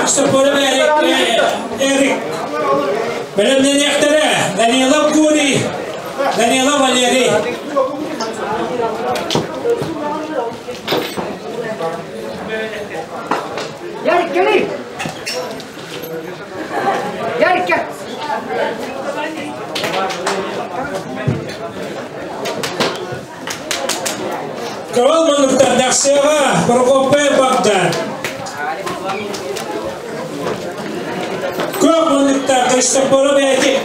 Христофоров Эрик. Бэлэмнэниэхтэрэ Данилов Гурий, Данилов Валерий. Ярик, кели! Ярик, кел! Кавал муннуктар Дахсыаҕа Прокопий Богдан. Көк муннуктар Христофоров Эдик.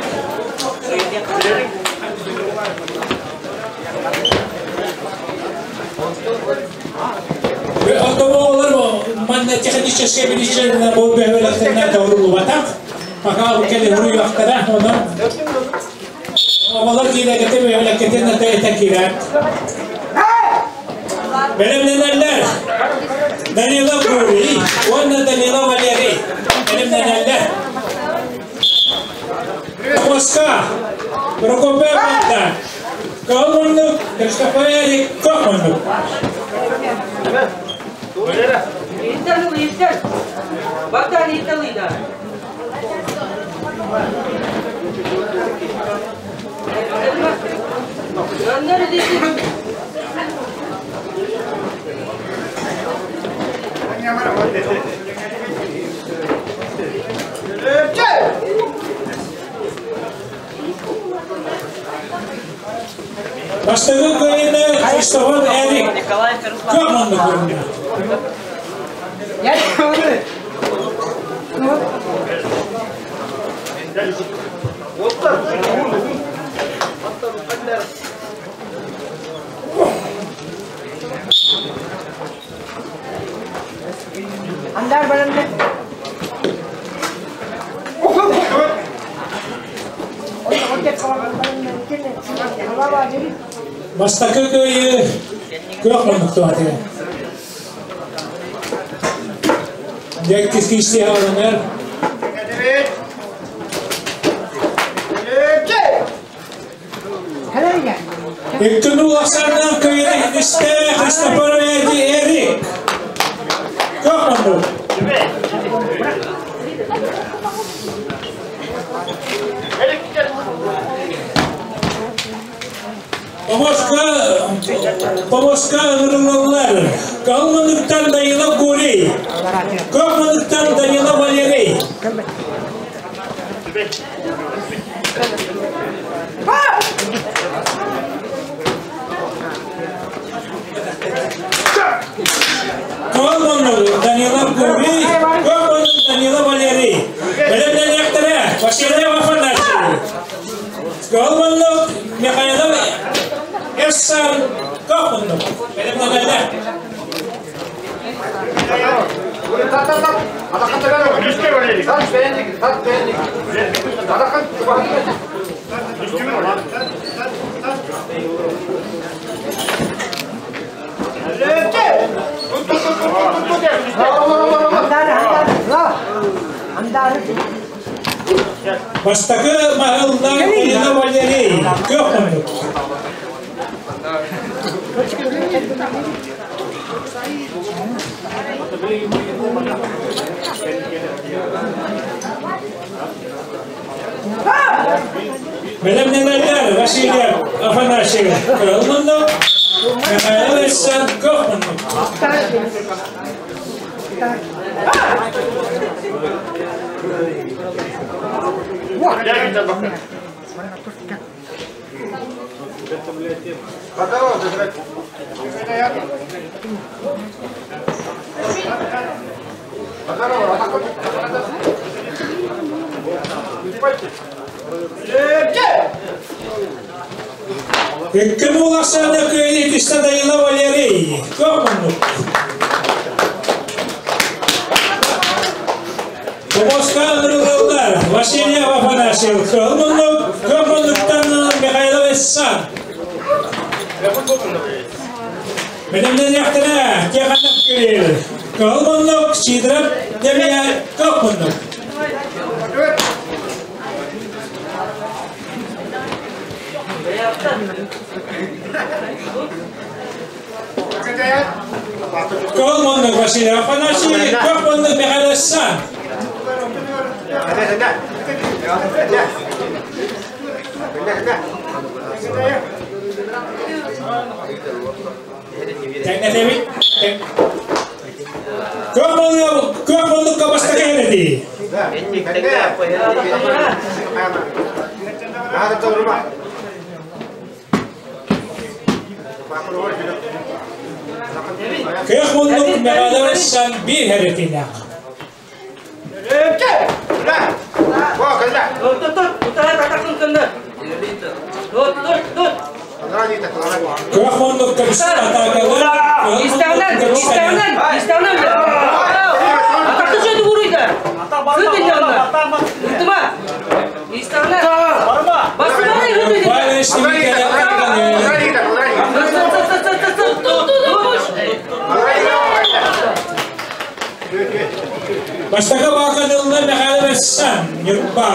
Отобоолар манна техническэй биличчилэринэн бу бөһүөлэктэринэн тоҕуруллубатах. Пока кэлин уруйуохтара, онон Оҕолор киирэргитин бөһүөлэккитин ата киирэр. Бэлэмнэнэллэр. Данила Гурий уонна Данила Валерий. Бэлэмнэнэллэр. Москва. Прокопий Богдан. Калманнык, Христофор Эрик Кохманнык. Иттел, иттел. Богдан иттел ида. Бастакы кыайыыны Христофор Эрик Кохманнык көрүннэ. Андар баранды. Бастакы кыайыы күөх муннуктаатыга. Дьэккис киирсии алынар. Икки улахсаннан кыайыы истэ Христофор Эрик. Күөх муннук. Помоска ыҥырыллаллар. Калманыттан Данила Гурий, Калманыттан Данила Валерий. Калманнык Данила Гурий, Калманнык Данила Валерий. Бэлэмнэниэхтэрэ Василий Афанасьевич. Калманнык Михайлов Эссан Калманнык. Бэлэмнэнэллэр. Бастакы маһыллар Ирина Валерий күөх муннук. Бэлэмнэнэллэр Василий Афанасьевич кыһыл муннук, Михаил Иссан күөх муннук. Икки муулахсаана кыайыы түстэ Данила Валерий. Күөх муннук. Томоска ыҥырыллаллар Васильев Афанасьев кыһыл муннук, күөх муннуктан Михайлов Иссан. Бэлэмнэниэхтэрэ Тихонов Кирилл. Кыһыл муннук Сидоров Демьян күөх муннук. Кыһыл муннук Василий Афанасьевич, күөх муннук Михаил Иссан. Тэҥнэтэбит. Күөх муннукка бастакы эрэтии. Күөх муннук Мегаларсан биир эрэтиилээх. Күөх муннук көмүс атаакалар. Бастакы бааканылла Михаил Сан, Ньурба.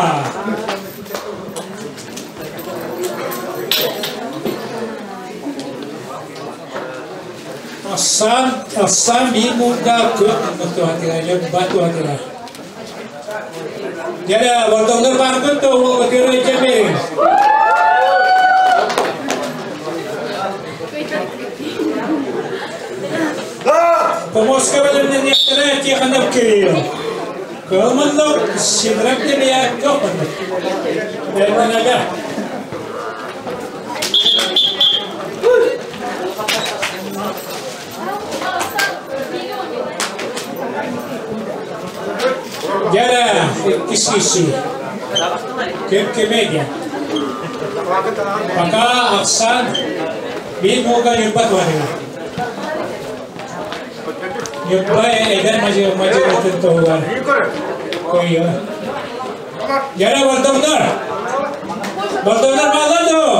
Асан, асан биир муурга күөх туһатыгар, Ньурба туһатыгар. Дьэ, бордоҥнор бааргыт да уолга көрө дьэбин. Помоска бэлэмнэниэхтэрэ Тихонов Кирилл. Кылманнок Сидрак Демьян Копанов. Бэлэмнэнэлэр. Дьэ, иккис киирсии. Ким кимэ диэн. Пока Оксан биир мууга Ньурба туһатыгар. Ньурба эдэр мадьырытын туһугар көйө. Дьэ, бордоҥнор! Бордоҥнор бааллар дуо?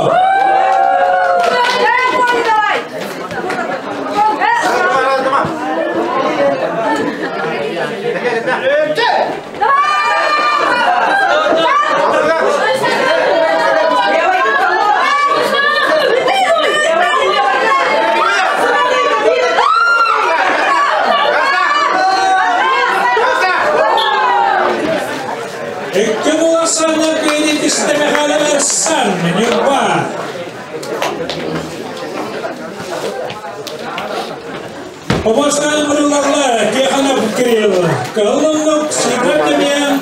Икки буласаннар кыйын Михайлович Ньурба. Обостан мырылалар Тихонов Кирилл, Кыллынлык Сидор Демьян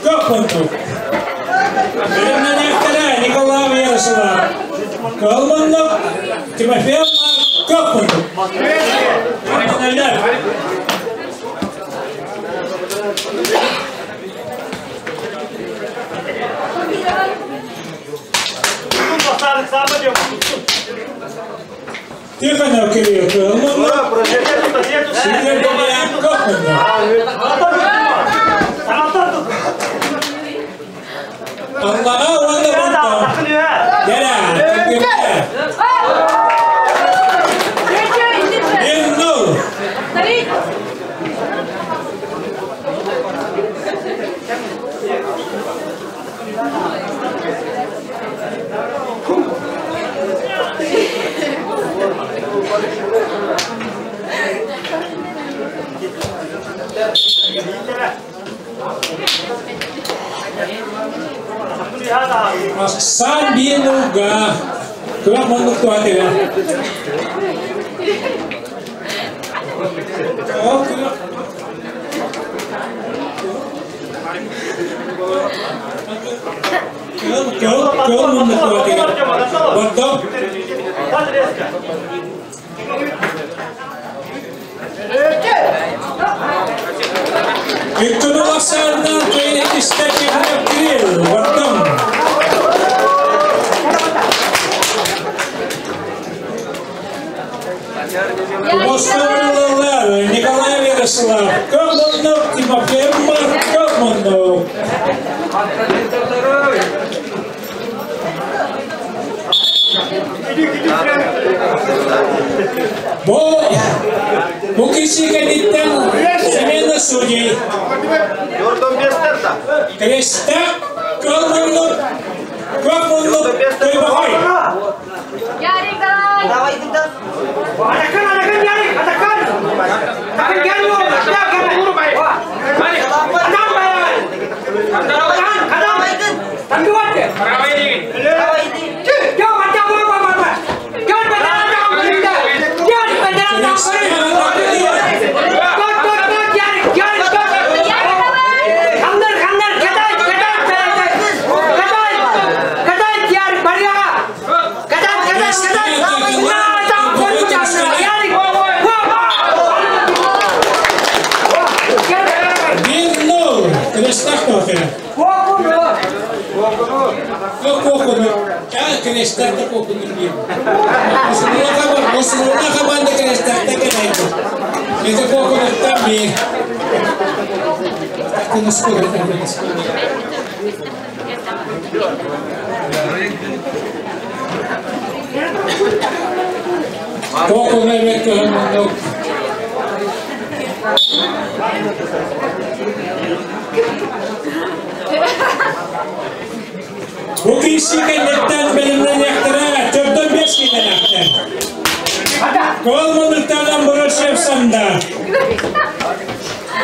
Көкпунтук. Бэлэмнэниэхтэрэ Николай Ярослав, Кыллынлык Тимофей Көкпунтук. Бэлэмнэнэллэр. Тихонов Кирилл, Кыллынлык Сидор Демьян Көкпунтук. Аллаҕа уонна бордоҥ. Дьэрэ, кыргыттар. 1-0. Ахсаан биир нолга күөх муннук туһатыгар. Ол күөх Кыл, кыл муннук туһатыгар. Бордоҥ. Икки ахсааннаах кыайан иккистэ Тихонов Кирилл, Бордоҥ. Московлар Николай Ярослав, Көк Тимофей Марк, Көк муннук. Бу киши кэнниттэн смена судей. Крестак Кыл муннук, Көк муннук, Тойбохой. Ярик, давай! Давай, Atakan, atakan Ярик, atakan! Atakan Ярик, atakan! Atakan, Куокуну. Крестарта куокуну диир. Осунула команда крестарта кэлэйди. Это куокунуттан биир. Куокуну эбэт көһөн Бу киирсии кэнниттэн бэлэмнэниэхтэрэ, төрдөн бэс киинэлээхтэр. Куолманыттан Амбросьев Санда.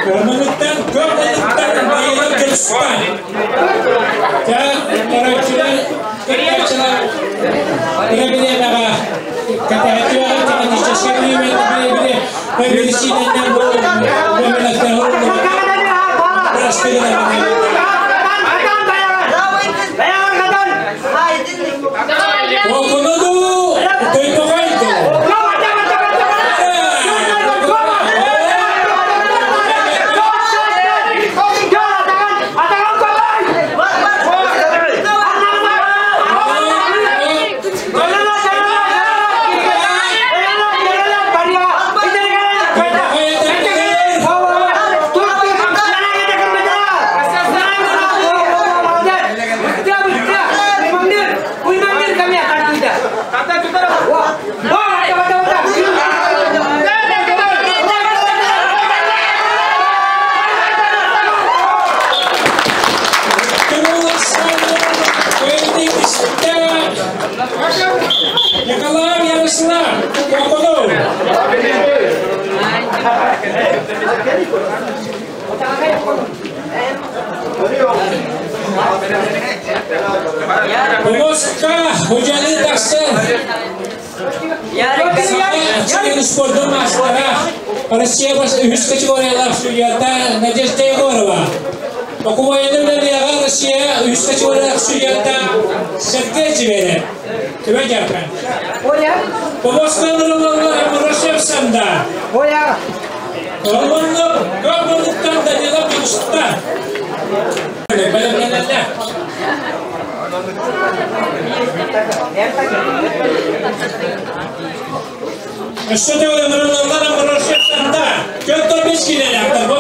Куолманыттан Куолманыттан Байылар Кырыстан. Тя, короче, кыргаччылар бire-бириэмэҕэ кэтэһэтиэҕэ техническэй бириэмэ бирисиинэннэн бу Окуну тойпоҕой Николай Ярослав, Коконов. Москва, Ходжаны тахсар. Саха спордун маастара, Россия үһүс категориялаах судьята Надежда Егорова. Окубайны үлэлиэҕэ Россия үһүс категориялаах судьята Сергей Зверев. Түбэ дьарка. Помоскалар ылаллар Мурашев Санда. Олонно Көмөлүттэн Данила Пилуста. Бэлэмнэнэллэр. Өссө төгүл ыҥырыллаллар Амбросьев Санда. Көттөр бес киилэлээхтэр бу.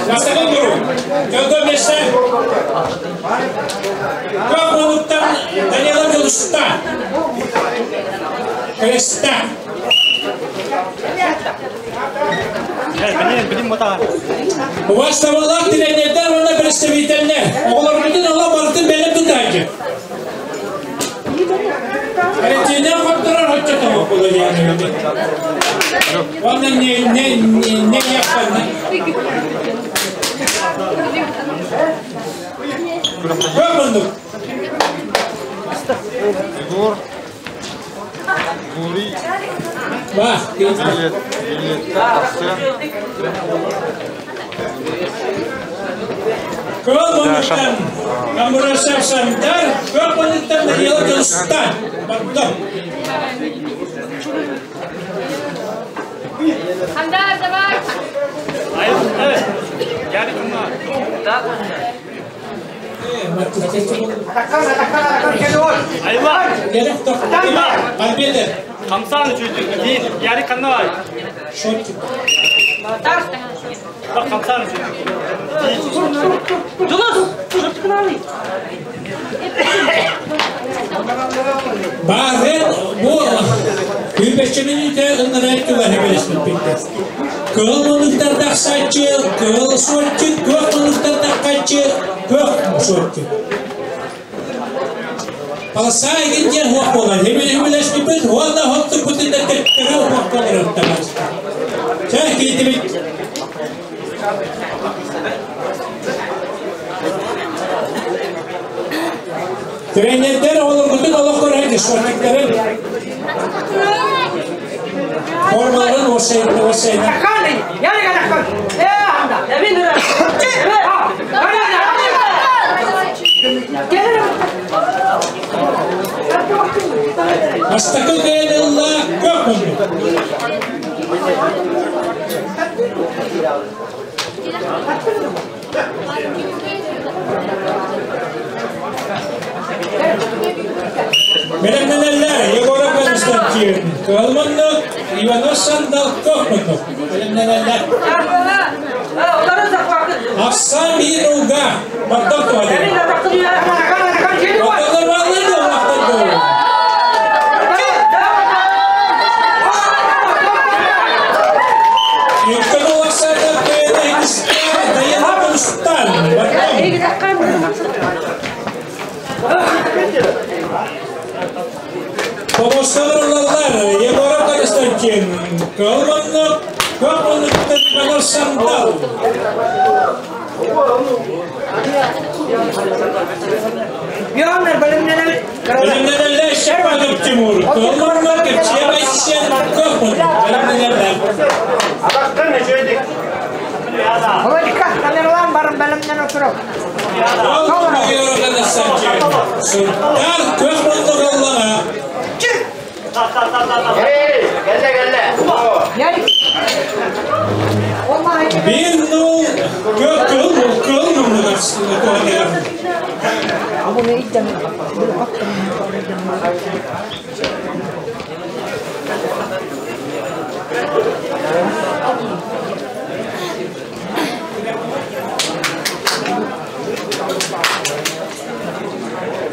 Бастакы ыҥыруу. Көттөр бестен. Көп болуттан Данила Пилуста. Креста. Убастабыллаах тренердэр уонна представителлэр, оҕолорбутун ыла барытын бэлэм тутааччы. Карантиннан хотторор хоччотомо буолуо диэн Уонна не не не яппанна. Көп Егор Гурий Көл муннуктан Амурасов Сандар, көл муннуктан Даниила Кылыстан. Бардым. Хамдар, давай! Хамсан үчүйдүк. Ярик каннай. Шотик. Хамсан Баарен бу күбэччимин ыннарайттылар хебелеспиппиттер. Кыл мунуктар саччы, кыл суотчут, көк мунуктар таххаччы, көк суотчут. Полоса эгин диэн хуох буолар. Хебелеспиппит уонна хоттуппутун да төттөрү хуох буолар оттамас. Чэ, киитибит. Тренердер олоргутун олох көрөйдү шортиктарын. Формаларын осайна. Бастакы кыайын ылла көп муннук. Константин, Кылманнык, Иванов Сандал Кохманнык. Бэлэмнэнэллэр. Ахсаан биир ууга бардам туһа. Бардалар бааллар да улахтар буолуо. Юккан улахсарда кыйына иккистэ Даяна Кунстан. Бардам. Помощалар Егоров Константин, Кылманнык, Көмманныктан Иванов Сандал. Бэлэмнэнэллэр Щербанов Тимур, Кылманнык, Чебайсен, Көмманнык. Бэлэмнэнэллэр. Володька, камералаан баран бэлэмнэн отуру. Ол Константин, Сунтаар Көмманнык аллаҕа. Ярик. 1-0 кök кыл кыл муннугар туһатыгар.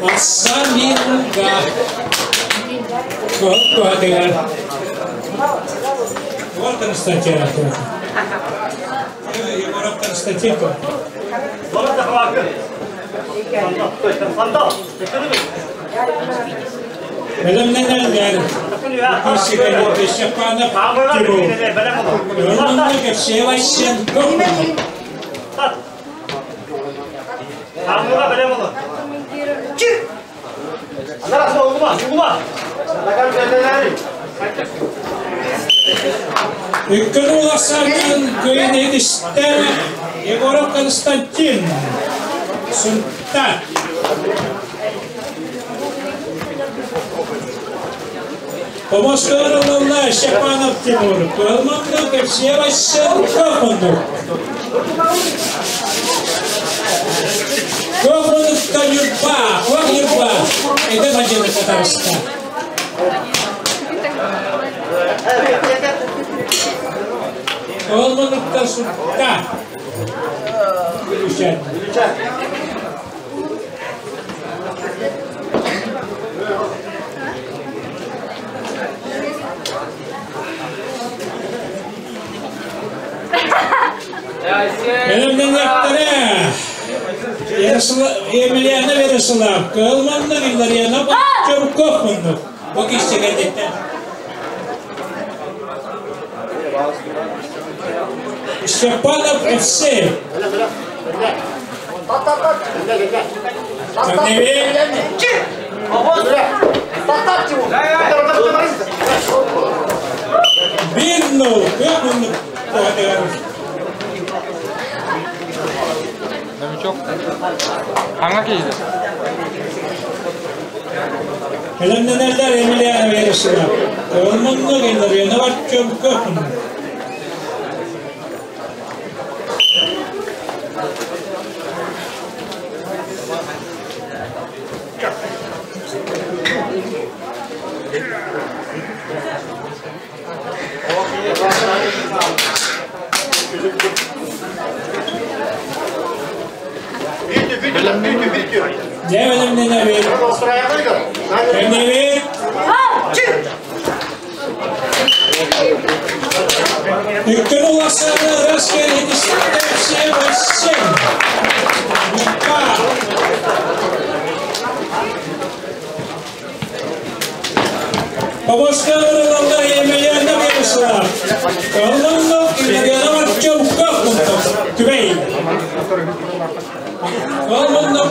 Ахсаан биир ууга кыл туһатыгар. Вот Константин. Егоров Константин. Бэлэмнэнэллэр. Щепанов Тимур. Кылманнык Севастьян Көмманнык. Үккөн уласардан кыйын Егоров Константин. Сунтар. Помоскоролла Щепанов Тимур. Кылманнык Севастьян Көмманнык. Көмманныкта Юрба, Көк Юрба. Это Мадина Татарстан. Кылманныкта Сунтар. Бүлүчән. Бэлэмнэннэхтэрэ. Емельяна Вересылав, Кылманнык Илларьяна Чурков муннук. Бу киссигендиттен. Щепанов ФС. Огневик. 1-0. Как муннук туһатыгар. Новичок. Хаңа кейді. Бэлэмнэнэллэр Емельяна Вересылав. Кылманнык Илларьяна Чурков муннук. Дьэ бэлэмнэнэбит. Кэннибит. Үккөн уласаны Раскер Севасен. Юпа. Помощкаларылалла Емельяна Вересылав. Кылманнык Илларьяна Чурков муннук. Түбэй. Кылманнык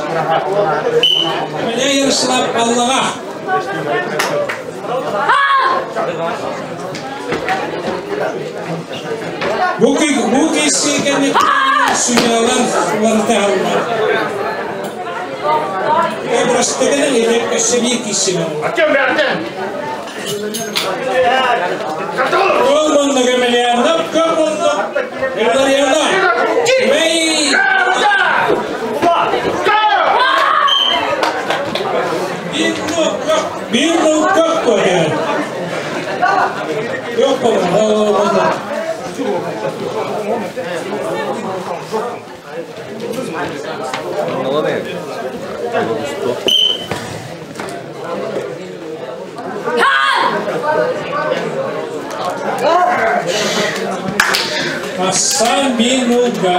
Емельян Ярослав Аллаға. Бу киси кэнниттэн судьялар уларыта алла. Обрастыгынан илеп өссө киси бар. Ол муннук Емельянов, көп муннук Илларьяна. Түбэй. 1-0 көп, 1-0 көп қойды. Асан минуга.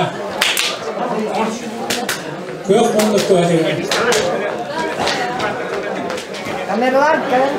Күөх муннук туһатыгар. Камералар кэлэн.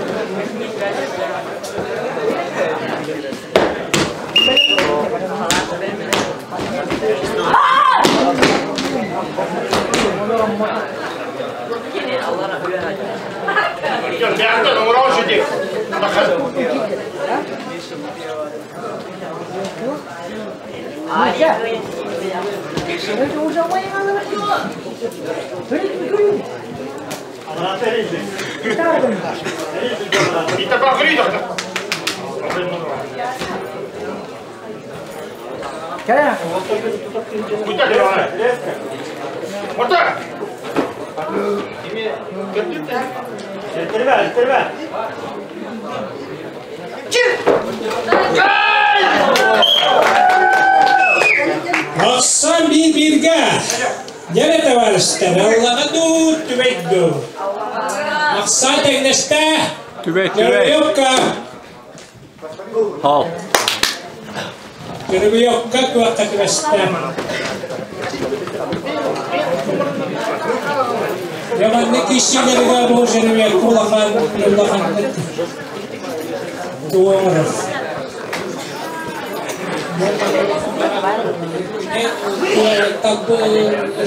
Ахсан bir birге. Дьэ товарищтар, Аллаҕа дуу, түбэй дуу. Ахсан тэҥнэстэ. Түбэй, түбэй. Жеребьевка. Хал. Жеребьевка күөххэ түбэстэ. Яманны киссилерге бу жеребьевка улахан улахан туоҥорор.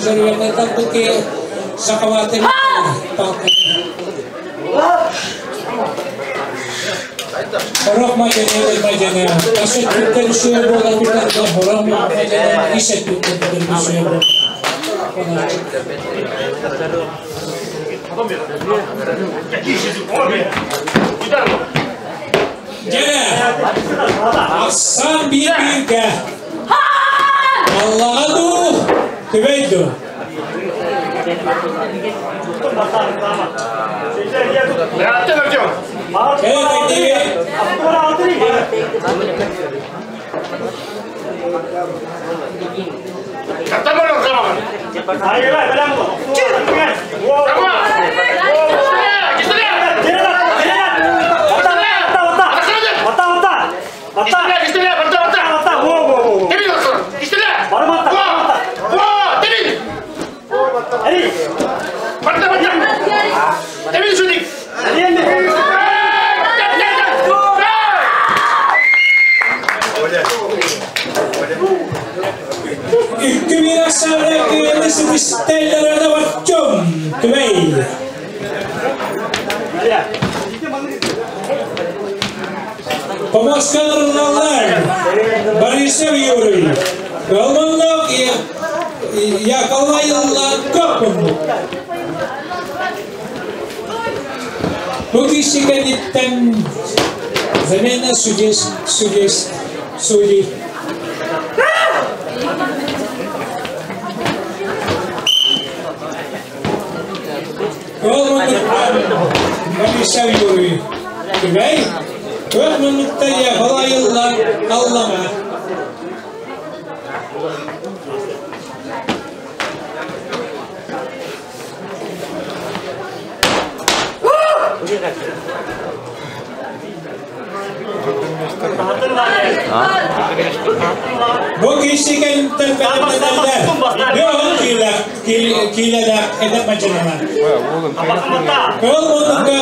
Жеребьевка талбыты сахалаты палка. Хорох мадьаны, мадьаны, тас өттүттэн үсүө буола турарга хорох мадьаны ис өттүттэн үсүө буола. Дьэ, ахсаан биир бииргэ. Аллаҕа дуу, түбэй дуу. Кэлэ тэҥнэбит. Икки биир ахсааннаах кыайыыны ситистэллэр Артем Түбэй. Помоска ырыллаллар Борисов Юрий, Ылманнок Яколайылла Көппүн. Бу киһи кэнниттэн замена судей, судей, судей. Ол муннуктан Борисов Юрий Түбэй, Көк муннукта Яколайылла Аллама. Бу киһи кэнниттэн бэлэмнэнэллэр. Бөҕөн киилэлээх эдэр мадьыналар. Ол муннукка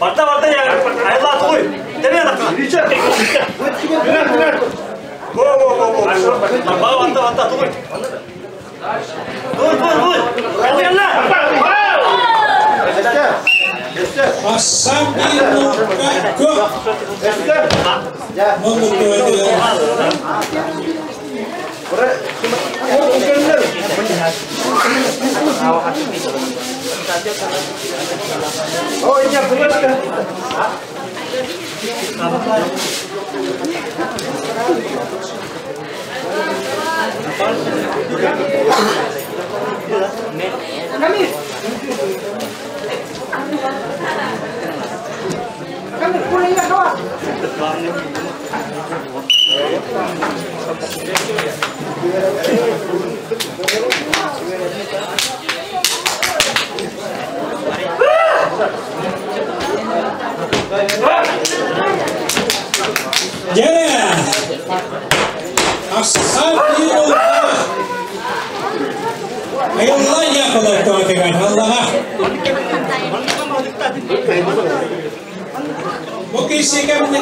Барта барта я. Айла туй. Теме на. Го го го го. Ба барта барта туй. Туй туй туй. Калла. Асан bir nokta kök. Муннук туһатыгар. Kamir, pulang ya kawan. Дьэ! Асан bir nokta. Айылла яколар туһатыгар. Аллаға. Бу кисекемне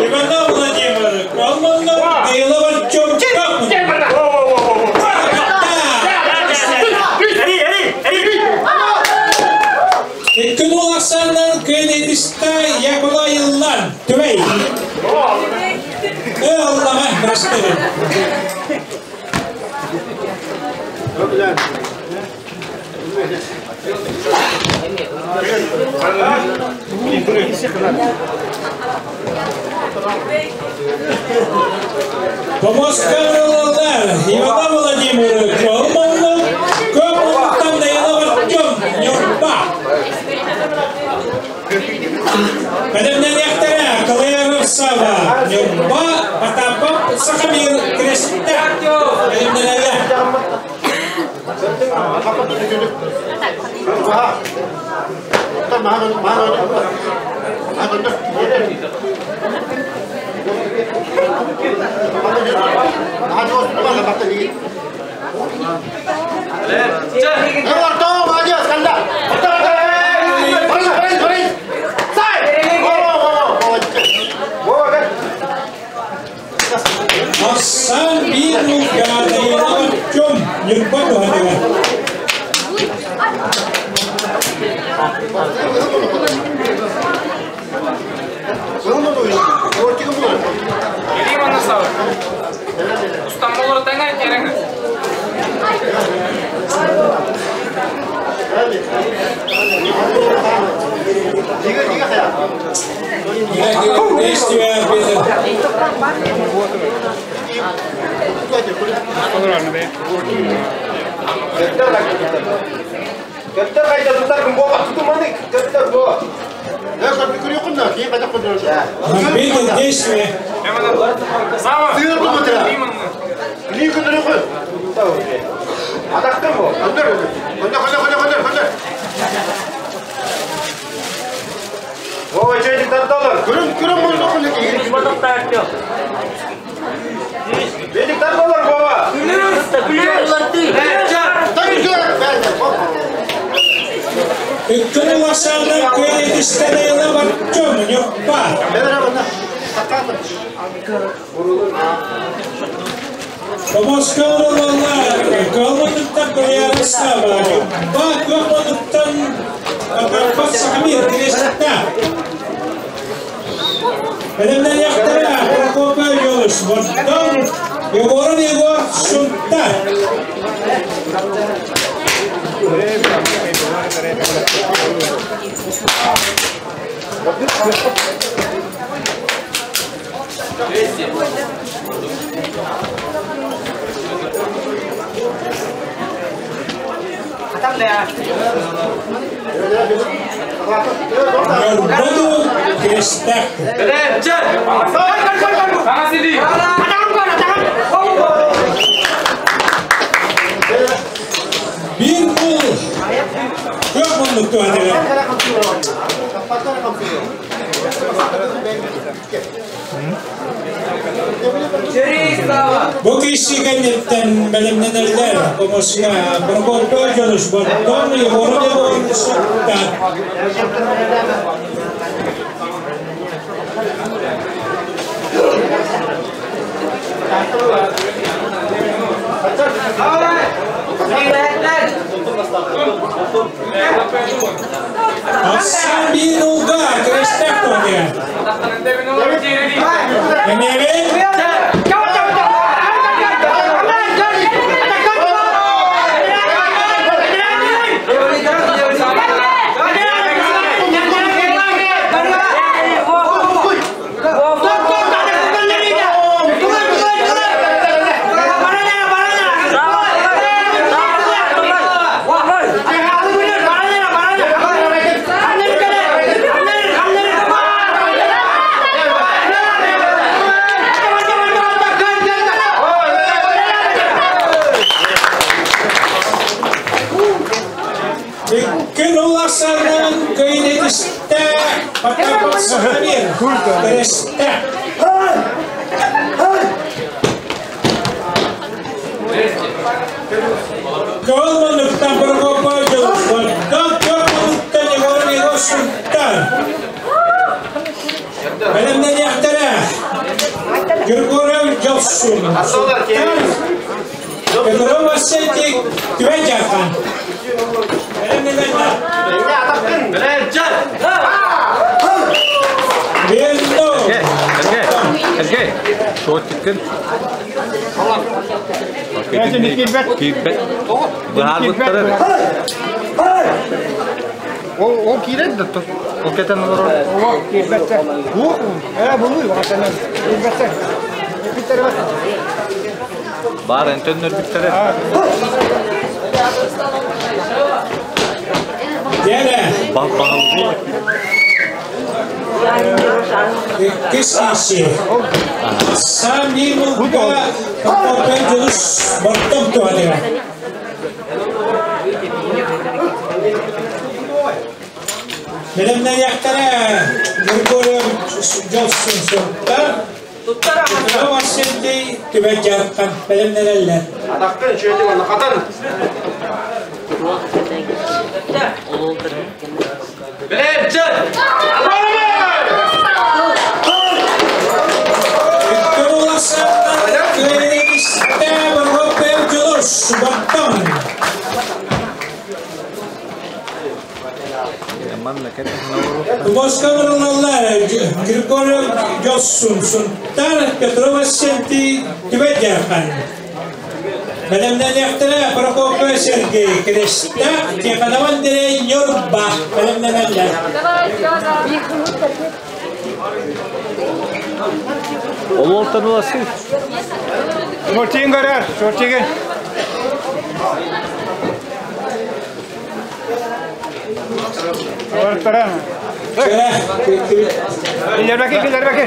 Иванов Владимир, Калманов, Данилов Артем, Эри эри эри. Икки улахсаннан көнетиста Якола Йыллан, Түбей. Аллаға, растырын. Помоскалалар, Ивана Владимир, Калманов, Калмановтан Данилов Артем, Нюрба. Бәдемнен яқтара, Калаяров Сава, Нюрба, Потапов, Сахамир, Крестта. Бәдемнен әлі. Асан bir Данилов Артем, Нюрба туһатыгар. Илии манна сабы. Устамбуллар таңа кереңиз. Действие Битл действие. Сава. Икки улахсаннан көнетиста Данилов Артем, Нюрба. Помоскалалар, Калмановтан Калаяров Сава, Нюрба, Калмановтан Потапов, Сахамир, Крестта. Бәдемнен яқтара, Прокопий Йолыш, Бордон, Егоров Егор, Сунта. Нюрбаду Крестак. Саңа сиди. Bir bul. Көп мұндық туатыгар. Бу киирсии кэнниттэн бэлэмнэнэллэр хомуска Прокопий Дьонус Бордоҥ, Егоров Егор Сунтаар. Ахсаан биир уулга киристээх туһатыгар. Эмиэбин Икки улахсанан кыйнетистэ Потапов Кэрэстэ. Кыл муннуктан Прокопий Дьолуттан, түөрт муннуктан Егор Егоршиттан. Бэлэмнэниэхтэрэ. Григорьев Дьолсун. Петров Васильевич Түбэй Дьархан. Бэлэмнэнэллэр. Верно. Сергей, шортиккин. Киирбэт. Быһаарбыттара. Ол киирэр да ол кэтэн олорор. Ол киирбэттэр. Ээ булуй батанан. Киирбэттэр. Киирбэттэр. Баар энтөннөрбүттэрэ. Дьэрэ. Баҕалыы. Иккис киирсии. Саам биир мулга Прокопий Дьулус Бордоҥ туһатыгар. Бэлэмнэниэхтэрэ Григорьев Дьолсун Суруттар, Петров Арсентий Түбэй Дьархан бэлэмнэнэллэр. Атахтан үчүгэйдик уонна хатан. Икки улахсааттан Кыайыгистэ Прокопьев Дьулус Бордоҥ. Тубоска ылаллар Григорьев Дьоссун, Сунтаар, Петров Арсентий Түбэй Дьархан. Бэлэмнэниэхтэрэ Прокопий Сергей Крестээх, Тихонов Андрей Ньурба бэлэмнэнэллэр. Олуолтан уласы. Шортигин көрөр, шортигин. Олортара. Киллербеки, киллербеки.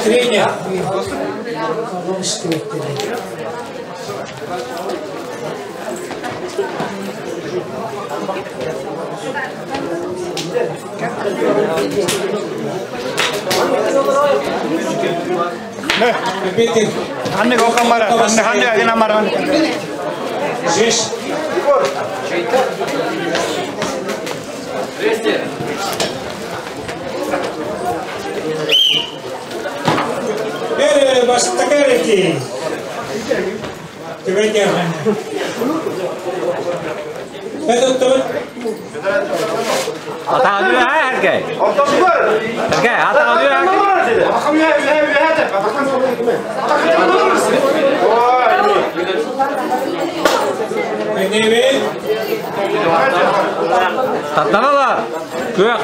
Тренер. Анны Гокамара, Анны Ханны Агинамара. Здесь. Бастакарики. Түбэй Дьархан. Это тот. Атаҕын үөһэ Сергей. Сергей, атаҕын үөһэ. Энебит. Тартаналар. Күөх.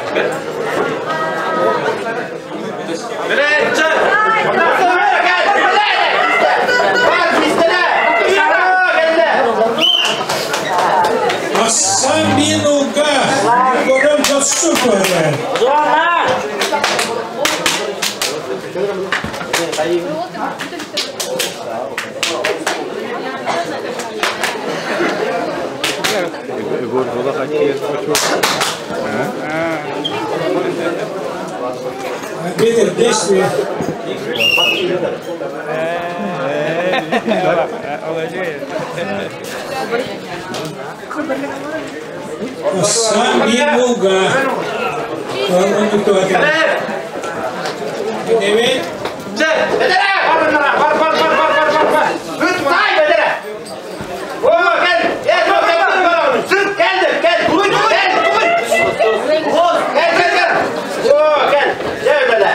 Асан Бинуга. Григорьев Дьоссун көрөр. Арбитр действует. Сам Бимулга. Девять. Бар, бар, бар, бар, бар, бар, бар. Сай, бедere. О, кел. Е, кел, кел, Сыт, кел, кел. Кел, кел, кел, кел. О, кел. Кел, бедere.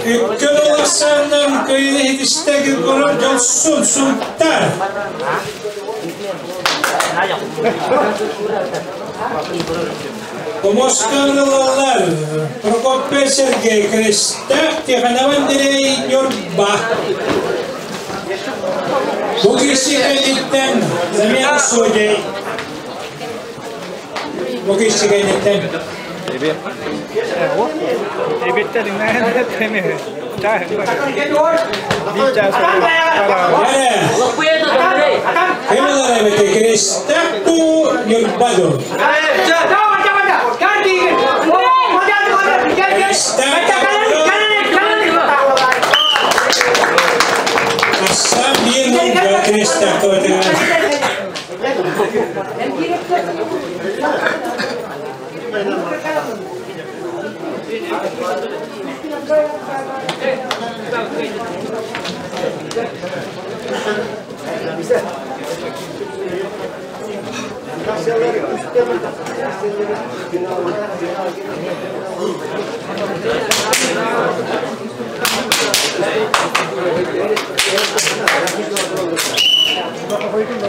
Үккөн оларсаннан кыйны хитистеги көрөр дьолсун сунтар. Помосканылалар Прокопий Сергей Крестак Тихонов Андрей Нюрба. Бу киси кэнниттэн замена судей. Бу киси кэнниттэн. Кемелер эбити Крестак ту Нюрбаду. Асан биир мунга Крестак туотыгар.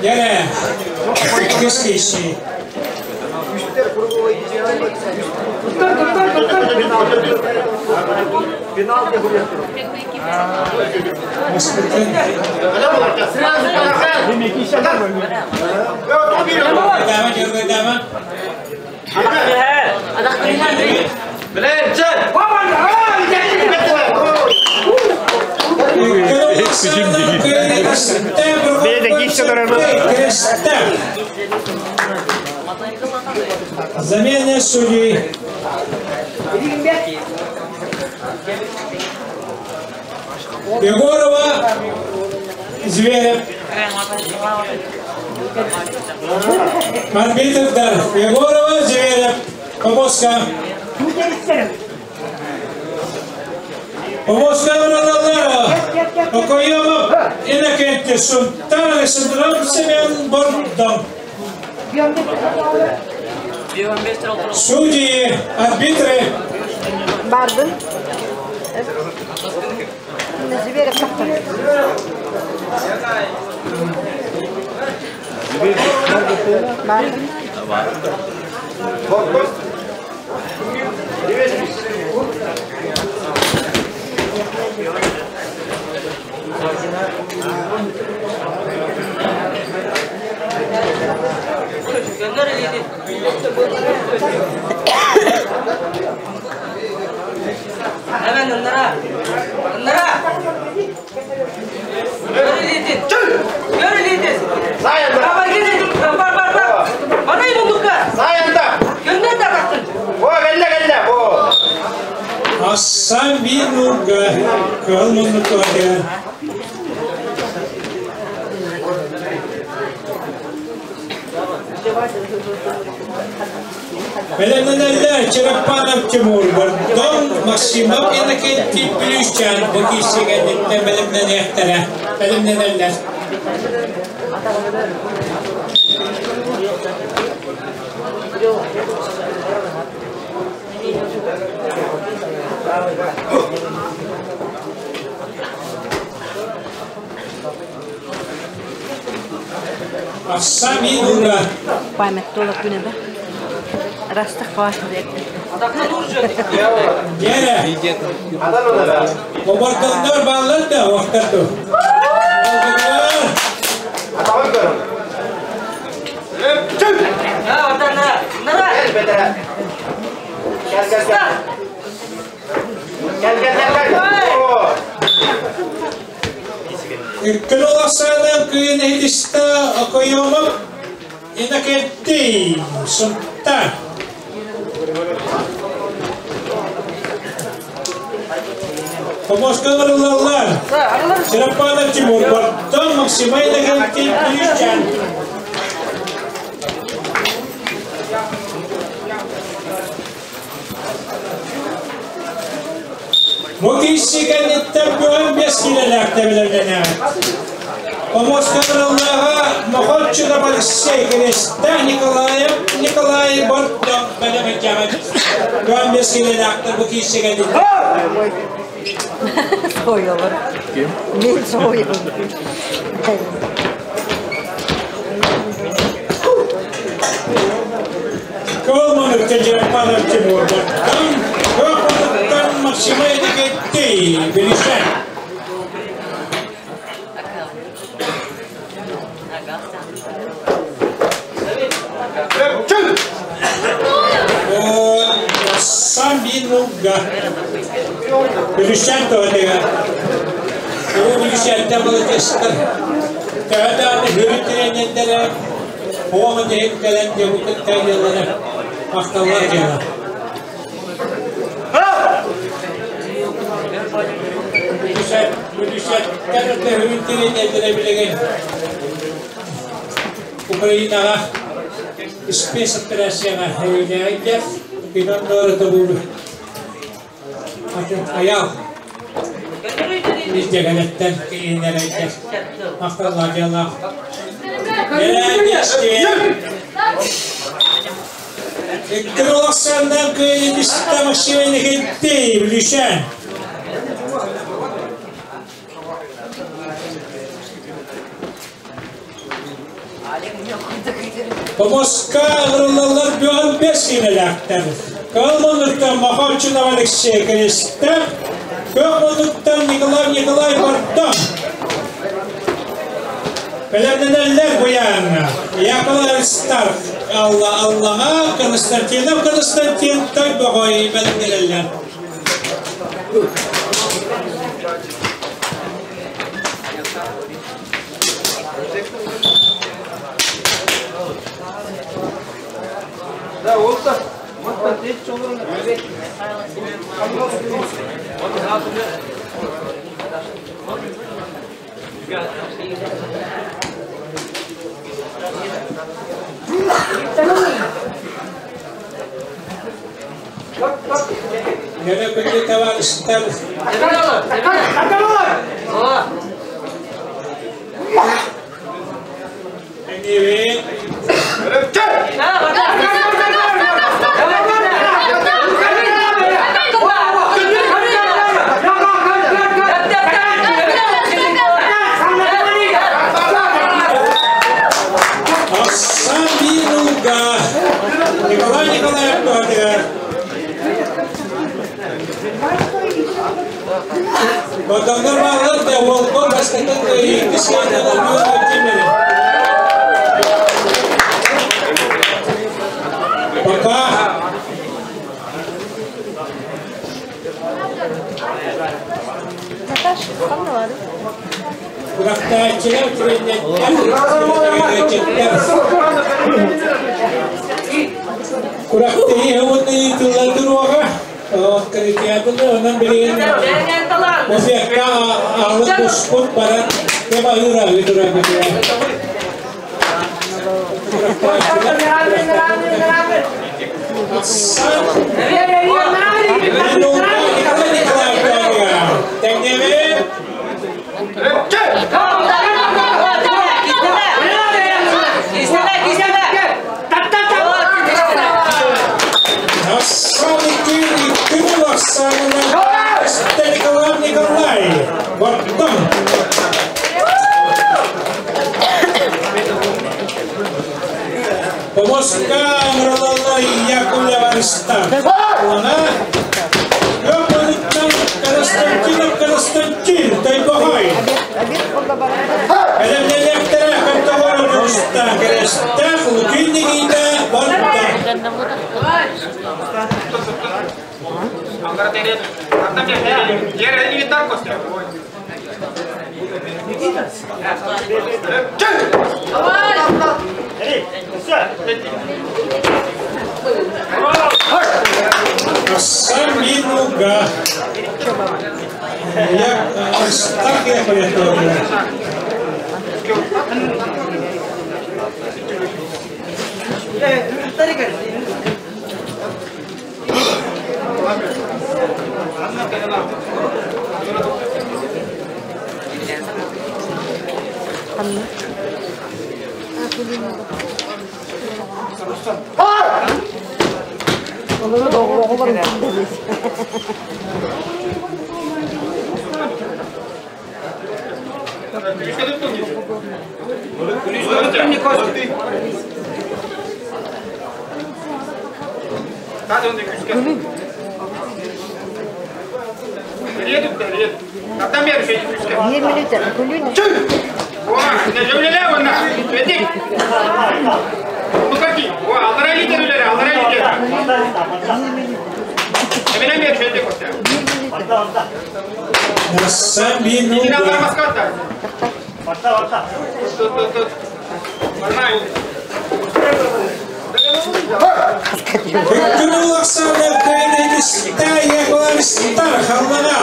Яне, иккис киси. Дама, дергай, дама. Замена судей. Егорова, Зверев. Арбитр дар. Егорова, Зверев. Помоска. Помоска Ролалара. Окоемов Иннокентий Сунтан Александров Семен Бордон. Судьи, арбитры. Бардын. Зверев тахтар. Бардын. Асан Бинуга, Калманукага. Бэлэмнэнэллэр Черепанов Тимур Бордон, Максимов Иннокентий Плющан бу киирсигэниттэн бэлэмнэниэхтэрэ. Бэлэмнэнэллэр. Асан Бинуга. Память тула күнэ бе. Растах Яра. Обордоннор бааллар да уохтар ду. Иккин олохсаанан кыйын иһитистэ Окоемов Иннокентий Сунтаар. Хомуоска ылыллаллар. Черепанов Тимур Бортон, Максимай Иннокентий Бүлүүчээн. Бу киирсии кэнниттэн бүгүн биэс киилэлээх тэбилэрдэнэҕит. Омуоска ырыллааҕа Мохотчунов Алексей Киристээх Николаев Николай Бордоҥ бэлэмэдьэҕит. Бүгүн биэс киилэлээхтэр бу киирсии кэнниттэн. Soyulur. Мен soyulur. Кылманыкка Дьяппанов Тимур Бордоҥ, Кыахпытыттан Максимай Никиттий Билишен. Самбинуга. Билишен тоһатыга. Бу Билишенте балатестар. Төһөтөөнү хүрүт тренердэрэ Оҕо иһин кэлэн дьыбытын тайыаллара махталлар дьыала. Бүлүсэттэр төһүүн тириэньэрдэрэ билигин Украинаҕа спецоперацияҕа эйэлээйдэр Пинон Доротову Айал Дьэгэлэттэн киинэрэйдэр махталлаах дьыалаах. Икки олохсаннан кыайыгыста Максимайны хитти, Бүлүшэн. Хомуска ыҥырыллаллар бүөн бэс киинэлээхтэр. Кыһыл муннуктан Мохочунов Алексей Кристев, Күөх муннуктан Николай Николай Бордон. Бэлэмнэнэллэр буйааҥҥа. Яков Аристарх Алла Аллаҕа Константинов Константин Тойбоҕой бэлэмнэнэллэр. Да, вот так. Вот так, здесь Yine күндү табаарыстар Эниви Ассан Бинулга Николай Николаев туһатыгар Батандар баалар да уолбар бастакы иккис киһитэ Пока. Наташа, ханна Күрэхтэһээччилэр Күрэхтэһии уонна ыытыллар туруоҕа. Открытиятын онон билигин буфекка аалык буспут баран кэм аһыыр аһыы турар Тэҥнэбит. Николай Николай, Бортон. Помоска Мралала Яковлева Аристарх. Она Константинов Константин Тайбогай. Бэлэмнэлэхтэрэ Хантовара Дьулуста Кэрэстээх Лукин Никита Бортон. Саминуга. Я так я поехал. Bir minute, kulün. Саминуга. Күн улаксандар кайнайдыста яколарыстар халлана.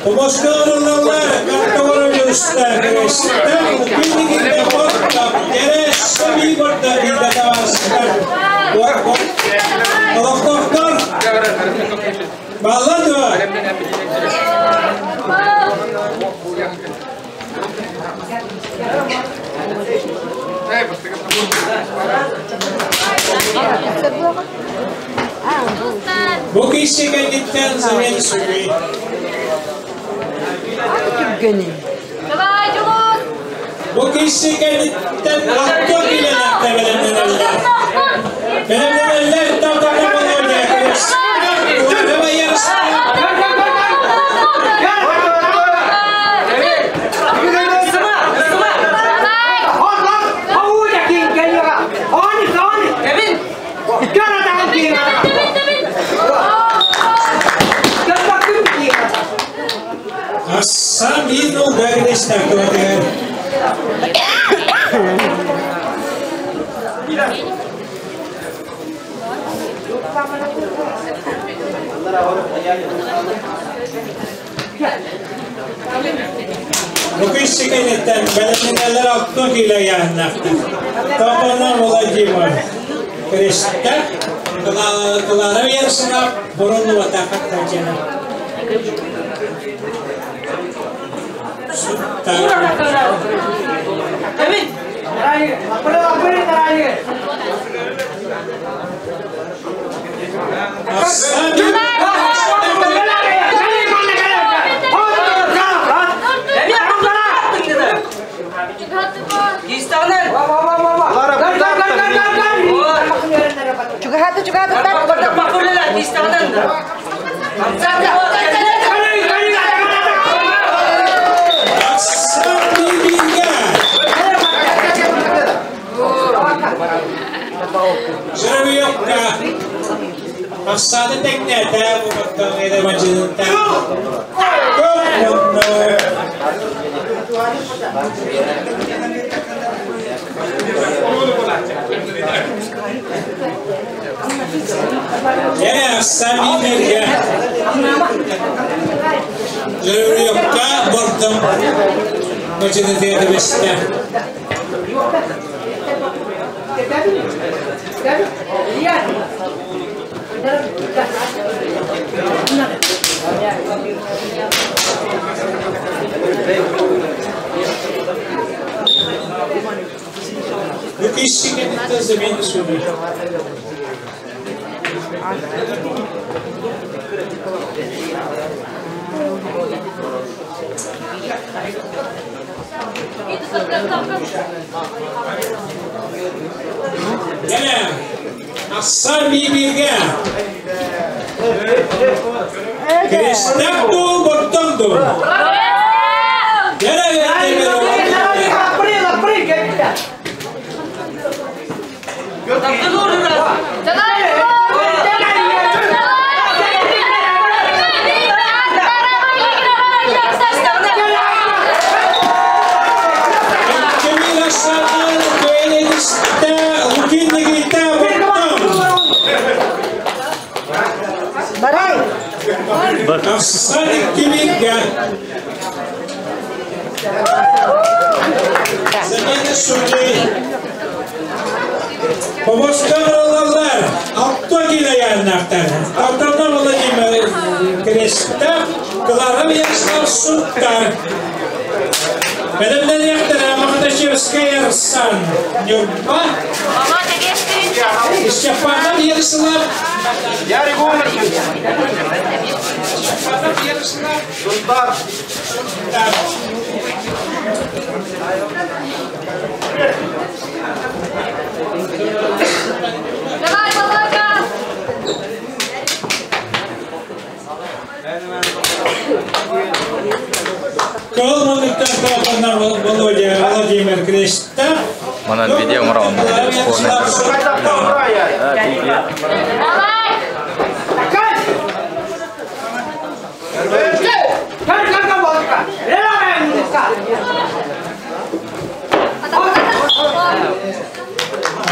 Томоскорулалар картоворолюстар креста күннигинде боттап терес сами борта бидатавастар. Олохтохтор балладу. Бу киши кәнниттен замен суги. Давай, Жулус! Бу киши кәнниттен атто киленәктә белемнәнәлләр. Белемнәнәлләр тавтана болар Давай ярыста. Асамину гагнеста кватер. Бу киши кәнниттен белемнәнәлләр атто килә яһнакта. Тавтана Владимир. Креста Клара ярышына борынлы ватақат Татьяна. Чугахаты, чугахаты, так. Асаминга. Жеребьевка. Асады текнете, бу баттан эде мажинта. Яна Асаминга. Жеребьевка бортом мажинта бесте. Бу киши кәнниттен замен суги. Яна Асаминга. Креста ду бортом ду. Яна Давай, Ахсан иккибиргэ. Замена судей. Побоскалалар алта килояннахтар. Алтанна Владимир Креста, Клара Ярослав Суттар. Бэлэмнэниэхтэрэ Махатачевская Арсан Нюрба. Степанов Ярослав. Ярик Степанов Ярослав. Сунтар. Сунтар. Давай, Володя! Кыл муннуктан Володя Владимир Креста. Манан видео оҥороҕун Давай!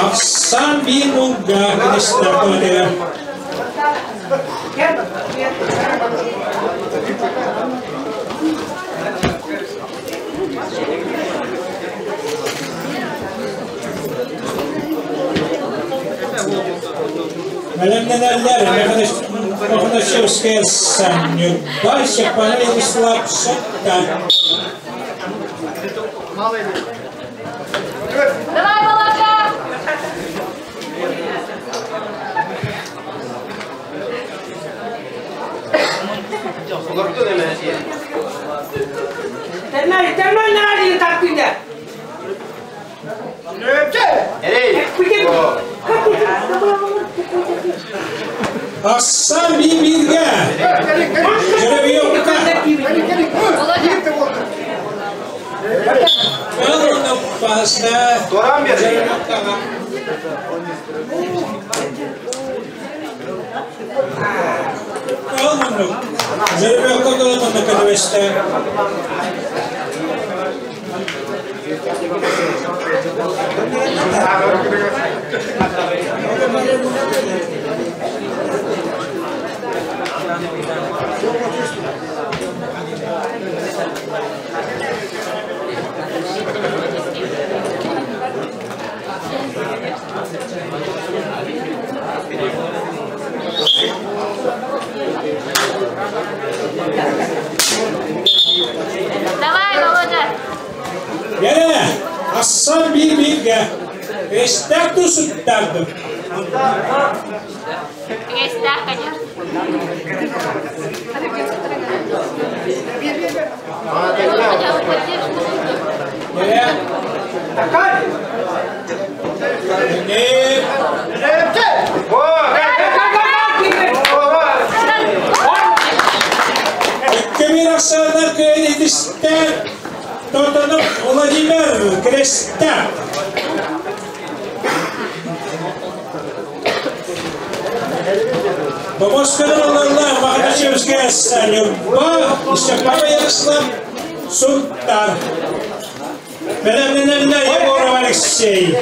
Ахсан биир мунга Креста көтөр. Бэлэмнэнэллэр Мохнашевская Арсан Нюрба, Степанов Ярослав Суттар. Давай, Володя! Ахсан биир бииргэ. Жеребьевка. Кыл паста. Туран бер. Жеребьевкаҕа. Кыл муннук. Жеребьевка кыл муннук көтүбэстэ. Давай, Володя! Gene Aslan bir birge. Estek tusuttарды. Есть, да, конечно. Хотя бы поддержку. Gene. Ne? Kömür Aslanlar köyün yetişten Тотонов Владимир Креста. Помоскалалар Махачевская Санюрба, Степанова Ярослав Сунтар. Бэлэмнэнэллэр Егоров Алексей.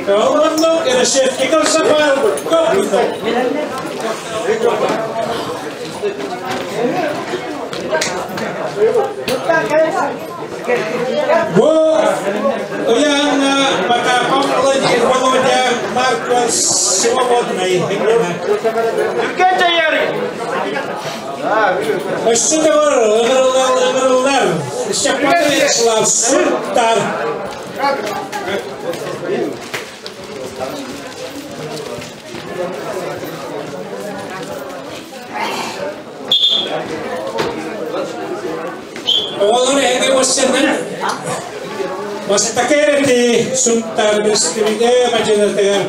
Олонно Решетников Сафар Копытов. Бу ыйааҥҥа Потапов Владимир Володя Марков Свободный. Түрген Ярик. Өссө да бар, ыҥырыллар, ыҥырыллар. Степан Ярослав Сунтар. Оҕолор эһиги уоссаннан Бастакы Сунтар бэстибигэ мадьынатыгар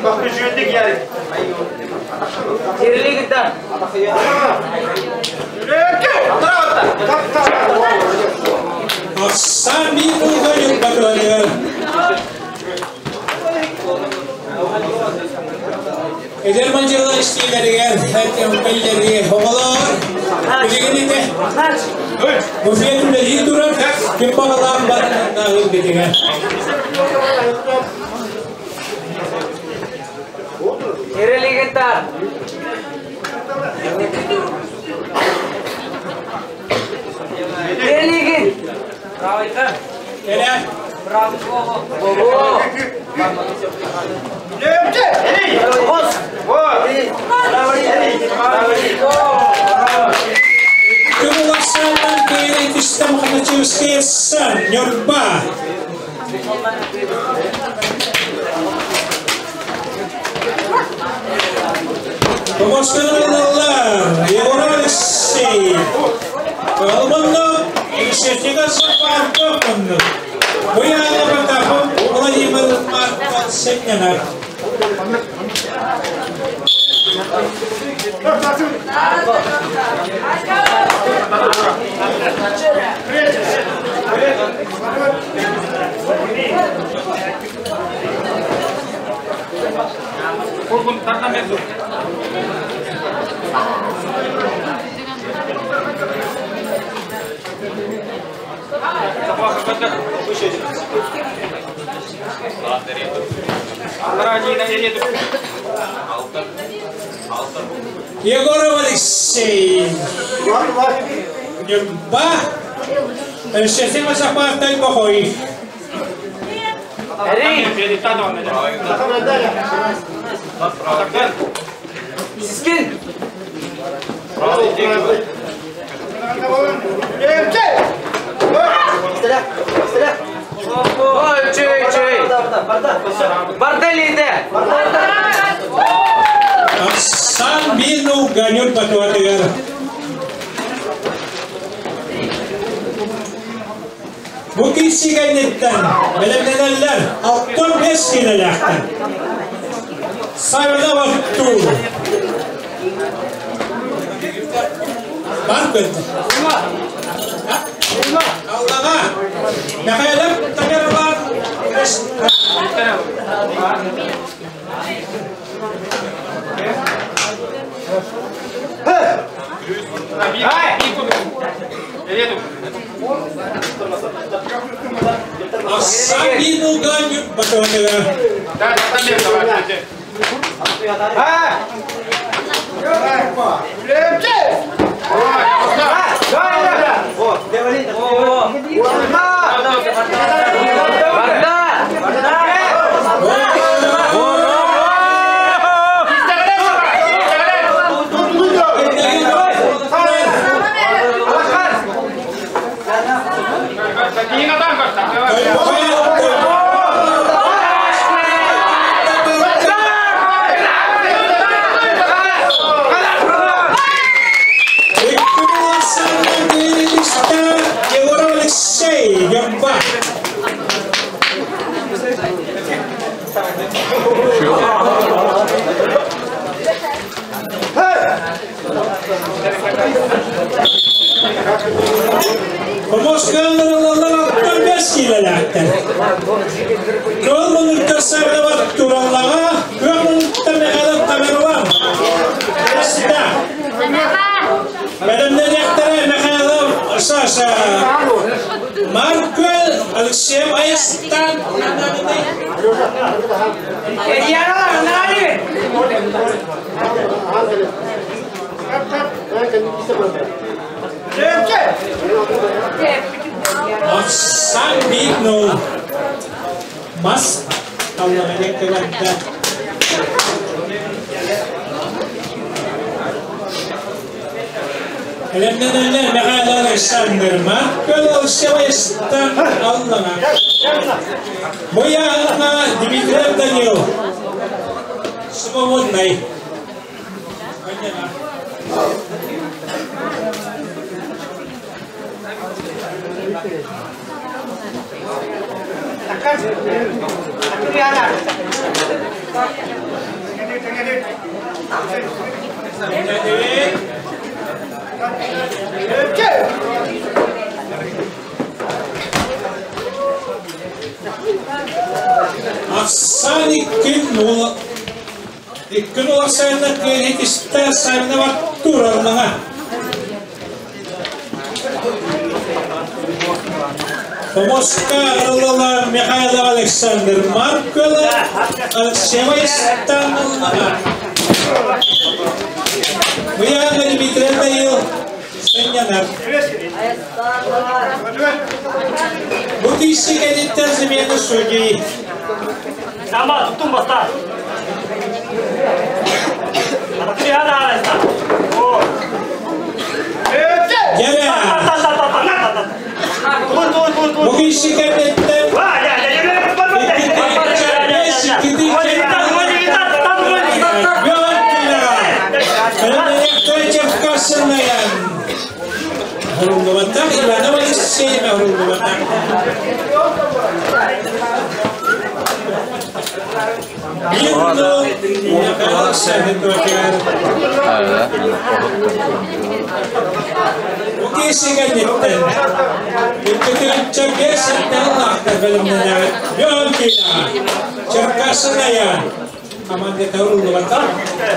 Бах жүндік Ярик. Ахсан биир ууга Ньурбатыгар. Эдэр мадьыла истиилэригэр, бэллэри оҕолор, билигин ите Буфет үлэлии турар, ким баҕалаах баран ылбытыгар. Эрэлигиттар. Эрэлигин. Эрэ. Бобо. Кымыласааннан кииритистем Ханачевская Ньурба. Помощнылар Егор Алексей. Алманна Шефига Сапарков. Буяна Потапов Владимир Марков Сенненар. Егоров Алексей. Ньурба. Шефига Сапарков Бохой. Сискин. Ой, чей, чей. Бардалиде. Сан Бину Ганюр Батуатыгар. Бу киссигэнниттэн бэлэмнэнэллэр 65 килэлээхтэр. Сайына баттуу. Бар көрдө. Аллаға. Михайлов Тамерлан. Асан Бину Ганюр Батуатыгар. Барда. Егоров Алексей, Ньурба. Помоскалар 65 килэлээхтэр. Кыл мунуктар саргабат тураллаға, көл мунуктар Михайлов Тамерлан. Яста. Бәдемнен Михайлов Саша. Маркел Алексей Айстан. Сан Бигно. Mas Аллаға кылатта. Элемнен Михаил Александр Маркел Алексей Айстан Аллаға. Бояғына Дмитрий Данил. Свободный. Ахсан иккин ула сайына кыйын истер сайына бар турармаңа. Хомуска ыллылар Михайлов Александр Маркова, Алексеева Станлова. Быйаҥа Дмитрий Даниил сынньанар. Бу киирсии кэнниттэн замена судей. Сама, туттум баста. Дьэрэ! Бу киирсии кэнниттэн Хоруллубаттах, Иванов Алексей хоруллубаттах.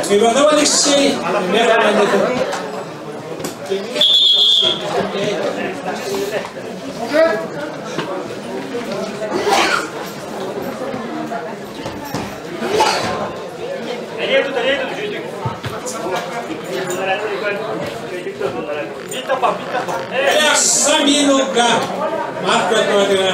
Иванов Алексей, Саминуга. Марко Тодора.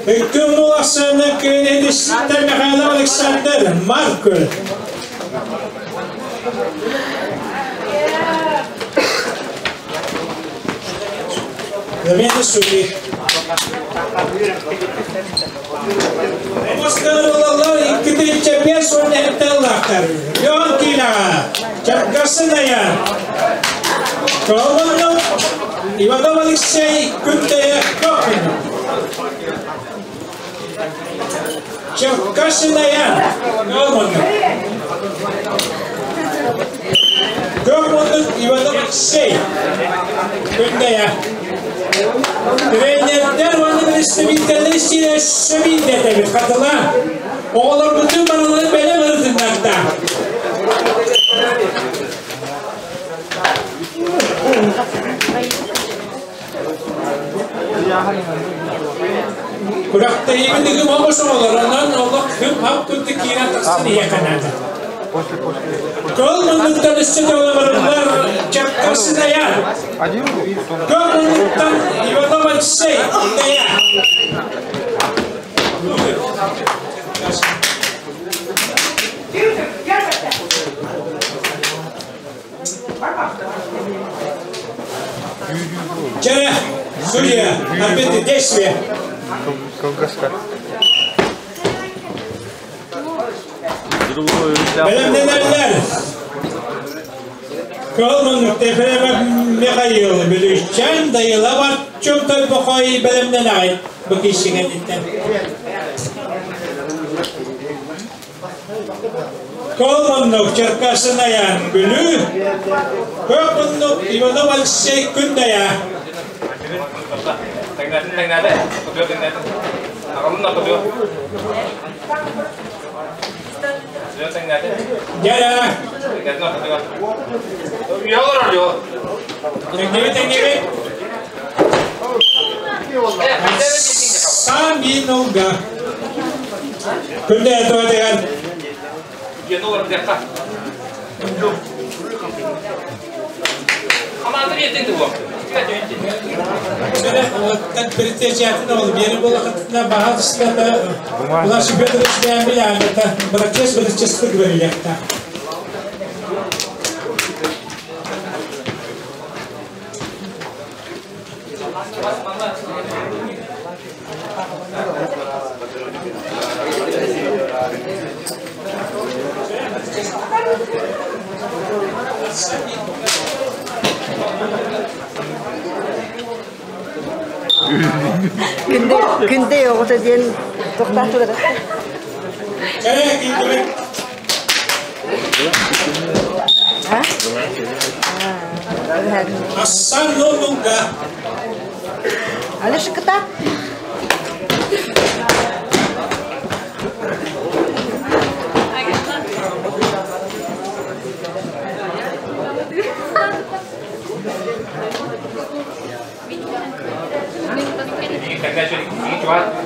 Үккүн уласыны күнедиштер Михайлов Александр Марко. Замена судей. Оскарылалар 2-5 он Йонкина, Чаркасыная, Колонов, Иванов Алексей, Күнтея Копин. Чаркасыная, Колонов. Колонов Иванов Алексей, Күнтея. Тренердер оны представителі сүйді қатыла. Оғылар бүтін барылы бәлем ырдындарда. Куракта ебіндігі мамыш олар, онан олық хүм хап күнді кейрен тақсын ие қанады. Кол мұндықтан үсті олар чапқасы даяр. Кол мұндықтан Иванов Алексей даяр. Вчера судья арбитры действия. Бэлэмнэнэллэр. Кол Тефреев Михаил Бүлүччэн Дайыла Барчум Тойбохой бэлэмнэнэҕит бу киирсиҥэниттэн. Кол Черкасынаян Бүлүү, Көк Иванов Алексей Күндэйэ. Дьэрэ. Тэҥнэбит, тэҥнэбит. Саминулга. Күндэйэ туотыгар. Күнде, күнде оҕото диэн тохтаатылар. Кэрэ киирдибит. Ассан ноллуга. Алеша кытаат.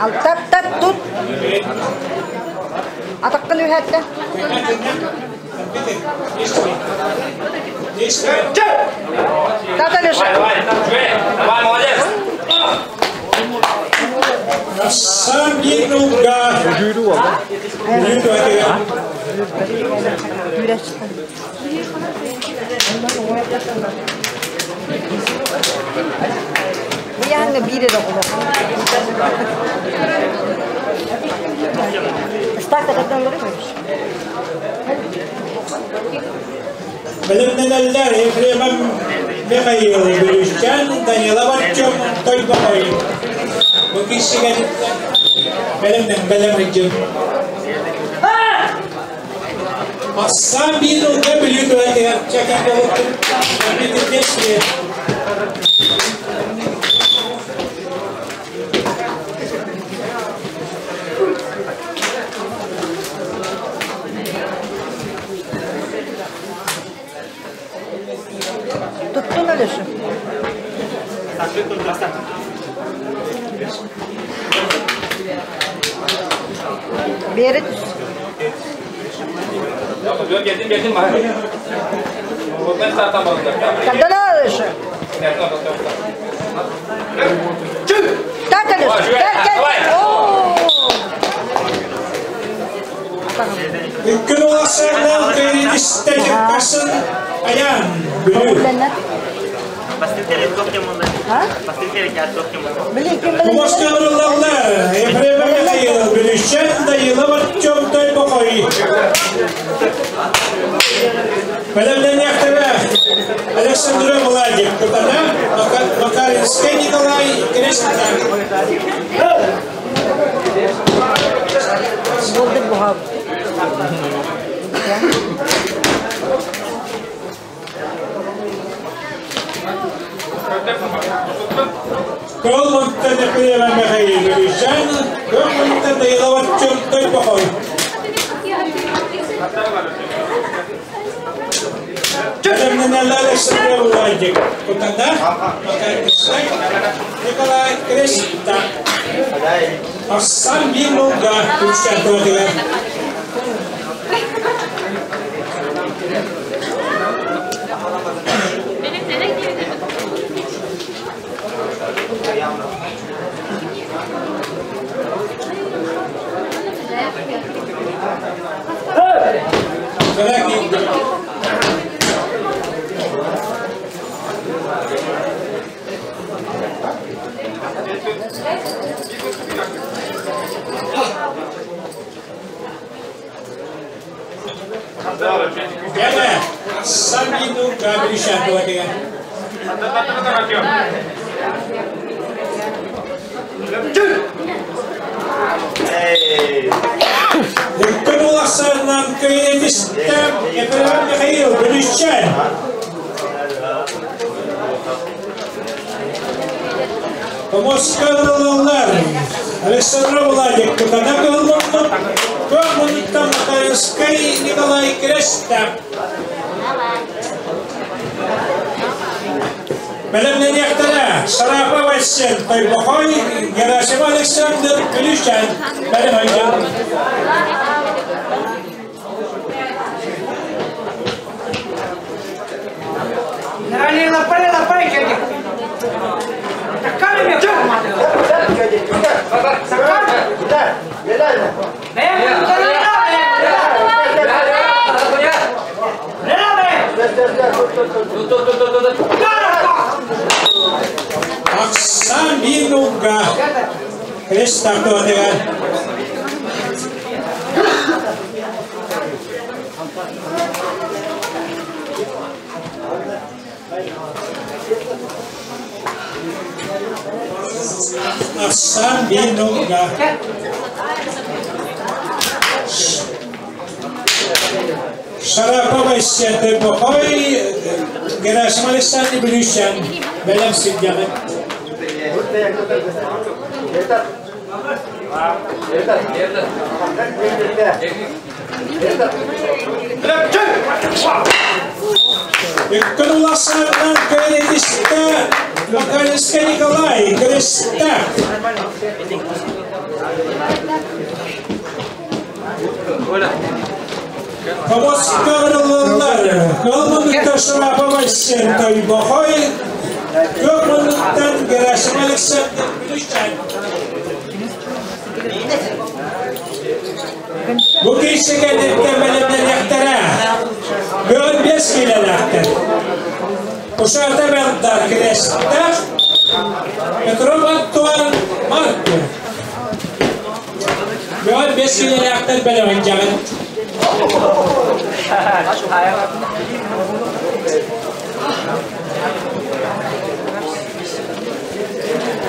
Алтап тат тут. Атаққын үһәтті. Тат Алеша. Давай, молодец! Ассан ноллуга. Бүлүү туһатыгар. Быяһыңа биир эрэ оҕолор. Ыстаак татан олорор. Бэлэмнэнэллэр Ефремов Михаил Бүлүүччэн, Данила Артем Тойбохой. Бу киһигэ бэлэмнэн бэлэм ыдьым. Ассан биир ылга Бүлүү туһатыгар чакан болуттун. Компьютер действие. Туттун Алеша. Бери түс. Geldim, geldim. Ben zaten balında. Кадана Алеша. Так, Алеша. Так, так. О! Үккүн уласардан кыйритисте чыккасын аян Бүлүү. Блин, ким билен? Москвалылар Ефремов Михаил Бүлүүччэн, Данила Артем Тойбохой. Бэлэмнэниэхтэрэ Александр Владик Кутана, Макаринский Николай Крестна. Болды бұға. Кол Ефремов Михаил Бүлүүччэн, Кол Данила Артем Тойбохой. Бэлэмнэнэллэр Александр Владик Кутана, Макаринский Николай Крестна. Ассан Бимулга Бүлүүччэн туотыгар. Gene Saminu Gabriel туотыгар. Үккүн уласарынан кыйритисте Ефремов Михаил Бүлүүччэн. Москвалылар Александр Владик Кутана кылмыттык. Көмүнүттан Макаринский Николай Креста. Бэлэмнэниэхтэрэ Сарапа Василь Тойбохой, Герасим Александр Бүлүүччэн. Бэлэм ойдун. Ахсан Бинуга. Креста туотыгар. Ахсан Бинуга. Шарапова Сентой Бохой, Герасим Александр Брюсян, Белем Сидяны. Үккін уласарынан көлетісті Макалевский Николай, Креста. Помоскарылылар, Калмыныкта Шарапова Сентой Бохой, Көкмыныктан Герасим Александр Брюсян. Бу кейсекәдеттә белемнәр Бөгөн бес киләләктер. Ушарда белдар креста Петров Антуан Марко. Бөгөн бес киләләктер белемен жагын.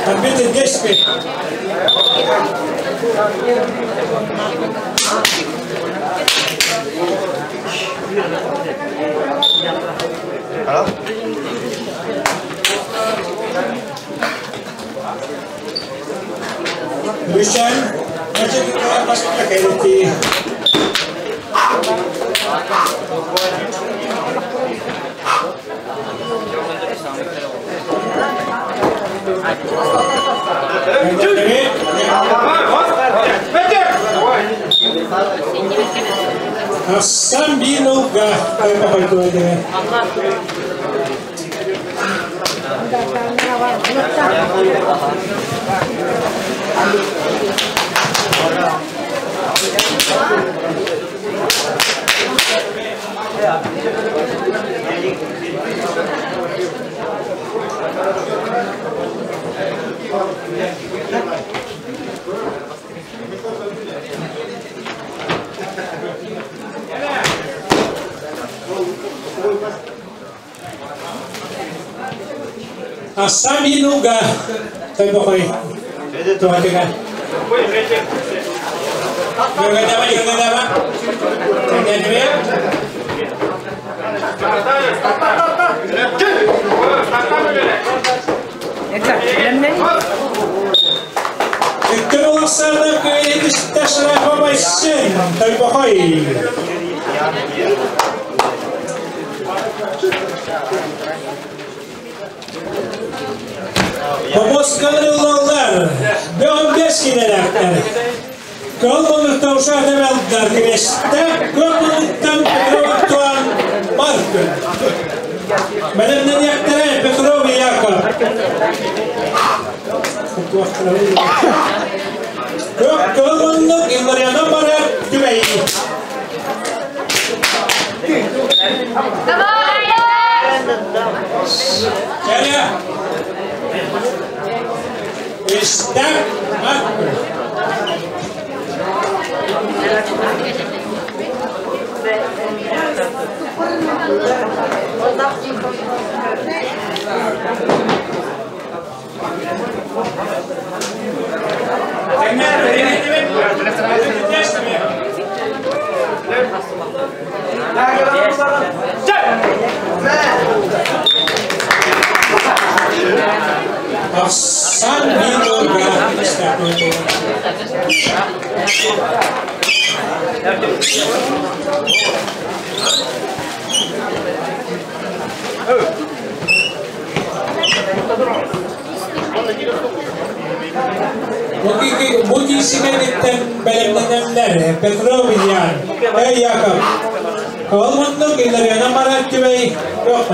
Арбит дешпи. Düşen, Öncelikle başka gerektiği. Асан бинуга Асан бинуга Тойбохой. Туатыга. Гагадама, гагадама. Тәгәнме? Үккін улақсарда көйетісті шарафа байсын. Тойбохой. Помоскалырылалар, бөғін бес келеләктер. Көл ушар демелдар креста, көл мұнықтан Петров Антуан Марко. Мәлімнен яктары Петров Яков. Көк көл мұнық Илларияна барар түбәй. Давай! Кәрі. Истак Марко. Асан бинуга. Бу кисигәниттен белемнәнәмнәр Петров Ильян, Эй Яков. Калманның иләргәнә марат түбәй yok.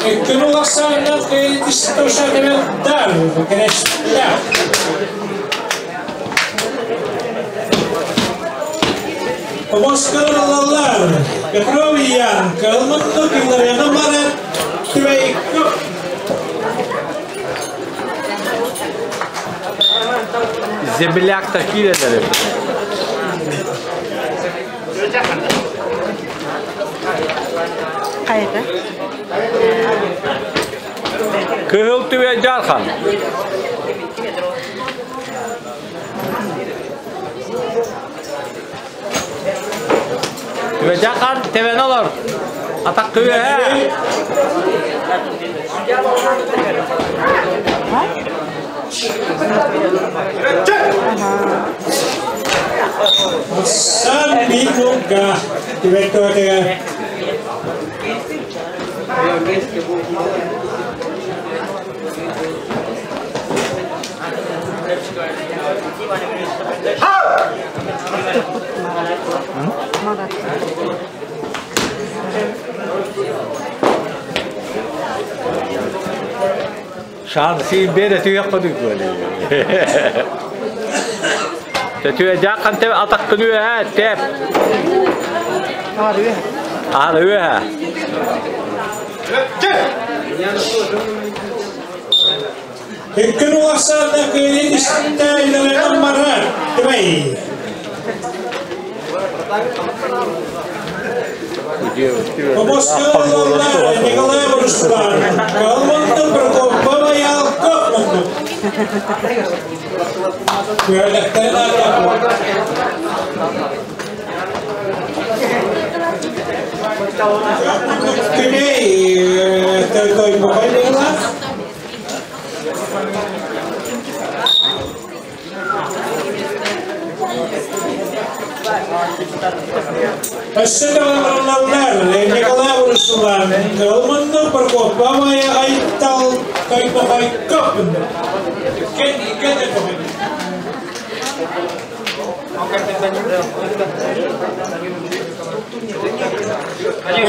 Үккін улақсарынан көйетісті ушар демелдар, керештер. Помоскалар. Петров Ян, Калмыннык Илларена Марат, Түбэй Земляк такие дали. Хайда? Кыһыл Түбэй Жархан. Түбэй Жархан тебен олор. Атак күө. Сан Бинуга, Түбэй Туатыга. Марат. Шансы бere tüy koyduk böyle. Tüy Жархан тебе атак күө теп. Ары үө. Үккүн улахсаанна кыйын истэ Илларена Марат, Түбэй. Помоскалалар Николай Руслан, Калмынды Прокопова Ялков. Күөлэхтэрин артаппыт. Күнэй той бохой быһылаах. Өссө даҕалаллар Николай Руслан, Калмынды Прокопова Айтал той бохой көппүндү. Кен кен бохой.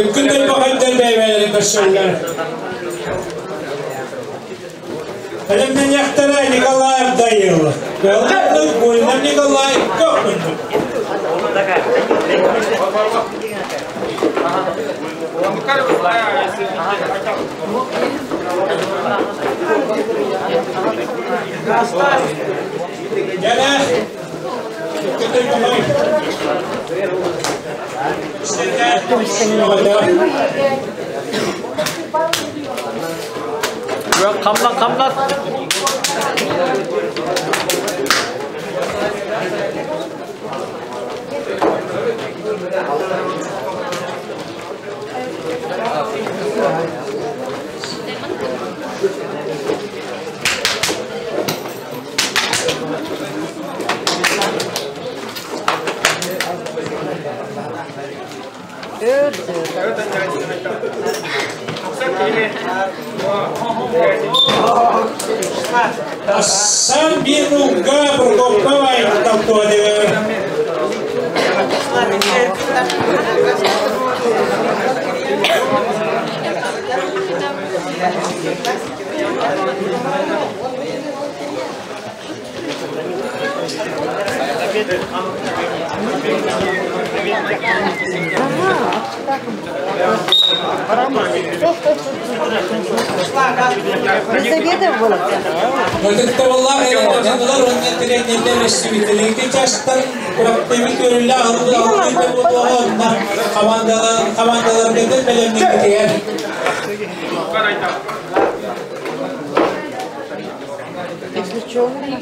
Үккүн той бохойдар бэйбэлэри көрсөллөр. Элемнен яхтара Николай Абдаил. Калмынды Гульнам Николай көппүндү. Яна, үккүн той бохой. Камлат, камлат. Асан Бинуга Прокопова Айтал туадыгар. Безобидно было. Ытыктабыллаах элементалар уонна тренердер өссүбүтэлиги частан кураптыбыт көрүллэ алды алды буолуоҕа командалар командаларгытын бэлэмнигитигэр. Если что, у меня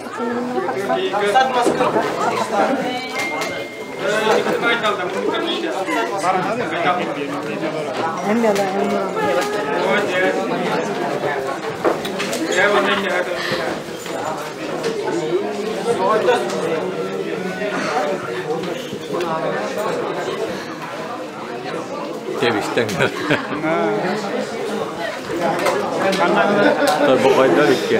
Тебистен. Той бохойдар икки.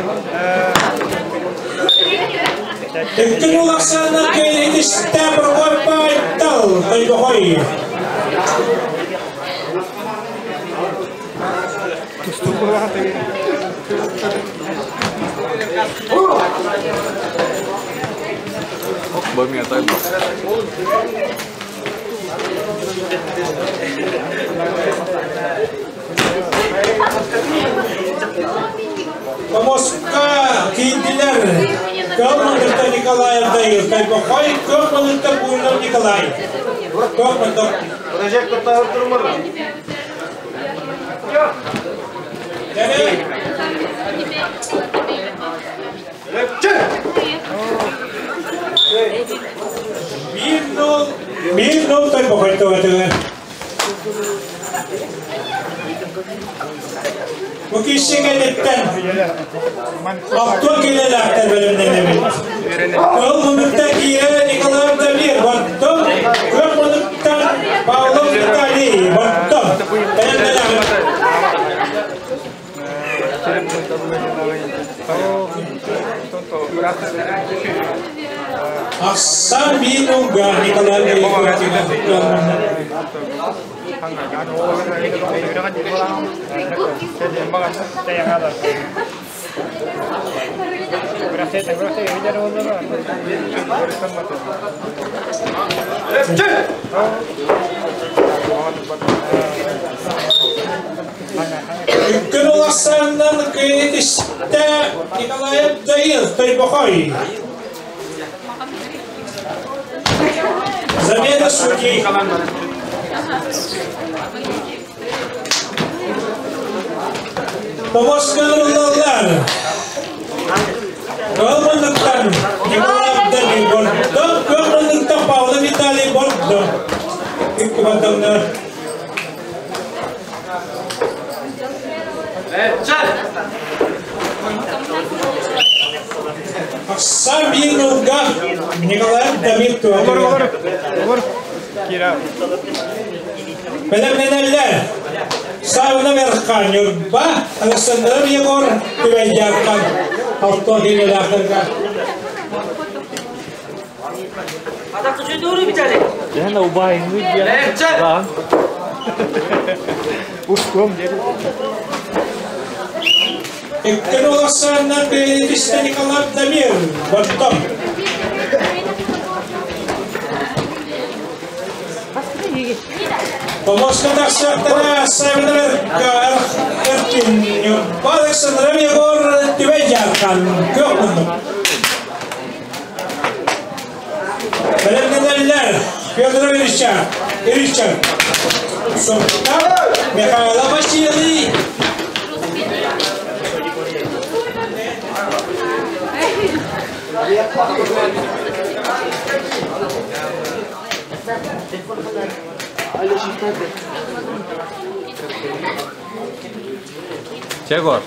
Үккүн улахсаанна кыйын истэ Прокопова Айтал той бохой. Бомия той бох. Томоска киирдилэр. Көл Николаев Дайыр, Тайбохой, Көл Мындырта Буйнов Николай. Көл Мындыр. Прожектор тағыр тұрмыр. 1-0 Тайбохой туһатыгар. Бу киши кэнниттэн алтуон киилэлээхтэр бэлэмнэнэбит. Кыл муннуктан киирэ Николаев Дамир Бордоҥ, көх муннуктан Павлов Виталий Бордоҥ. Бэлэмнэнэҕит. Ахсан биир ылга Николай Үккүн улахсаннан кыйытистэ Николаев Даил Тойбохой. Замена судей. Томосканыллаллар. Кылмындыктан Николаев Давид Бордо, Кылмындыктан Павлов Виталий Бордо. Икки бардамнар. Ахсан биир ылга Николаев Давид Олор, олор. Кира. Бэлэмнэнэллэр. Савна Верхан Ньурба, Александров Егор Түбэйдярхан Алтон киилэлээхтэргэ. Дьэһэн убайыҥҥы диэн. Устуом диэн. Иккин улахсааннан кыайытистэ Николаев Дамир Бордоҥ. Томоска тахсыахтара Савна Верхан Эркин Ньурба, Александров Егор Түбэйдярхан Күөх муннук. Бэлэмнэнэллэр Федоров Ильича, Ильича, Сунтар, Михайлов Василий, Чегор.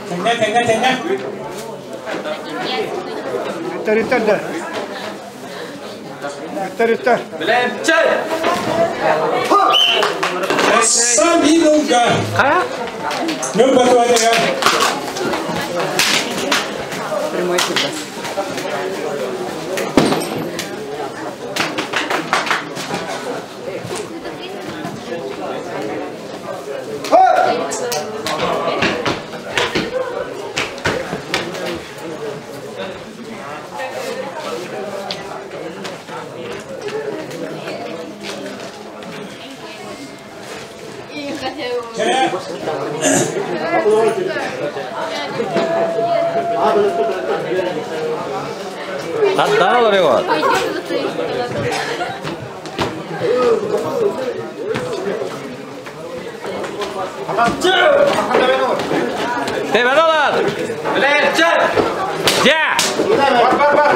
Тэҥҥэ, тэҥҥэ, тэҥҥэ. Үттэр, үттэр да. Үттэр, үттэр. Сам биир ылга. Ньурба туһатыгар. Прямой эфир. Кэрэ. Таттан олор Егор. Тебен олар. Дьэ. Бар, бар, бар.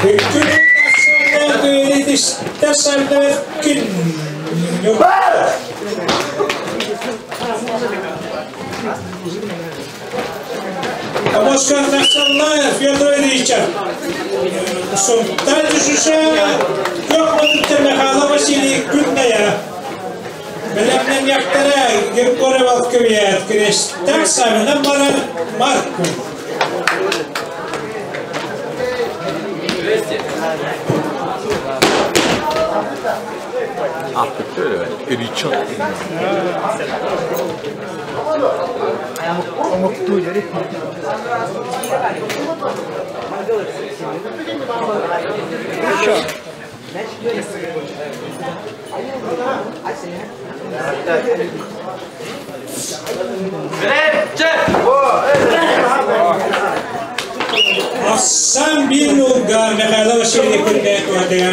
Иккин улахсааннан кыайытистэ Савна Веркин Ньурба. Томоска тахсаллар Федор Ильича. Сунтар түсүсэ Күөх муннуктан Михайлов Василий Күннэйэ. Бэлэмнэниэхтэрэ Григорий Волковият, Креста Савина Марат Марков. Асан bir nulga Михайло Васильевич күннәк ватыга.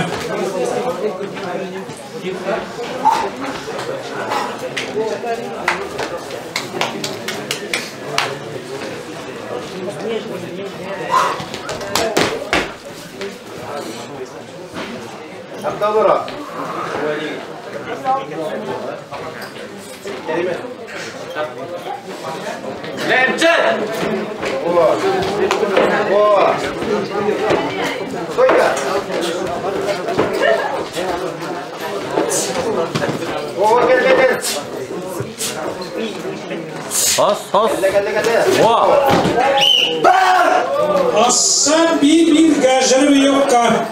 Асан bir gajırı yokka.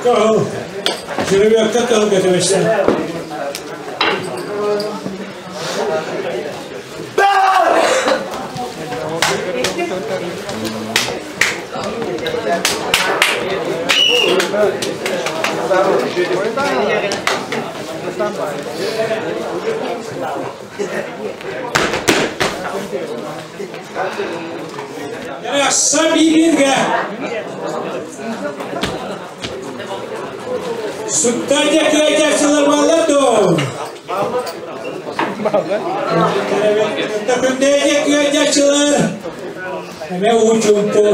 Кол. Жүрбөккө кыл көтөбөстөн. Асан bir-бирге. Суттадя кыайтачылар балладо. Күндәйде кыайтачылар. Эме учумпу.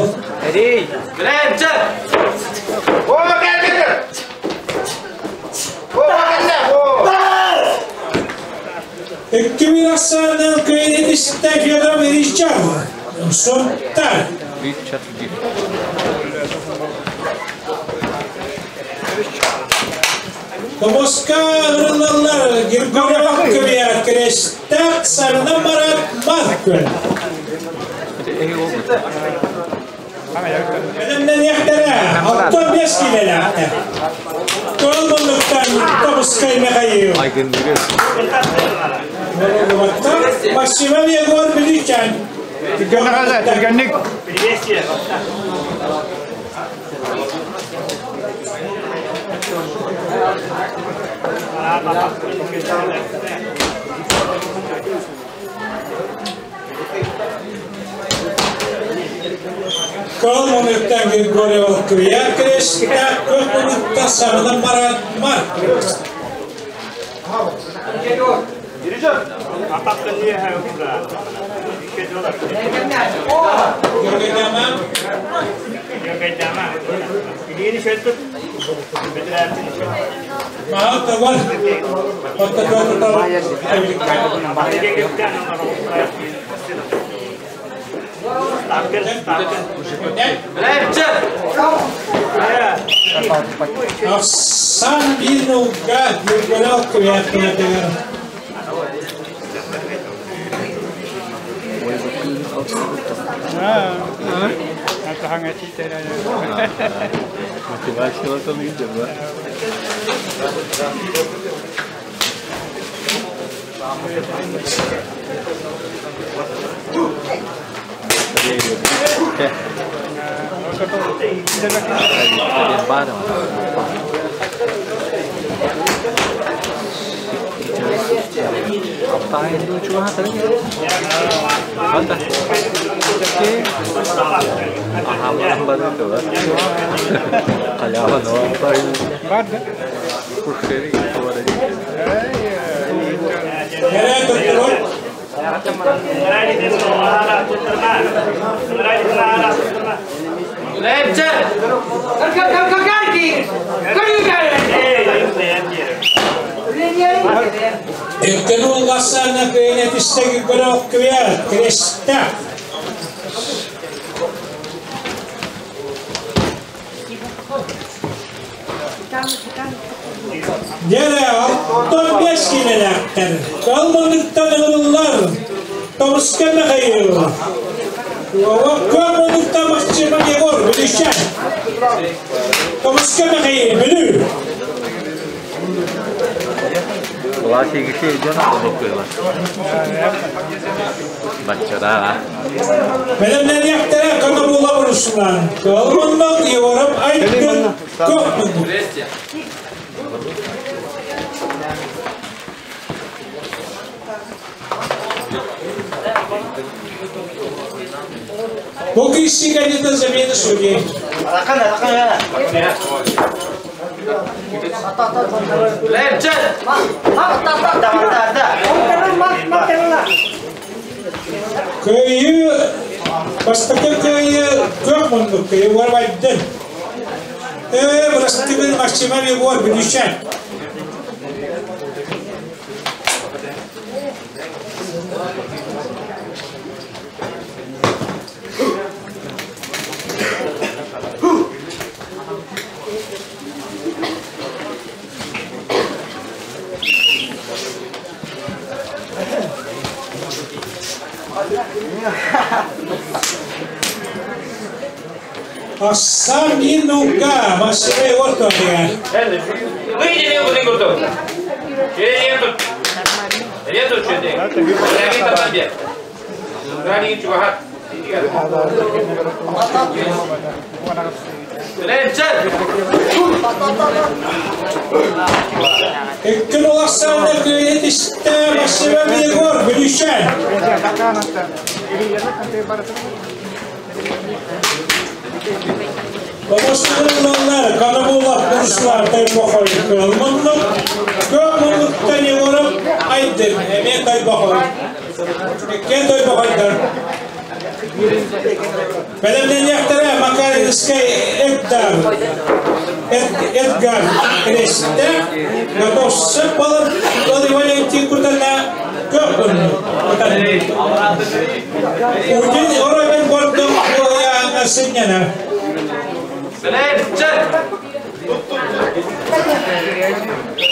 Икки бир асардан кыйнетиште Федор Ричард. Суттар. Томоска ырылалар Григорьев Квият Крестак Сарна Марат Маркөл. Бәлемнен яқтара, 65 килеләкте. Кол болуктан Томоска Михаил. Максимов Егор Беличан. Түргенник. Кол монуктан Григорьев Квият Крестак Кол монуктан Сарна Марат Маркөл. Асан bir nulga Григорьев Квият Nereye tutturun? Иккен улгасана кыйнетистеги көрөк квият Крестак. Дere 65 килеләктер. Калманыктан ырыллар. Томска Михаил. Көмөлүктэ Максима Егор Бүлүшчэн. Томска Михаил Бүлүү. Власти дьон олохкуйлар. Баччара. Бэлэмнэниэхтэрэ Канабула Руслан. Кылмыннан Егоров Айдын Көкмүн. Бу киси кандидат замена судей. Кыайыы бастакы кыайыы күөх муннук Егор Байдын. Бырастыгын Максимов Егор Бүлүшэн. Асан Инука, Максим Егор Тоня. Иккин улахсаана кыайы тистэ Максимов Егор Бүлүшэн. Бабасылылар, Канабулар, Курслар, Тайбохой, Кылмынлык, Көк Егоров Айдын, эме Тайбохой. Иккен Тайбохойдар. Бэлэмнэниэхтэрэ Макаринскай Эдгар, Эдгар Кресте, Готовсы балын Валентин Кутана Көк Удин Оробен Гордон Ояна Сынняна.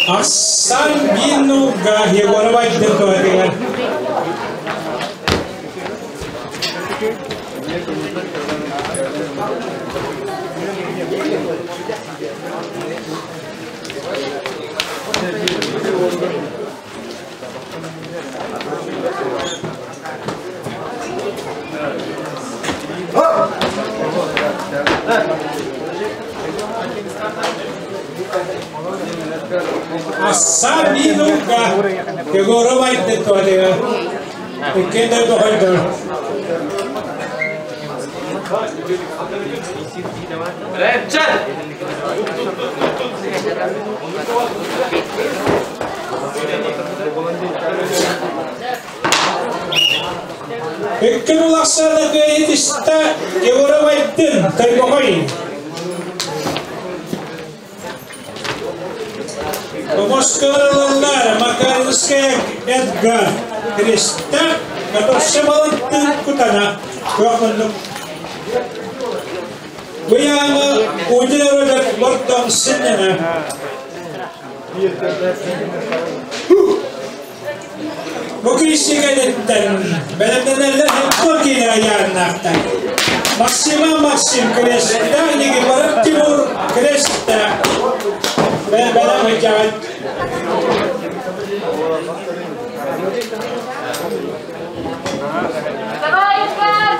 Асан Бинуга Егорова Айдын Туатыгар. Асан Бинуга Егорова Айдын Туатыгар. Иккендер Бохойдор. Иккен улахсаана кыайы тистэ Егоров Айдын Тайбохой. Москвалалар Макаринская Эдгар Креста, Готовсы балыттын кутана. Көкмүннүк. Буяңы Удин Роберт Бортон синнена. Бу кириссигәнеттен бәлемнәнәлләр Хеппо килә аяннақтан. Максима Максим Креста, Нигибаров Тимур Креста. Бәлем хыджат. Давай, Эдгар!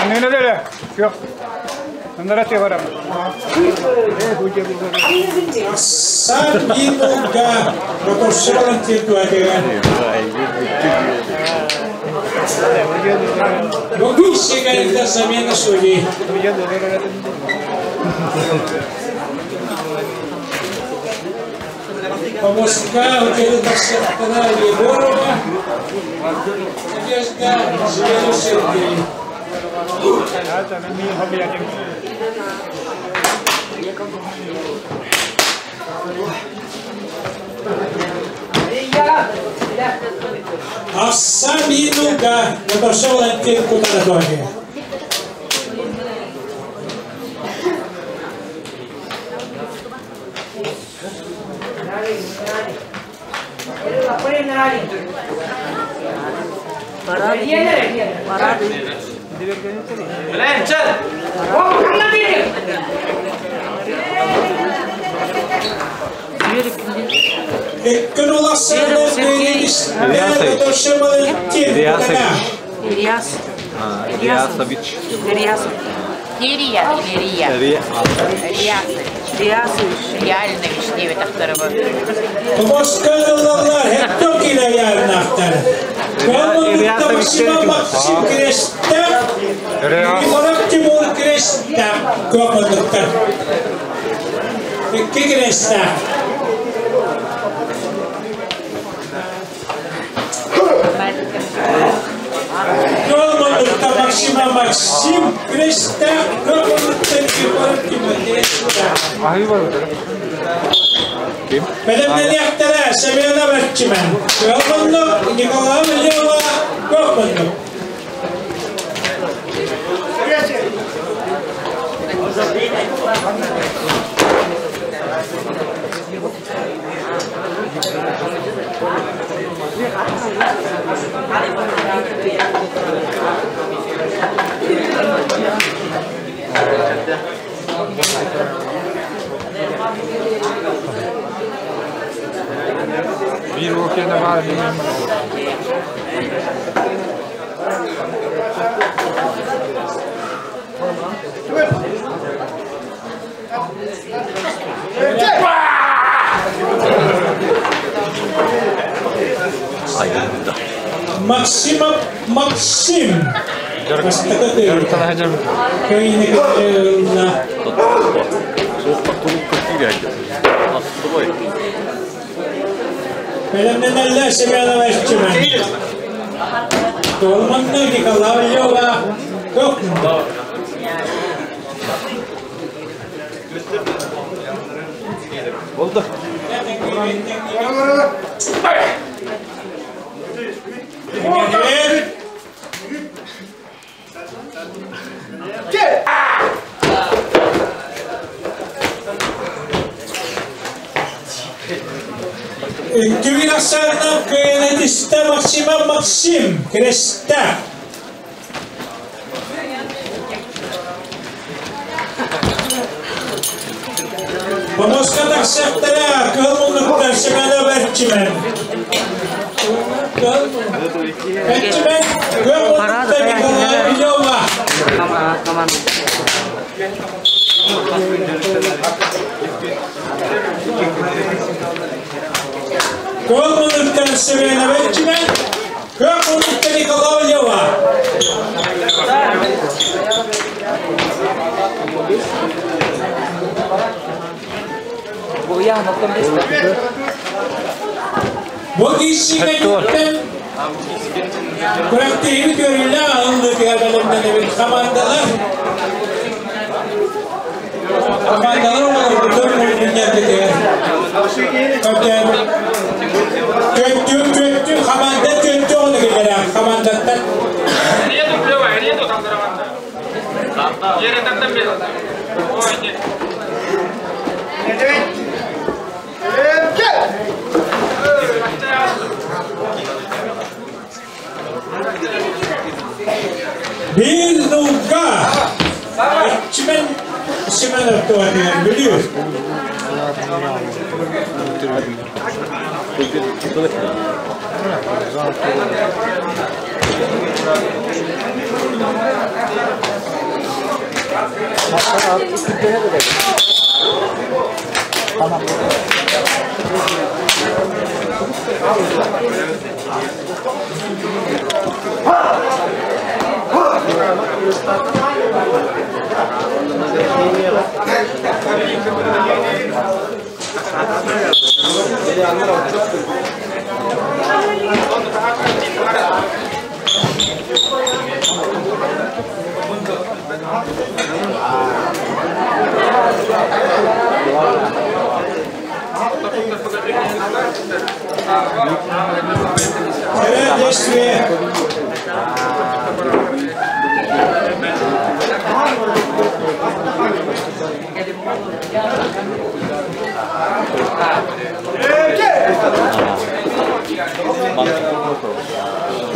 Аннына деле. Yok. Аннара те барам. Асан Бинуга Готовсы балыттын туатыгар. Бу кириссигәнеттен замена судей. Помостка үтүөлү тахсыахтара Егорова, Надежда, Семенов Сергей. Ахса минута Наташа Валентин Кутанатовия. Иккин улассаннар Наташа Валентин Кутана. Ильяс. Ильясович. Ильясов. Ирия, Ирия. Ильясович. Ильясович. Реальнович диэбит ахтарыбы. Помосткалалар хетто килеярнахтар. Калманутта Максима Максим Крестак, Николай Тимур Крестак, Копануттар. Икки Крестак. Калманутта Максима Максим Крестак, Копанутта Николай Тимур Крестак. Бэлэмнэниэхтэрэ Семена Бэрчимэн, Калманук Николай Лева, Копанук. Bir okeyne var bilmem. Айында. Максима Максим. Бастакаты. Кайныкына. Соқпақ тұрып көптің Асты ғой. Бэлэмнэнэллэр Семена Бэрчимэн. Калманна Николай Лева, Копанук. Болды. Кювинасарна кыйнетиста Максима Максим Крестак. Помоска тахсахтара кылмунуктар Семена Бэрчимэн. Бэрчимэн кылмунуктар Николай Лева. Команда. Кылмунуктар Семена Бэрчимэн. Кылмунуктар Николай Лева. Бу киһигэттэн күрэхтэһиини көрүллэ аһыллыы бэлэмнэнэбит командалар командалар оҕолорбутун мунньарбытыгар Төттүү төттүү команда төттүү ону кэлэрэ командаттан Bir nulga Çimen Семенов туатыгар билүү.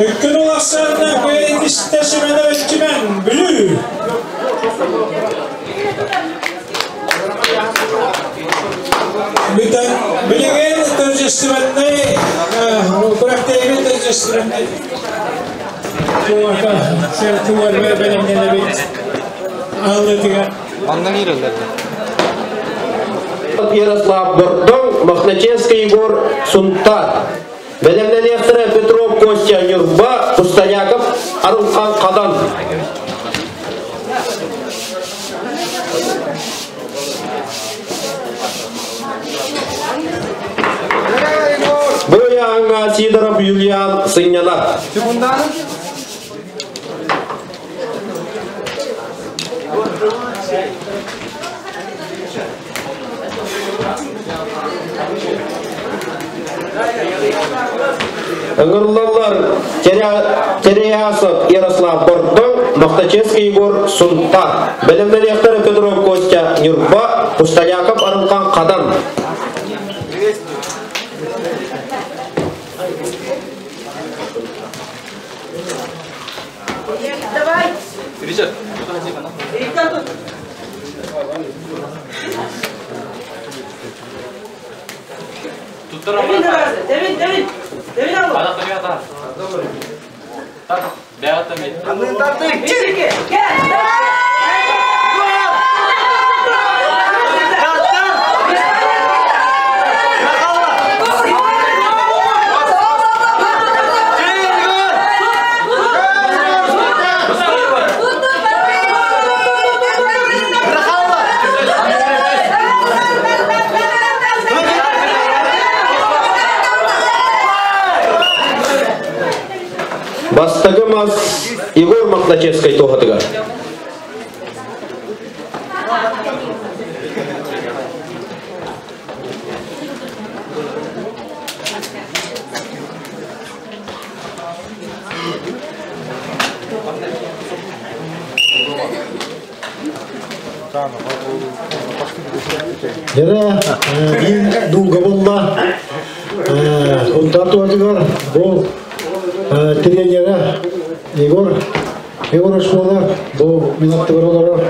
Үккүн улахсарына Куэнтистэ Семенович Чимэн, Бүлүү. Бүтэн билигин торжественный күрэхтэһиибит торжественный туорба бэлэмнэнэбит аллытыгар. Онно киирэллэр. Ярослав Бордоҥ, Мохначевский Егор Сунтаар. Бэлэмнэниэхтэрэ Петров Костя Ньурба, Пустоняков Арылхан Хадан. Бу ыйааһыҥҥа Сидоров Юлиан сынньанар. Секунданы. Ыҥырыллаллар Терясов Ярослав Бордоҥ, Мохтачевский Егор Сунтаар. Бэлэмнэниэхтэрэ Петров Костя Ньурба, Пустоняков Арылхан Хадан. Давай. Ричард. Devin, Devin, Devin al. Gel. Бастакы мас Егор Мохначевскай туһатыгар. Дьэ, биир дууга буолла. Унтаар туһатыгар бу тренерэ Егор Егорович буолар. Бу мин аттыбар олорор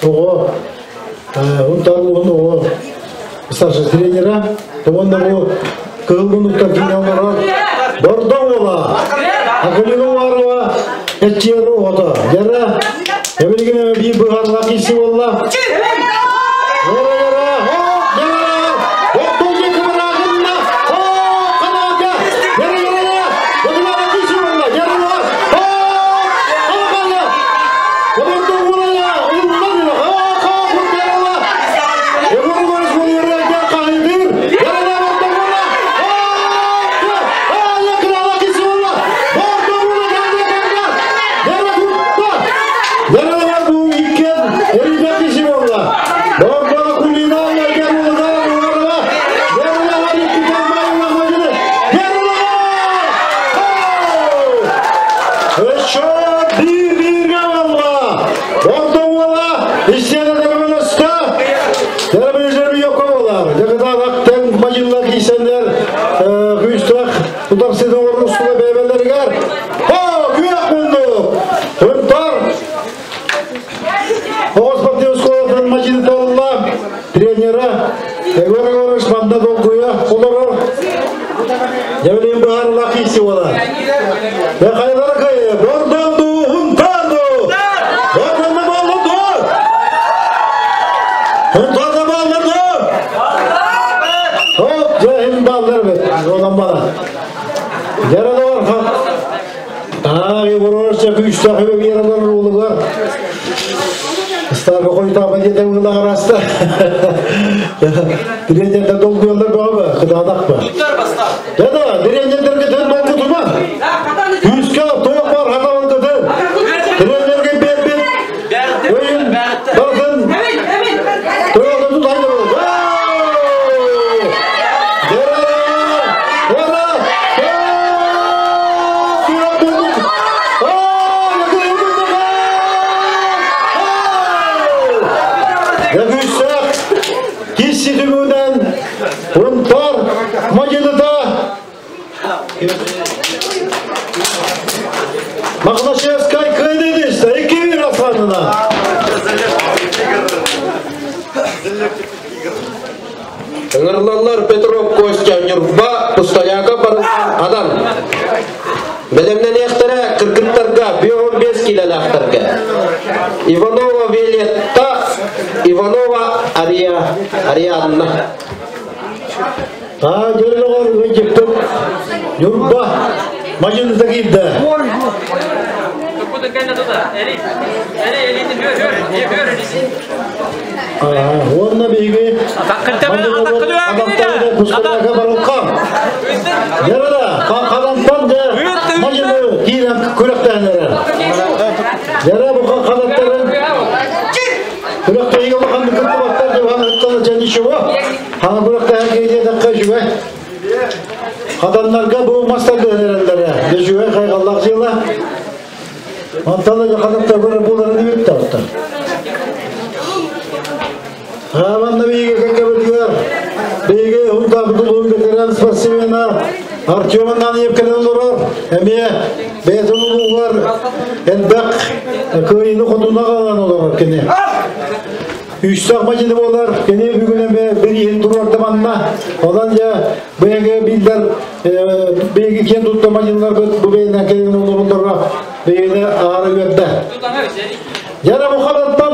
оҕо Унтаар улууһун оҕо старший тренера. Уонна бу кыһыл муннуктар киинэ олорор Бордоҥ уола Акулина Уварова эччиэр оҕото. Дьэ, эбилигин биир быһаарылаах киирсии буолла. Тренера Егор Егорович манна долгуйа олорор. Дьэбилин быһаарылаах киирсии буолар. Хайалара кыайы? Бордонду, Хунтарду! Бордонду балларду! Хунтарда балларду! Хоп, дьэ, баллар бит. Онон бала. Дьэрэ бар Аа, Егор Егорович күүстээх үбэ олугар. Ыстаабы хойутаама диэтэ ылаҕараста. Тренердер долгуйаллар бөҕө кытаанах ба. Да, тренердерге тен долгутума. Күүскэ тоқ бар хатабылгыты. Тренерге бер-бер. Ойын бардын. Тояқты тут айда болды. күүстээх киси түмүгүнэн Унтар мадьыныта Мохначевскай кыайдыды 2-1 ахсаанынан. Ыҥырыллаллар Петров Костя Ньурба, Пустоляков Барылхан Хадан. Бэлэмнэниэхтэрэ кыргыттарга 55 киилэлээхтэргэ. Иванова Виолетта, Иванова Ария, Арианна. Аа, дьоллоҕор ыдьыппыт Ньурба мадьыныта киирдэ. Уонна биһиги мадьыныбыт Пустоляков Барылхан. Ярада, ханантан дьэ мадьыны киирэн күрэхтээн эрэр. Яра бу ханаттарын күрэхтэһиигэ улаханнык кыттыбаттар деп ханыттан дьэ ничего. Хана күрэхтэһэр киһи диэтэххэ үчүгэй. Хаданнарга бу мастар эрэллэрэ. Үчүгэй хайҕаллаах дьыала. Онтон да ханаттар көрөр буоларын диэбит да. Хааманна биһиги кэккэбитигэр биһиги Унтаабыт улууһун ветеран спортсмена Артем Ананьев кэлэн олорор. Эмиэ бэйэтин улууһугар элбэх кыайыыны хотуна аҕалан олорор кини. Үстэх мадьыны буолар, кини бүгүн эмиэ бирииһин туруорда манна. Онон дьэ бэйэгэ биллэр биһиги киэн тутта мадьыннарбыт бу бэйэнэн кэлин олороллоро бэйэни аара үөрдэ. Яра бу ханаттан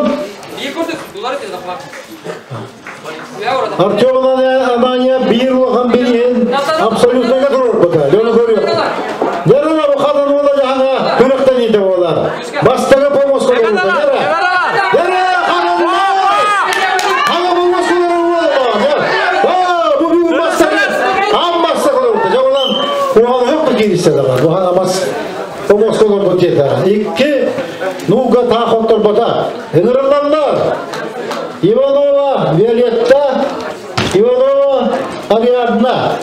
Артем Ананьев биир улахан бирииһин абсолютно туруорбута. Дьону көрүөх. Яра бу ханан уола дьаһана күрэхтэниитэ буолар. Бастакы помоска буолбута. Яра! Яра ханан Хана бу москалары уола. Бу бүгүн бастакы аан бастакы олорбута. Дьэ онон куһаҕан да киирсэ да бар. Бу хана бас помоска олорбут диэтэ. Икки нууга таах отторбота. Ыҥырыллаллар. Иванова Виолетта, Иванова Ариадна.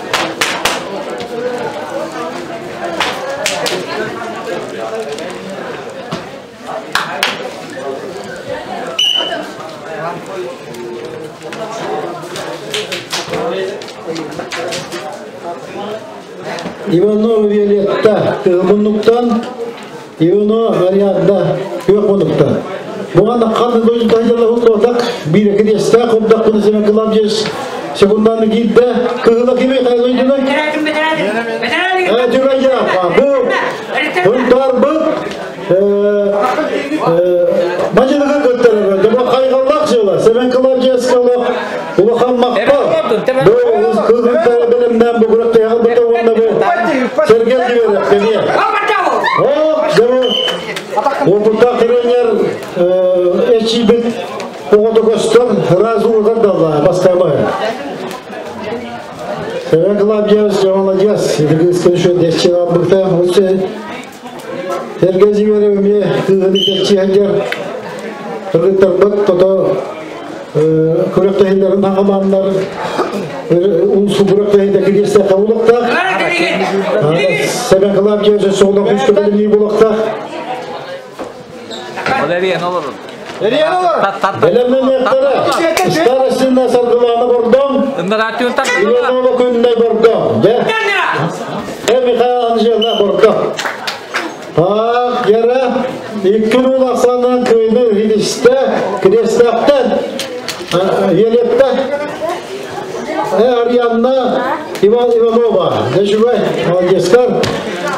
Иванова Виолетта кыһыл муннуктан, Иванова Ариадна күөх муннуктан. Буган ханны дойду тайдала хуллуотак, биир кириэстээх курдак кыны Семен Кылабдьыс секунданы киирдэ, кыһыла кими хайа дойдуна? Түбэйя, бу Хунтарбыт мадьыныгы кыттарар, дьомо хайҕаллаах дьыала, Семен Кылабдьыска олох улахан махтал. Бу кыһынтара бэлэмнээн бу күрэхтэһэ быта уонна бу Сергей Диверов кэмиэ. О, дьомо опыттаах тренер эчийбит оҕото көстөр, раз уутар далла бастамай. Семен Кылабдьевич, молодец, кыыс еще десчи албыкта, Сергей Зиверев эмиэ кыыһын итеччи сылдьар. Кыргыттарбыт тото күрэхтэһиилэрин хаҕалааннар улуску күрэхтэһиитэ кириэстээх булуохтаах. Семен Кылабдьевич соҕолох үскэ бэлэмнии буолуохтаах. Ол эриэн олорун. Бэлэмнэниэхтэрэ. Старостина Саргылаана Бордоҥ, Иванова Күннэй Бордоҥ. Дьэ. Михаил Анжела Бордоҥ. Так, яра, икки нул ахсаанынан кыайны хидисте, Крестахтан, Елетте, Арианна Иван Иванова. Дежувай, молодецтар.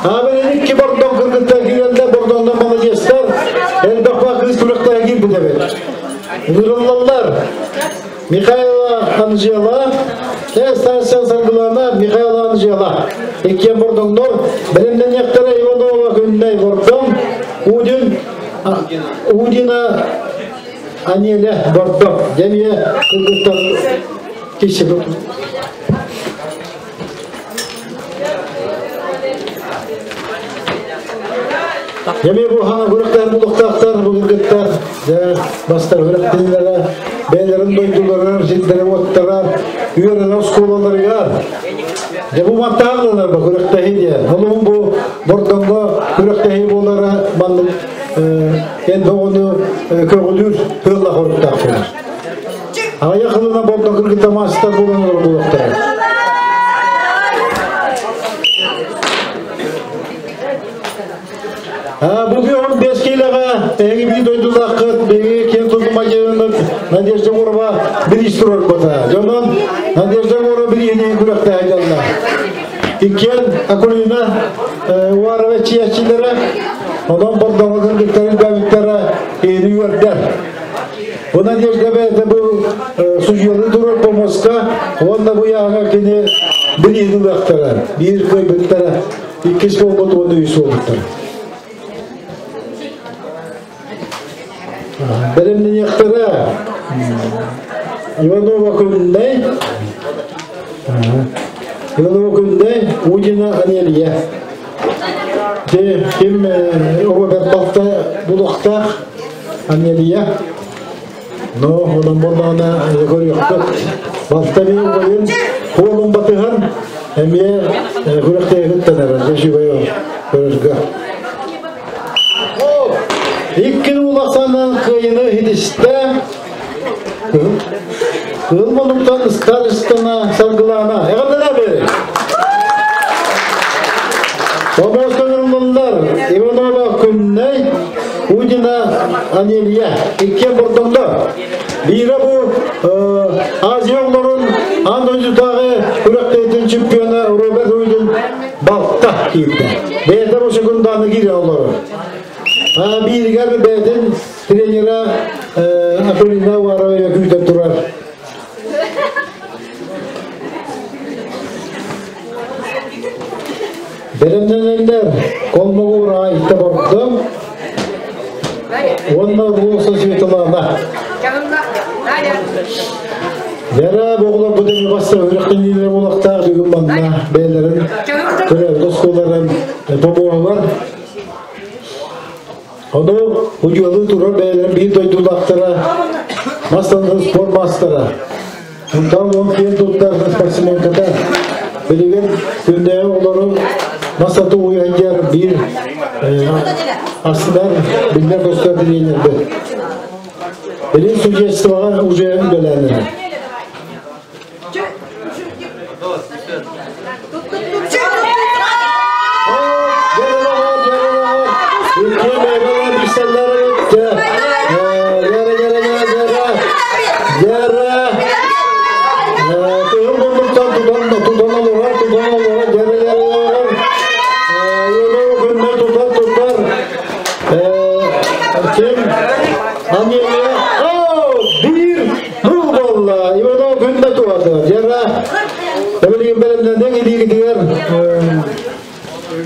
А мен икки Бордоҥ кыргыттар киирэллэр, Бордоҥнор молодецтар. Элбэх кыыс күрэхтэһэ киирбит эбит. Ыҥырыллаллар. Михаила Анжела, Старостина Саргылана, Михаила Анжела. Иккиэн Бордоҥнор, бэлэмнэниэхтэрэ Иванова Күннэй Бордоҥ, Удин, Удина Анеля Бордоҥ. Дэмиэ кыргыттар киши. Эми бу хана күрэхтэр булуктаахтар, бу кыргыттар, дьэ, бастар күрэхтииллэрэ, бэйэлэрин дойдуларыгар, сирдэрэ уоттара, үөрэнэр оскуолаларыгар. Дьэ бу мантаалланар бу күрэхтэһии диэн. Олуһун бу Бордоҥҥо күрэхтэһии буолара маннык эн оҕону көҕүлүүр тыалла хоруктаах буолар. Ая қылына бордон кыргыта мастар болан олар болуқтар. Бу bir 15 келеға әңі bir дойдулаққыт, беге кен тұлдыма Надежда Горова bir iş тұрар бұта. Жонан Надежда Горова bir ене күрәкті айдалла. Иккен Акулина Уарова чиячилері, онан бордоңы кыргыттарын бәбіттері ені үйердер. Бу Надежда бәйті бұл судьялы тұрар помоска, онда бұл яға кене бір ені лақтара, бір көйбіттері, иккис болбот, онда үйсі болбуттар. Беремнен яқтара Иванова күнней, Иванова күнней, Удина Анелия. Ким Роберт Балта булуқтақ Анелия. Но onun боллағына көріқпіт. Балта мен ойын қолын батыған, әме күрәктегі тәнәрі, жеші көріргі. Иккин улақсанан кыйыны хидисте, кыл монуктан старыстана саргылана. Эғандана бері. Помостонырмындар Иванова Күнней, Удина Анелия. Иккен бордоңдо. Бире бу Азия оңлорун Андойдутагы күрәктейтин чемпионы Роберт Уйдин Балта кийді. Бәйді бу секунданы кире олору. Биргер бәйдин тренера Акулина Варова күйтеп турар. Беремненелер Колмогура айтты бордым. Онна болса Светлана. Яра боғлар бұ деме баста үріқтен болақтағы бүгін манна бәйлерін түрі досколарын побоғалар. Оны ұйылы тұрар бәйлерін bir дойдулақтара, мастаны спорт мастера. Ондан он кейін туттар спортсменката. Билеген күндегі олары масаты уянгер bir астыдан bilmer dostlar тренерді. Билин судействоға уже үнделенді.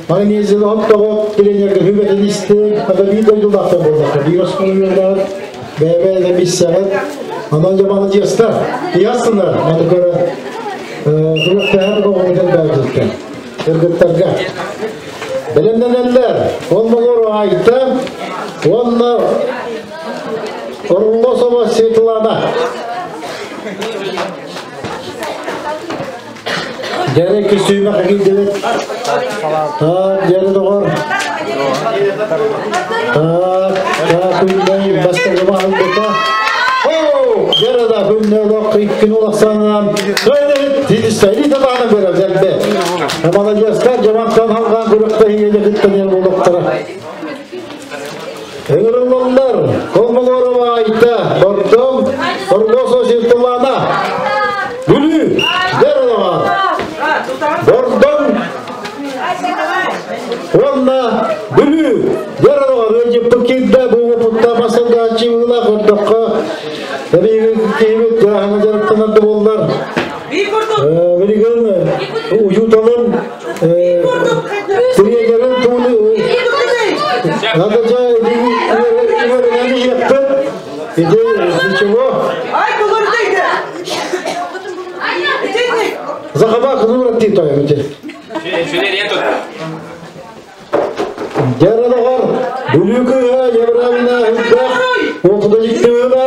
Магнезиялы хоттоҕо тренерге хүбэтин истик, ата бир дойдулаахта буоллахха, биир осколуйуллаар, бэбэ биссэҕит, онон жамана жестар, тияссынар, маны көрө күрөктөһөр коҕуҥутар баажыттар, кыргыттарга. Белемненеллер, олмолору айта, онна Орлосова Светлана. Gerek küsüğüme kakildiler. Так, жері доғар. Так, так, күннен бастырма албыта. Оу, жері да күнне олақ, иккін олақсанам. Қайны тидісті, татағына беріп, жәлбе. Молодецтар, жамантан алған күрікті егелі күттен ел болуқтыра. Өңірілілер, Колмолорова айта, Бордом, Орлосо Светлана. Бүлі, жері доғар. Бордон Онна бүлі жаралар өже пыккенде бу опытта масалда чивыла көрдөккө табиги кейбет жахана жарыктанарды болдар. Билген уюталын тренерин туны надо же Иди, ничего. Захаба кызура ти той эти. Жаралар бүлүкү еврамна хыдда опыта жиктебена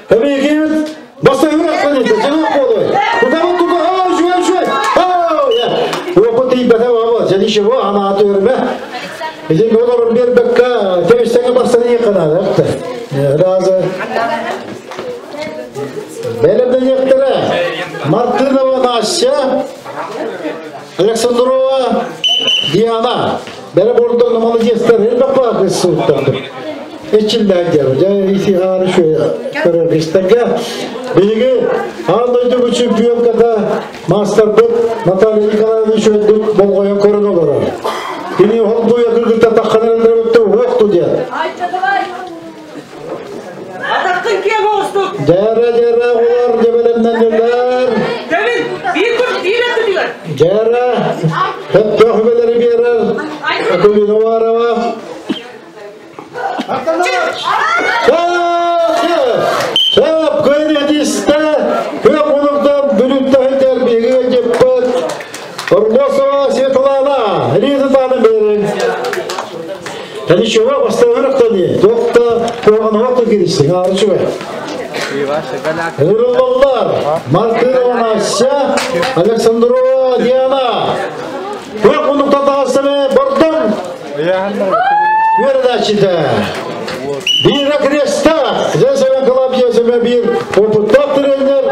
Эми баста юрак канет, жана болой. Туда вот туда, а, жуй, жуй. А, я. Опыт ибата баба, жани шибо ана аты өрме. Эжен олар бербекка тебистеңе барса не канады, апты. Разы. Бэлэмнэниэхтэрэ Мартынова Настя, Александрова Диана. Бэрэ бордоҥ молодецтар элбэх баар суuттар. Эчиллээх диэр. Дьэ исиһаары көрөргүстэргэ. Биһиги аан дойду чемпионката мастербыт Наталья Николаевна үчүгэйдик болҕойон көрөн олорор. Кини холбуйа кыргытта тахханарындырыбытты уохту диэн. Атаққын кең оғыстық. Дәрі дәрі олар дебелемненделер. Дәмін, бір күн, бір өтілер. Дәрі, hep köhbeleri берер. Акулина Варова. Шап, көйретисте, көп ұлықтан бүлікті хәйтер беге жеппіт. Ордосова Светлана, Риза таны берін. Тәнішева бастағырықтан Доқта қоған уақыт келістің, арычы Нұруллалар, Мартынова Настя, Александрова Диана. Көп ұлықтан тағасыны бұрдың. Вердачыда. Bir креста, Зәсәмен кылап жесеме bir опыттақ тренер.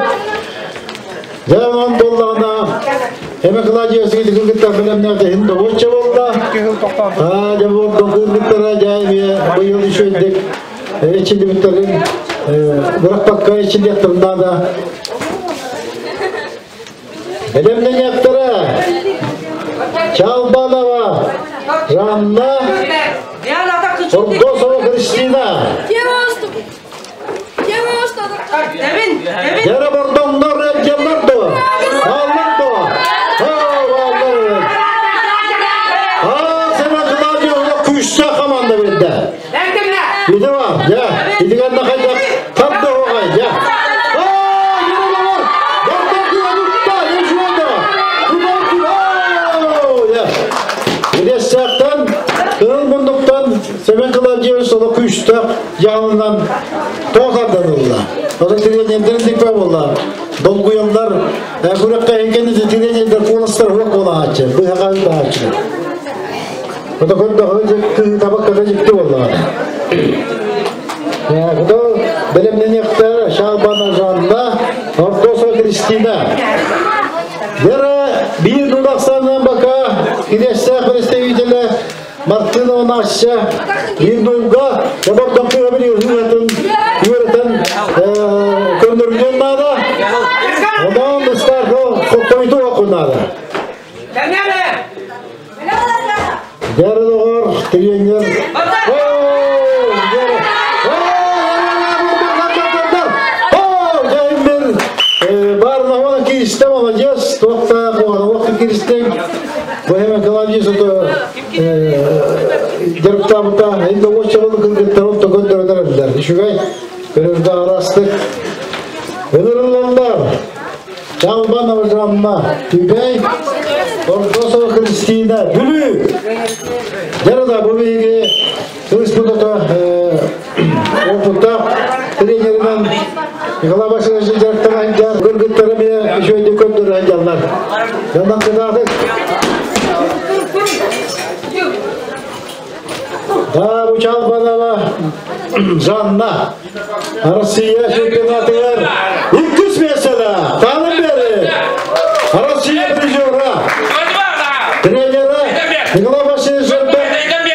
Заман боллағына, Эме кыла жесеге кыргыттар билемнерде хинде очча болда. А, же болды кыргыттара жай быйыл үшөйдик. Эчинди биттерин, бирак ичинди яктырында да. Элемнен яктыра. Чалбанова Жанна, Ордосова Кристина. Жара бордоңдор элжеллер до. Аллар до. А, сена кылажы ола күшті команда берді. Иди бар, я, иди канда кайда, тапты оғай, я. А, юрулар, бордоң күйе ешуайда. Кудан күйе, я. Илесяқтан, кыл мұндықтан, Семен Кылажы сола күшті жағынан тоқарданылды. Ода тренердерин дикпе болла. Долгуяндар, күрәккә екені де тренердер қолыстар жоқ бола ачы. Бұл хақаны да ачы. Ода көрді хожы табак када жикти болла. Куда белемнен яктар Шабана Жанна, Ордосова Кристина. Вера bir дудақсаннан бака кирессе представителі Мартынова Настя, bir дулга, жабар дақы бір үйретін, үйретін көндірген нада. Онан ыстар қойды оқынады. Дәрі доғар, тренер. Молодец, тоқта қоған уақыт киристен. Бұл hemen Клавдия соты дерптабыта, енді оччабылы кыргыттар отто көндөрөнөр Үшүгай, көрөрдө арастык. Ынырыландар, Чалбанова Жанна, Түбей, Ордосова Кристина, Бүлүү. Жарада бу биги Кыргызстанда опытта тренеринен Николай Васильевич жарыктан анжар, кыргыттары менен үшөйдө көндөрү анжалар. Жандан кыдадык. Да, бу Чалбанова Жанна, Россия чемпионатыгар 200 меселе, таным бери. Россия призера. Тренері Николай Васильевич Жербек,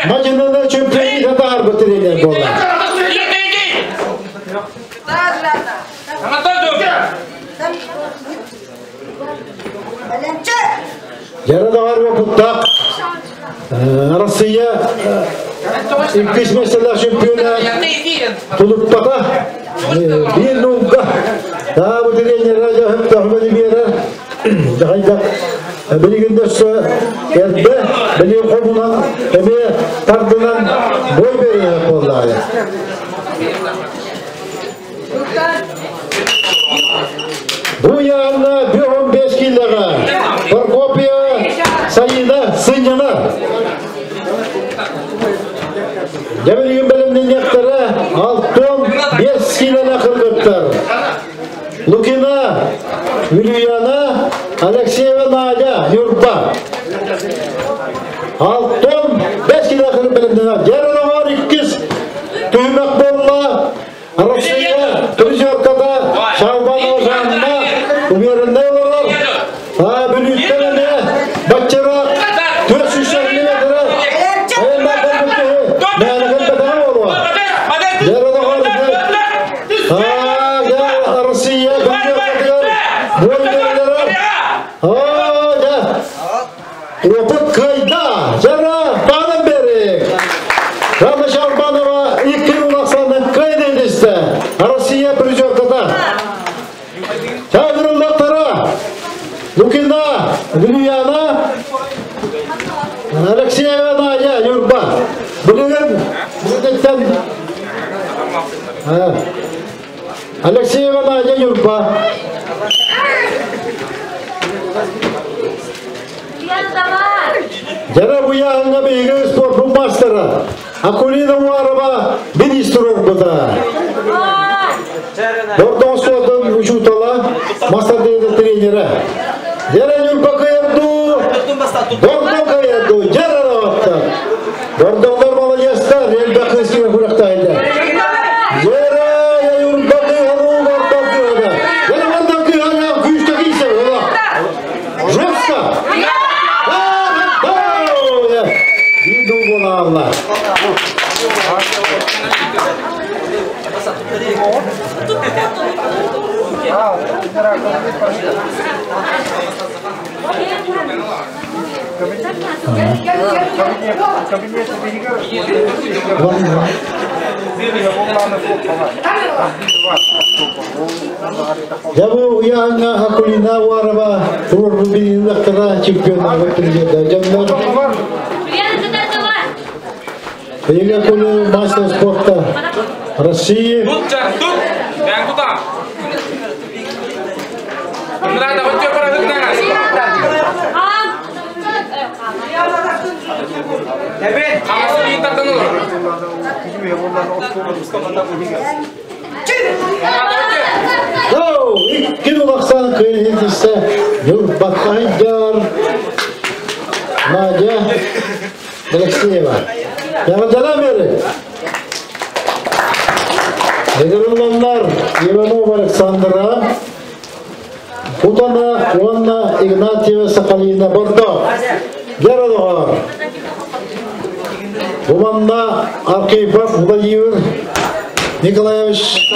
Мадинаны чемпионы татар бу тренер болды. Жарада бар опыттақ. Россия 200 меселе чемпионы Тулуппата bir nunca да бу тренер Радя Хөптөхмени берер. Жахайда билигинде эрде били комунан эме тардынан бой берер боллары. Бу яғына 15 килоға Прокопия Саида Сыняна. Жабылген білімнен яқтары алтын 5 килоға қырғыттар. Лукина Юлияна Алексеева Надя Юрба. Алтын 5 кило қырғыт білімнен. Жарылығы 2 түймек болла. Россия призеркада Шалбанова. Буоллар. Аа, да. Опыт кыайда. Жара Панам берек. Жанна Шалбанова 2 улақсанын кыайды десті. Россия призерката. Чагырылдақтара. Лукина Лилияна. Алексеева Надя Юрба. Бүгін бүгіннен Алексеева Надя Юрба. Жара буяңа бейгі спорт мастера. Акулина Уарова министр бұда. Бордон спортын учутала, мастер тренера. Жара Юрба каярду, Бордон каярду, жара лаватта. Бордонлар молодецтар, елбе кыскина курактайды. Жара Юрба кыяру, Бордон кыяда. Жара Бордон кыяда, күйісті кийсе, ола. Жестко. Алла. Жабу яңа Акулина Уарова турбубинлактара чемпиона президента. Жамнар. Еге Акулина мастер спорта России. Тут, тут, бәң тута. Мында өтө бара Хамасы дейін тартан olur. Оу, икки улаксан кыйынтысы Юрбаттайдар Надя Алексеева. Яғындана бері. Егеруланнар Иванова Александра, Путана Уанна Игнатьева Сахалина Бордо. Герадоғар. Буманна Архипов Владимир Николаевич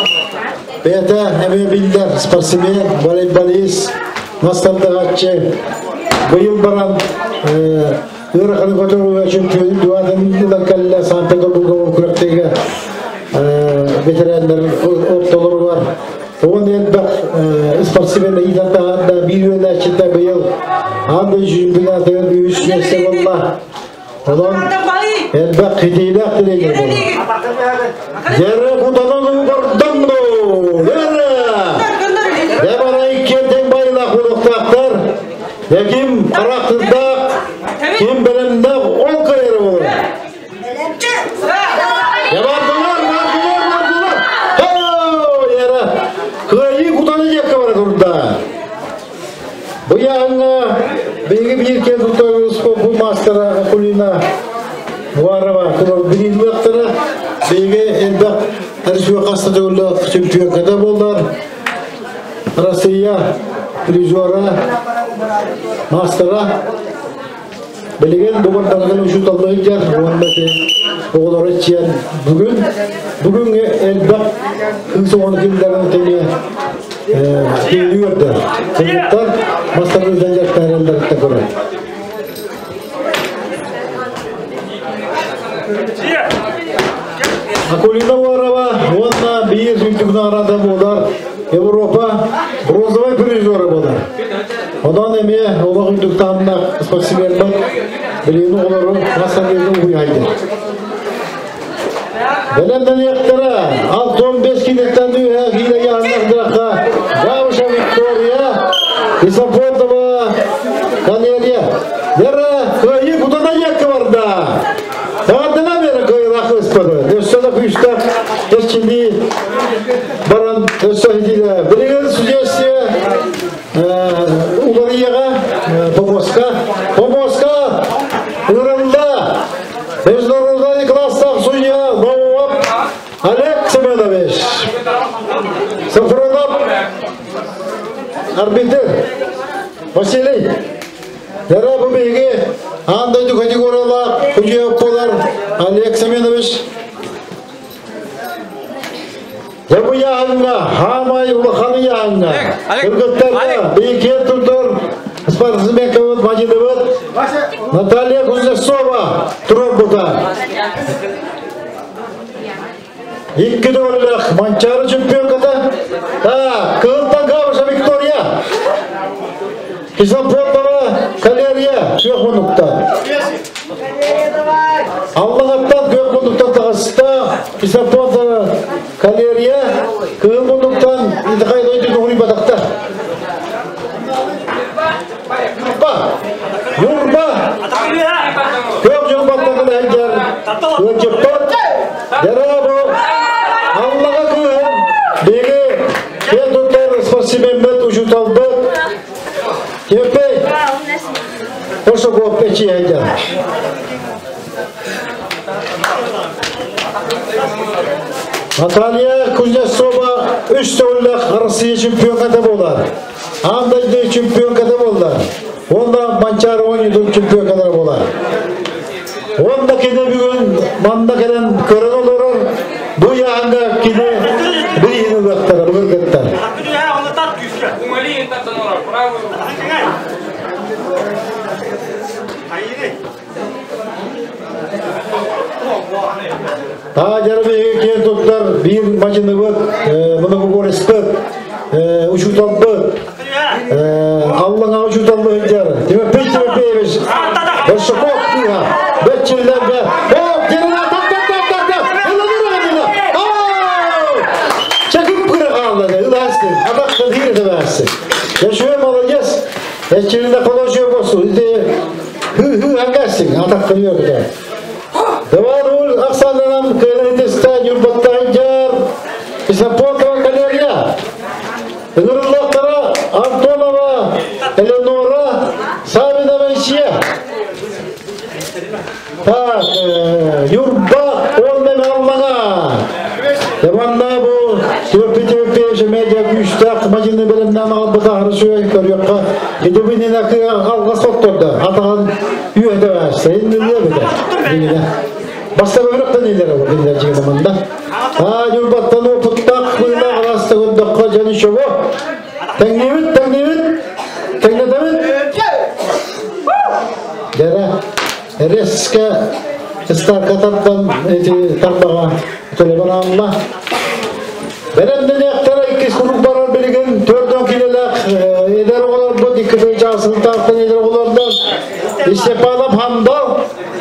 Бета эме билдер спортсмен, волейболист, мастардагачы. Быйыл баран ыраханы көтөрүүгө чемпион дуадын ылан Санкт-Петербурга күрәктеге ветерандар ортолору бар. Оған элбэх спортсмен итатаанда бир өнәчитә быйыл андай чемпионаты үч месте болла. Онон элбэх хитейләк тренер болла. Жері кутанан угордон Жері! Дебара иккентен байлақ улуқтақтар. Ким қарақтырдақ, ким білімдақ, ол қайыры olur. Бардылар, бардылар, бардылар. Хо, яра. Кыйы кутаны жекке бара турда. Бу яңа беги бир кен туттагыз бу мастера Акулина Муарова кулар биринлектера беги элбек Әрсүе қасты төгілі чемпионкада болдар. Россия призера мастера Билеген бүгін дарган үчү таллыгы онда оғлары чиен бүгін бүгін элбек кыңсы он килдерин тене келиyordu. Çocuklar мастерлы занжактарында көрө. Акулина Варова, онна бир сүнтүгүн арада болар. Европа бронзовый призеры болар. Одан эме олақ үндүктанына спортсмен бар. Билени олары мастерлердин уяйды. Белемден яктара, 6-15 килеттен үйе киле яғынлақтырақа Гавша Виктория, Исафонтова Канелия. Яра, кайы кутана якка барда. Сағаттана бері кайы ыспады. Өссөна күштак, эчинди баран өссө хидиде. Билеген судьясы Уларияға, Помоска, Помоска, Иранда, Международный класстах судья Новоп Олег Семенович. Сафронов арбитр Василий. Яра бу беге андай категориялар судья болар Олег Семенович. Дабыяһыңга, хамай улаханыяһыңга. Кыргыттарга бейкер турдур спортсменкабыт мажыныбыт Наталья Кузнецова турар бута. Икки төгүллээх Манчаары чемпионката. Так, Кыылтан Габыша Виктория. Кисапотова Калерия күөх муннуктан. Аллаҕаттан күөх муннуктан таҕыста Кисапотова Калерия кыыл муннуктан Итхай дойду көҕүрүй батахта. Юрба! Юрба! Күөх Ньурбаттан кэлэһэйдэр ыалдьыппыт Дьарабу Аллаҕа кыыһын биһиги киэн туттар спортсмеммит, учууталбыт Тепей Ошогов эчиэйдэр. Наталья Кузнецова үс төгүллээх Россия чемпионата буолар. Аан дойду чемпионката буолла. Уонна Манчаары оонньуутун чемпионкалара буолар. Уонна кини бүгүн манна кэлэн көрөн олорор. Бу ыйааһыҥҥа кини бирииһин ылыахтара былыргыттан. Таажары биһиги киэн туттар биир мадьыныбыт, многобореспыт, учууталбыт, Аллаҥа учууталлыы сылдьар Тимофей Тимофеевич Большаков кыыһа бэрт чиллэргэ О, Дерина, так, так, так, так, так, Чакып кыра хааллады, ылаасты, атақ кылгыр этебээсси. Яшуя молодец, эчилинде колочуя болсу, ити хы-хы хангасың, атақ кылıyor кыда. Давар Оксананам кыргызста Нюрбаттайджар, Исапотова Калерия, Нурлактара Антонова Элеонора Савина Вайсия. Так, Юрба он мен Аллаға. Яманна бу төппи медиа күүстээх мадьыны бэлэмнээн аҕалбыта харысыа көрүөххэ идубинин алҕас хотторда атаҕын үөһэ баасса иннилиэ битэ дигинэ бастакы үрөхтөн илэр ол кинилэр дьиҥэ манда аа Ньурбаттан опыттаах быылаах алааста көрдөххө дьэ ничего тэҥниибит тэҥниибит тэҥнэтэбит дэрэ резкэ ыстааккатартан эти тарбаҕа төлөбөр аалла. Бэлэмнэниэхтэрэ иккис куруук барар билигин 40 килэлээх эдэр оҕолорбут икки тыһыынча сылтаахтан эдэр оҕолордор Степанов Хамдал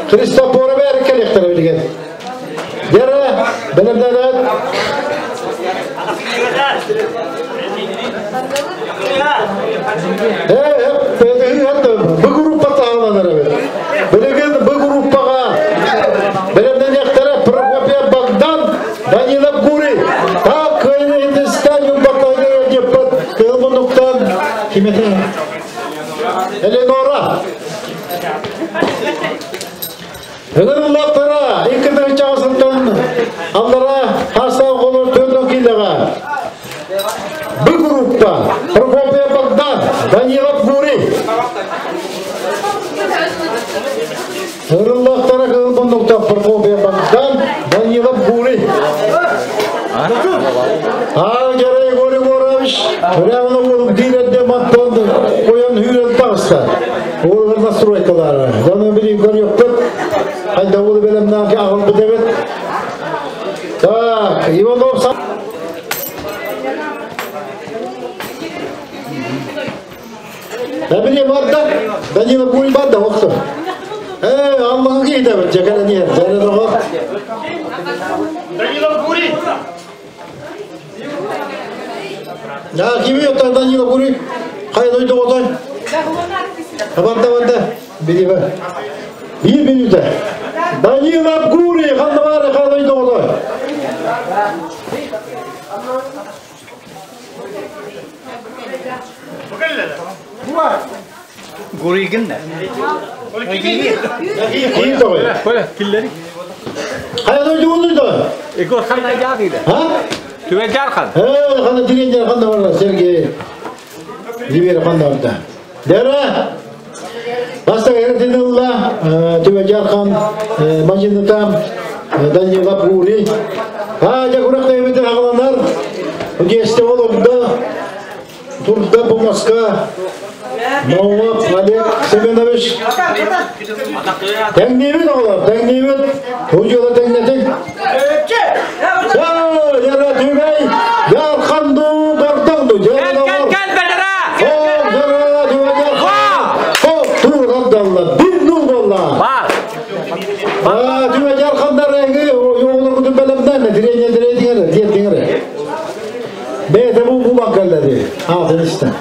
Христофоров бәрі келиэхтэрэ билигин. Дэрэ бэлэмнэнэн Бу группа таһаланар эбит. Билигин бу группаҕа бэлэмнэниэхтэрэ Прокопьев Богдан, Данилов Гурий. Так кыайыны Ньурбаттан деппит кыыл муннуктан кимete Элеонора. Ыҥырыллахтара икки тыһыынча аллара хастаах олор төрдөн киилэҕэ. Бу группа Прокопьев Богдан, Данилов Гурий. Ыҥырыллахтара кыыл муннуктан Прокопьев Богдан, Данилов Гурий. Аа, Жарай Егор Егорович, прямо уолум киирэрде маттон қоян хүрен тағыста. Олар настройкалары. Жаны били көрөкпүт. Хайда олы белемнәки ағыл бітебет. Так, Иванов сам. Дабине барда, Данила Гурий барда, оқты. Аллахын кейді бит, жакана не, жана Данилов Гурий! Я кими оттан Данила Гурий? Қай дойды отой? Барда, барда. Бери бар. Bir минута. Данила Гурий, қанда бары, қай дойды отой? Гуригин. Кийин той. Коля, киллери. Қай дойды отой? Егор ханна жагыйда. Ha? Түбе жархан. Қанда деген жер қанда бар, Сергей. Ривера қанда барда. Дәрі. Баста Эрдинилла, Түбе жархан, Мажинытам, Данила Гурий. А, жа куракта эбитер ағыланар. Удесте олорда турда бу маска Наумов Олег Семенович. Тэҥниибит оҕолор, тэҥниибит. Удьуола тэҥнэтиҥ. Яра түгэй, ярханду, бардаңду, Кел, кел, кел, бедера! Бар. Түгэй ярхандар эҥи, оҕолоргутун бэлэмнээн, тренер диэтиҥэрэ. Бэйэтэ бу булан кэллэри, аатын истэн.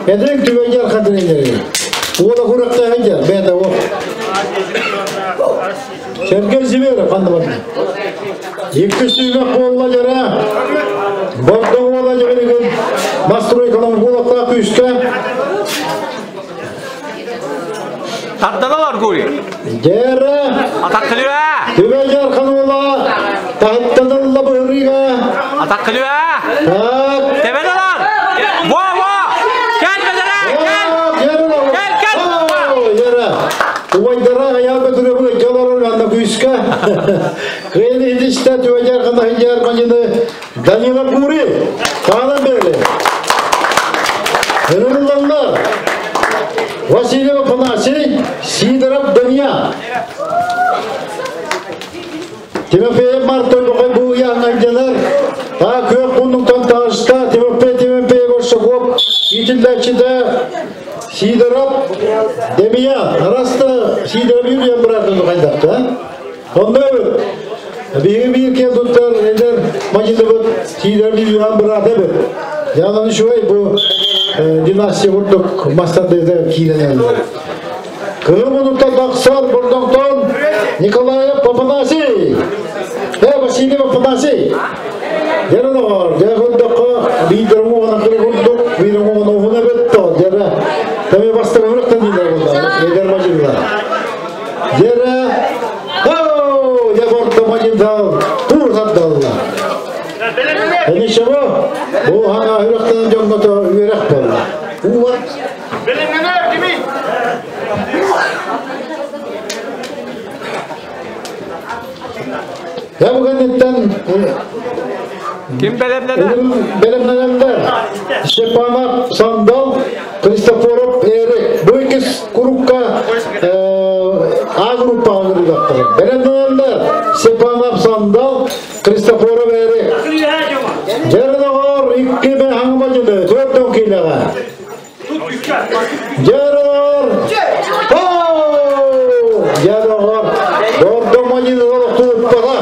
Эдин түгэй ярхан тренери. Уола куракта хадьар, бэйэтэ о. Сергей Зиверов ханна барда? Икки сүүмэх буолла дьара. Бордоҥ уола дьэбиригин настройкалан кулакта күүскэ. Тарданалар Гурий. Дьэрэ. Атаккылыа. Түбэй Жархан уола таһыттанылла быһырыыга. Атаккылыа. Так. Тебеналар. Во, во. Кел, бедера, кел. Кел, кел. Дьэрэ. Убайдара аял көтүрөбү дьолорун анна күүскэ. Кыйын иһитистэ Түбэй Жархан ахинжар маньыны Данила Гурий. Таанан бери. Ырыллаллар. Васильев Афанасий, Сидоров Дания. Тимофеев Мартой Бохой Буян Та кök кундуктан тағышта Тимофей Тимофеев Ошаков, Итилләчіде Сидоров Демьян. Араста Сидоров Юлия братыны қайдапты, Онда өт. Биги бир кел туттар, элер мажыды бут Сидоров Юлия браты бит. Янан шуай бу династия курдук мастардыда киирен. Кылымынуттан тақсар Бордоңтон Николаев Папанасий. Васильев Афанасий. Жараногор, жагырдакка бийдер оҕана кыргырдук, бийдер оҕана уһуна бетто, жара. Таме бастырымрыктан дилер булда, эдер мажылла. Жара, о, жагордо мажылда, тур саддалла. Энишево, бу хана үрөктен жоңгото үрөк болла. Уа. Я бүгүннен Ким белемнене? Белемненелер. Степанов Сандал, Христофоров Эрик. Бу икки группа А группа аңырылдактыр. Белемненелер. Степанов Сандал, Христофоров Эрик. Жердогор икки бе хаңмажыны, төрттөн килега. Жердогор. Жердогор. Бордомажыны олуктуп бала.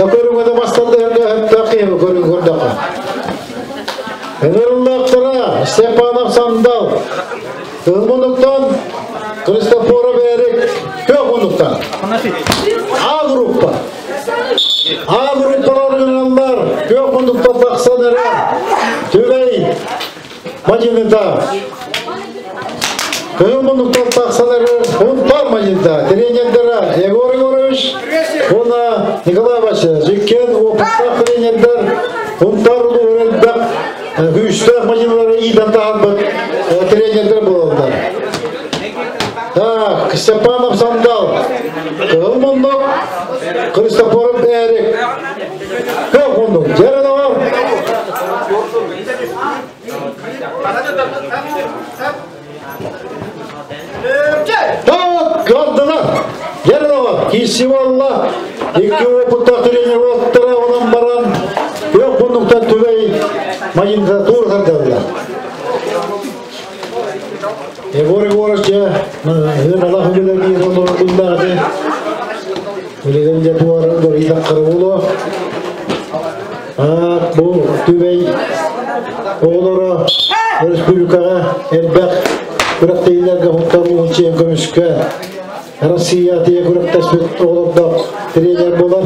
Көрүңөдө басталды хөптөкы көрүң көрдөкө. Ыңырыллактыра Степанов Сандал. Кызмунуктан Христофоров Эрик. Көк А группа. А группалар Көк мундуктан таксан эре. Түбей Мажыныта. Кызыл мундуктан таксан эре. Хунтар Мажыныта. Тренердера Егор Егорович. Она Николай Васильевич. Жиккен опыттақ тренердер. Хунтар улу өрелбек. Күстәк мажыналары идан тағат тренердер болалар. Так, Степанов Сандал. Кызыл мундук. Христофоров Эрик. Көк мундук. Жерадовар. Так, алдылар. Жерадовар. Кисивалла. Икки опытта тренер оттыра, онан баран. Көк мундуктан түбей мажында тур тардылар. Егор Егорович, мен Аллах билер бир онор билдагы. Билеген же туар дор кырбулу. А бу түбей оғлары республикага элбек күрәктейлерге хуттар чейин көмүшкө Россия тие күрәктәшпет оғларда тренер болар.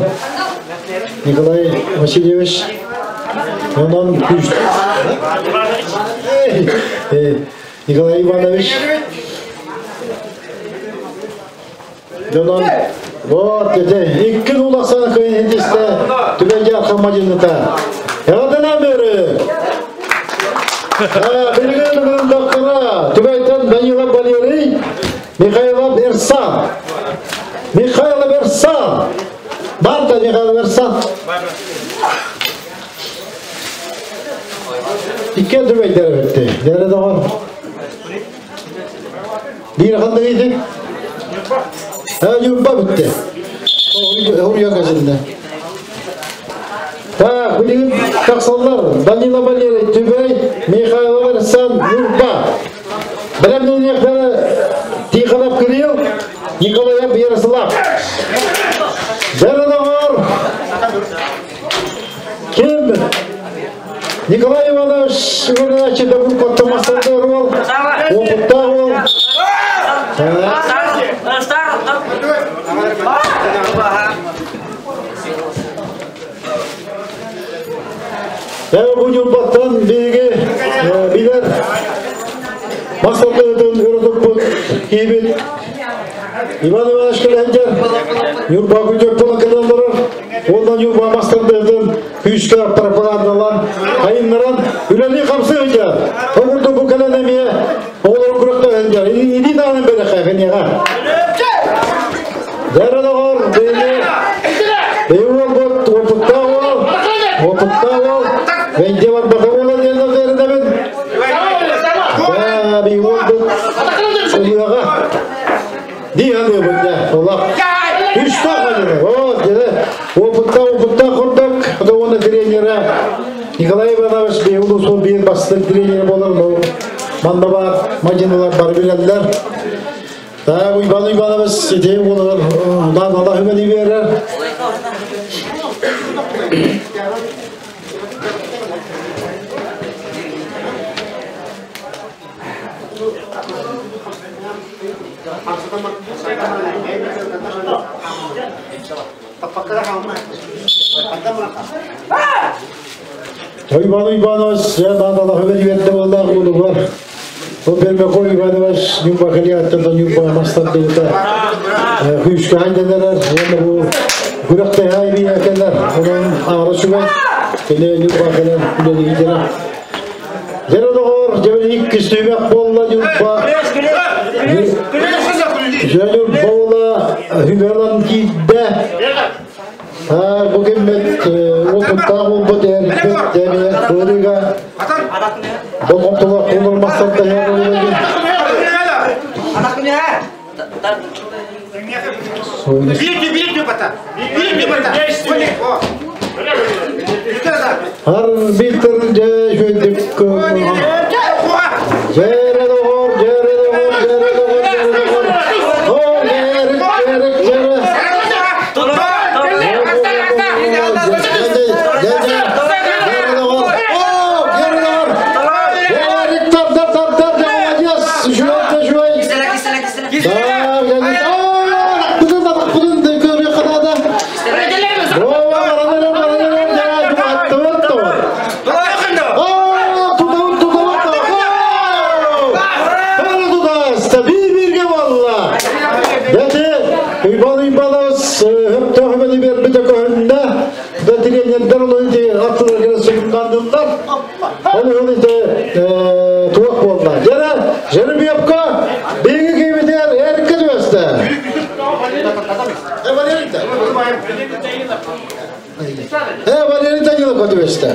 Николай Васильевич. Онан күч. Николай Иванович. Онан вот ете икки улаксаны кыйын хитисте түбән жархан мажыныта. Ягадана бері. Билген гындаккара түбәйтен Данилов Валерий, Михайлов Эрсан. Михайлов Эрсан. Барда Михайлов Эрсан. Икки түбэйдер бетти. Дәрі доғар. Bir ханнык иди. Ha, юрба битти. Урья газында. Так, билигин тахсаллар. Данила Валерий Түбэй, Михайлов Арсан Юрба. Бирәмнен Тихонов Кирилл, Николаев Ярослав. Дәрі Ким? Николай Иванович Иванович да бұл коттамастарды ол, опытта ол. Ә, бұл юрбаттан биге билер Масалдыгын өрөтүп кийбит. Иван Иванович келенжер, юрба күтөп болан келендерер. Ондан юрба мастардыгын күйүскө пропагандалан, айыннаран үлели камсы ыжар. Огурду бу келен эмие, оголор күрөктө ыжар. Иди даанын бере кайгынега. Дәрі биге Бейуол бот, опытта ол, опытта ол. Венде бар бата ола дегенде дәрі Да, бейуол бот, Улыға. Ди аны бұнда, олақ. Үш тақ О, деді. Опытта, опытта құрдық. Құда оны тренері Николай Иванович Бейулу сол бейін басты тренері болар. Но манда бар, мадиналар бар билелер. Так, Иван Иванович сетей болар. Удан Аллах үмені берер. Иван Иванович, я надо Аллах үмені берді болар, олы бар. Ол Пермяков Иванович, Нюрба Калиаттан Нюрба Мастандыгыта. Күйүскө хайданарар, яна бу күрөктө хайби экенлер. Онун ары чуган. Келе Нюрба кален үлели гидера. Жера догор, жебе икки сүймек болла Нюрба. Жөнүр бола хүгөлан кийде. Ha, bu кеммет опытта болбу дәрбет деме көрүгө. Болгоптолор колор максатта Арбитр же жөйдүк. Жере догор, жере догор, жере догор, жере догор. О, жерик, жерик, жере. Валерий Данилов көтүбөстө.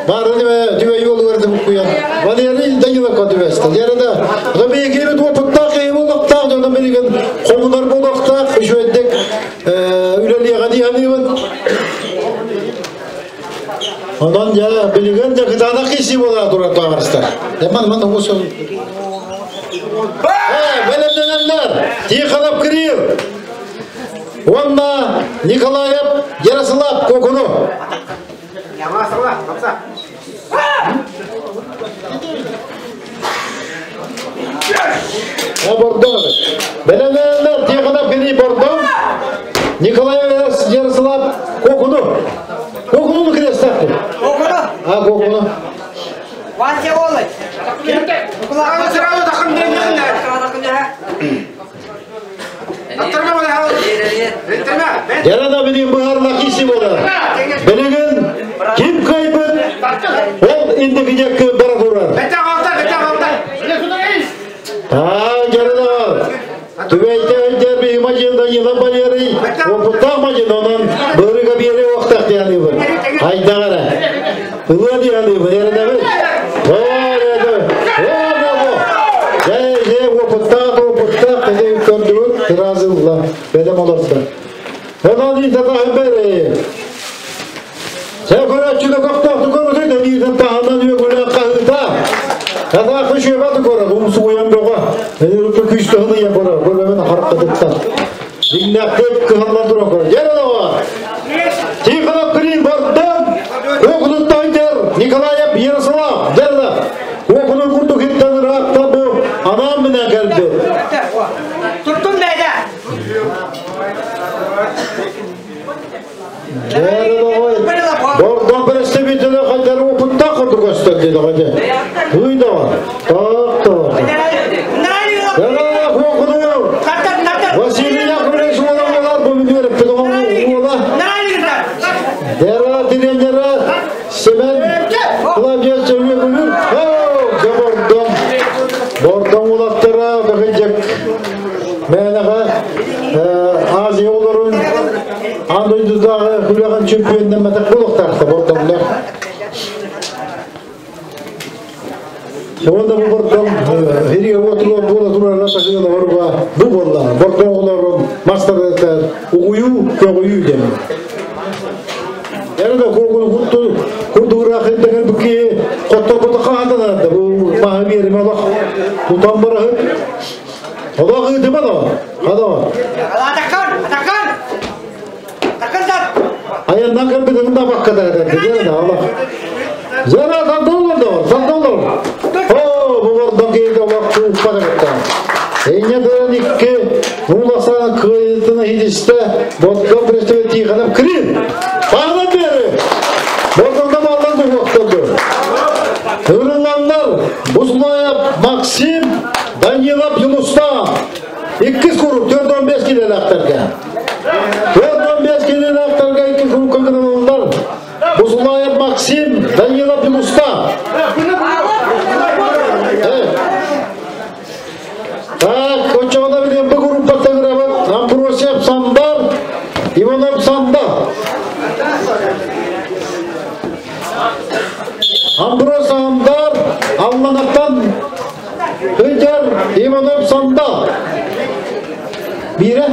Бары дүбе жол көрдүм куян. Валерий Данилов көтүбөстө. Жерде Рабия келет опыттак, болоктак, жона билген комунар болоктак, үшөйдек үлелига дианыбын. Онан я билген де кытана киси бола тура тагырстар. Яман ман осо. Белемненлер, Тихонов Кирилл. Онна Николаев Ярослав Кокуну. Бордо. Белемненлер Тихонов Кирилл Бордо. Николаев Ярослав Кокуну. Кокуну крестак. Кокуну? А, Кокуну. Вася Олы. Ярада билин быһарла киси болар. Билеген ким кайбыт? Ол инде гидек бара турар. А, ярада. Түбәйтә өйдә би мажында йыла барьеры, опытта мажында онан бөрүгә бире вакыт яны. илиитэ бери. Сәкөрәччүдө көктөктү көрөтө дениитин таһынан үөгүлэ хаһыта. Тата кышыба көрө, умсугуян бөҕө. Энерүккө күстөһүнү я көрө, көрөмөн харкадыттан. Дигнәктеп кыһаллан туран көрө. Жер оға. Тихонов Клин Бордон, Окуну Тойдер, Николаев Ярослав, Дерла. Окуну курду хиттен ракта бу анам менен келди. Tuttun beyde. Бордон представителі қайтар опытта құрды көстер дейді қайда. Уйда бар. Так, так. Василий Яковлевич ола бұл беріп ола. Дера тренері Семен Клавдия Севегулюр. Бордон. Бордон улаттара бігінжек. Мәнаға Азия оларын Андойдудағы хүлеген чемпионнан мәтік болықтақты бордонлар. Онда бұл бордон хириге отыруға бола турар расақыла оруға бу болла. Бордон оларын мастер угую көгую дем. Яны да когуну курту курдугура хендеген буки котто котто каатана бу махабир малах тутан барахы. Олақ ыды бала. Хада. Atakan, atakan. Atakan dat. Ayandan кірбідігін да баққа да да Allah. Жана сандалар да бар, сандалар. О, bu бордон кейде олақ кууппа да Эйне дыран икки нуласа кыйтыны хидисте бордон представитель Тихонов Крим. Бағдан бері. Бордонда балдан куықтырды. Ырыланлар Бузлаев Максим, Данилов Юнустан. Икки куруп, 4-15 келеді ақтарға. 4-15 келеді ақтарға икки куруп кылгыналар. Бузлаев Максим, Данилов Юнустан. Так, очоғда білен бұл группа таңырабыт. Амбросьев Сандар, Иванов Сандал. Амброс Сандар, Алланақтан Hıcar Иванов Сандал. Бире.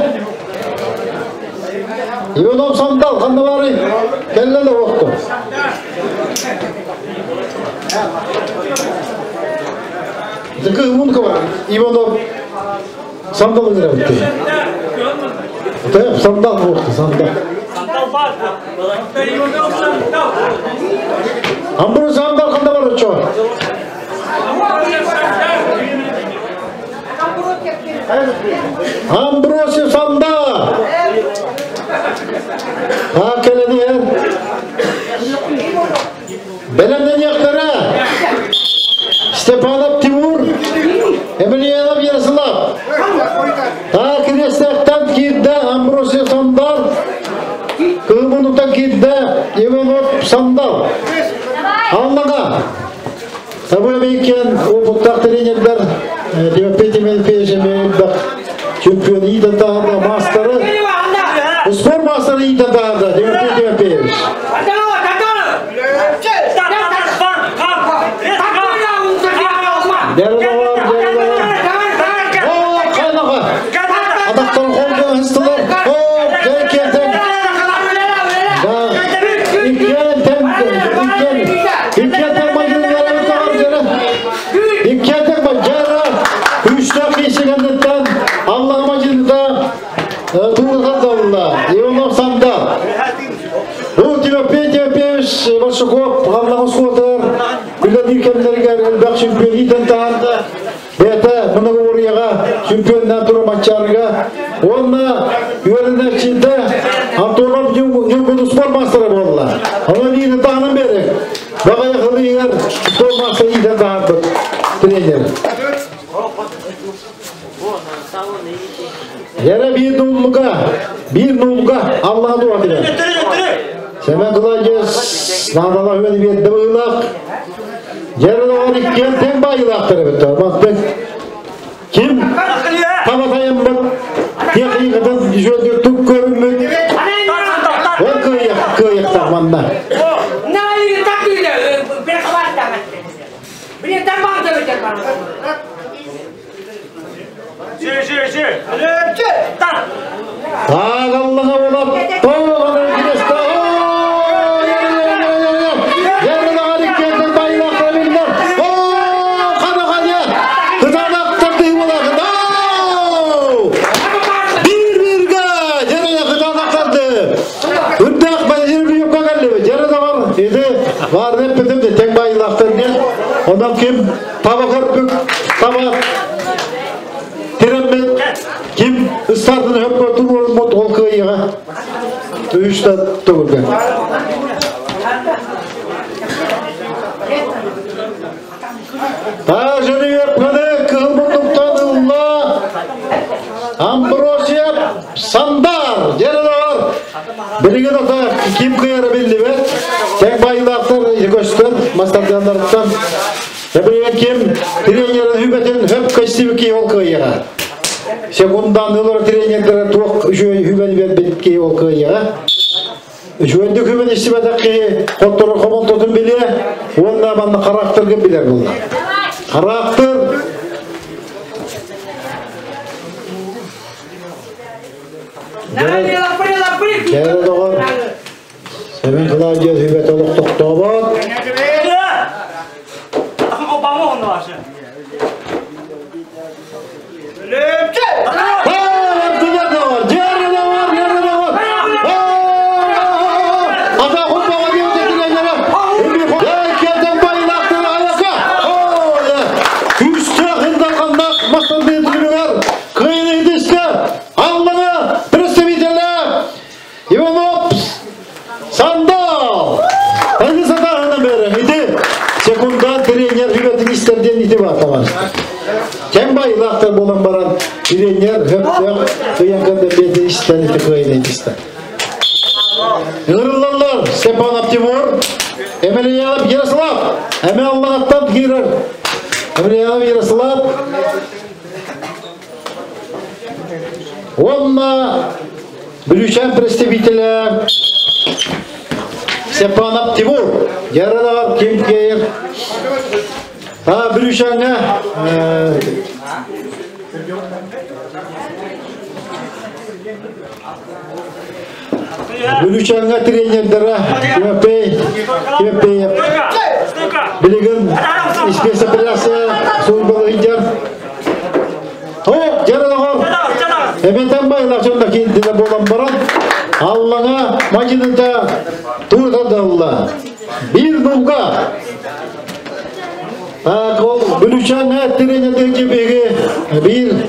Иванов Сандал, қанда бары? Кәлләлі оқты. Зыкы мунка бар. Иванов Сандал ыңырабытты. Taip, Сандал оқты, Сандал. Амброс Сандал қанда бар очо? Амбросio Сандал. Ha келеді Белемден яқтара. Степанов Тимур, Емельянов Ярослав. Ta Крестақтан кирді Амбросio Сандал. Кылмынуттан кирді Иванов Сандал. Аллаға. Табы мекен опыттақ тренерлер Тимофей Тимофеевич чемпион Идан тағында мастеры. Спорт мастеры Идан тағында Тимофей Тимофеевич. Дәрілі дәрілі О, қайнаға. Адақтар қолдан хыстылар. О, жай Тимофей Тимофеевич Большаков, Аллаға суатыр. Күлден иркемлерге элбәк чемпион Идан тағында. Бәті мұны орияға чемпионнан тұры матчарыға. Онна үйренәкшінде Антонов Нюгуну спорт мастері болды. Оны Идан тағынан берек. Баға яқылы егер спорт мастері Идан тағынды тренер. Яра bir nulga, bir nulga Allah'a dua diler. Semen Kılaycız, Nadala hüveni bir dıvılak. Yarın o ikkiyen ten bayılaktır bitti. Bak ben kim? Tabatayım bak. Teknikten şöyle tuk görünmük. O kıyık kıyık tamamda. Так Аллаға олап, Онон ким таба көрбүк, таба тирэммит, ким ыстаатын хөппө туруоруммут ол кыайыга үстэ төгүлгө. Тажырыйаппаны кыһыл муннуктан ылла Амбросия Сандар дьэрэлэр билигин ата ким кыйара биллибэт тэҥ байылаахтар көстөр мастардыаннарыттан билигин ким тренерин хүбэтин хөп көстүбү ол кыайыга секундан ылар тренердere туох үчүгэй хүбэни бербит киһи ол кыайыга үчүгэйдик хүбэн истибэтэх киһи хотторор хомолтотун билиэ уонна манна характерга билэр буолла характер Кэрэ доҕор, Семен Клавдия сүбэтэ олох тохтообот. Алланы представителя Иванов Сандал! Әні сатағына бері, иди секунда тренер хүбетін истерден ити бар Кем байлақтар болан баран тренер хөптөк кыянканда бетін истен ити кыйын истен. Ырыллалар Степанов Тимур, Емельянов Ярослав, Әме Аллахаттан кирер. Емельянов Ярослав, Онна Бүлүчән представителя Степанов Тимур, Ярадагар ким кейер. А Бүлүчәнгә Бүлүчәнгә тренердері Тимофей, Тимофеев. Билигин спецоперация службалы О, жаралағар. Эбетен байлақ жонда кейінділі болан баран. Аллаға мажыныта турдадалла. Bir nulga. Так, ол бүлүчәнгә тренерден беге bir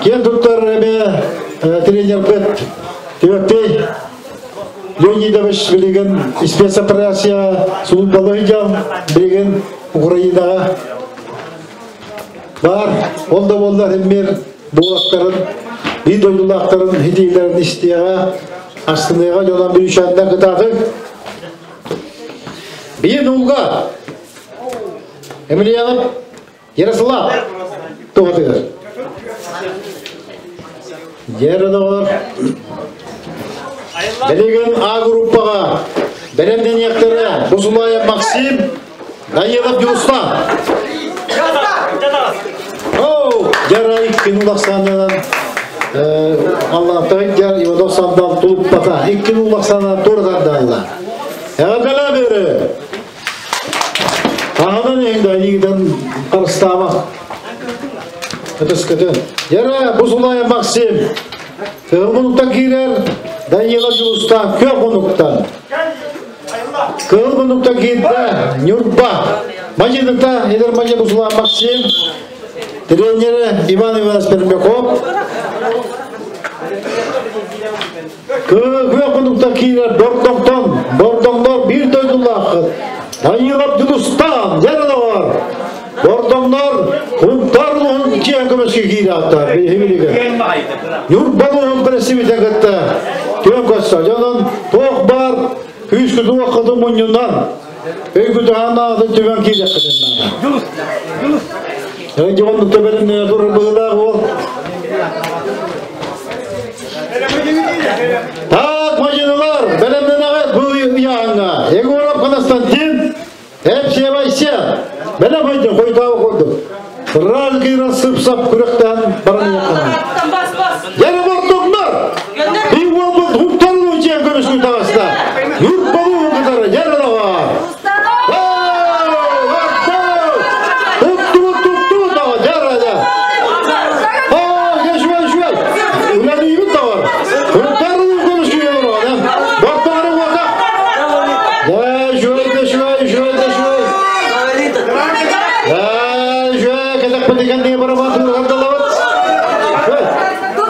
кен туттар эме тренер бет Тимофей Леонидович билеген спецоперация службалы билеген Украинаға бар. Ол да болдар эммер булактарын, bir doyulakların hediyelerini isteyene Астанаға жолан bir uşağında кытатык. Bir nulga. Емельянов Ярослав. Туғатыгыр. Ярослав. Билеген А группаға Беремден яқтары Бузулаев Максим, Данилов Юстан. Оу, жара иккин улақсанынан Алла тайдяр Иванов сандал тулуп бата. Иккин улақсанынан турдан да Эғадала бері. Тағадан енді айнигіден қарыстама. Өтіскөтін. Жара Бузулаев Максим. Кыл кирер, Данилов Юстан, кök мұнуқтан. Кыл мұнуқтан кирді, Нюрба. Мажидықта, Едер Мажи Бузулаев Максим. Тренері Иван Иванович Пермяков. Кök мұнуқтан кирер, Бордоңтон, Бордоңнор bir дойдулақ. Данилов Юлустан, жаралар. Бордоңнор Хунтарлуһун киэн көмөскө киире атта, химилиге. Юрбалуһун представитель кытта. Түөн көссө, жонон тоох бар, үс күтү вакыты муньюнан. Өй күтү ханаатын түбөн киире кытыннан. Önce onu töbenin durur bığılar ол. Так, мажиналар, белемден ағат бұл яңа. Егоров Константин, hep bayся. Белем haydi koydağı koydu. Раз кыйра сып-сап күректен баран yakın. Yere bortoklar. Bir oldu huktarlı uçayan kömüş tağısta. Yurt balı kadar yere de var. Tuttu tuttu da yere de. Aa geçme geçme. Ulan iyi da var. Huktarlı kömüş geliyor adam. Bortokları vaka. Ya şöyle de şöyle şöyle de şöyle. Кенди барабан тугардалабыт.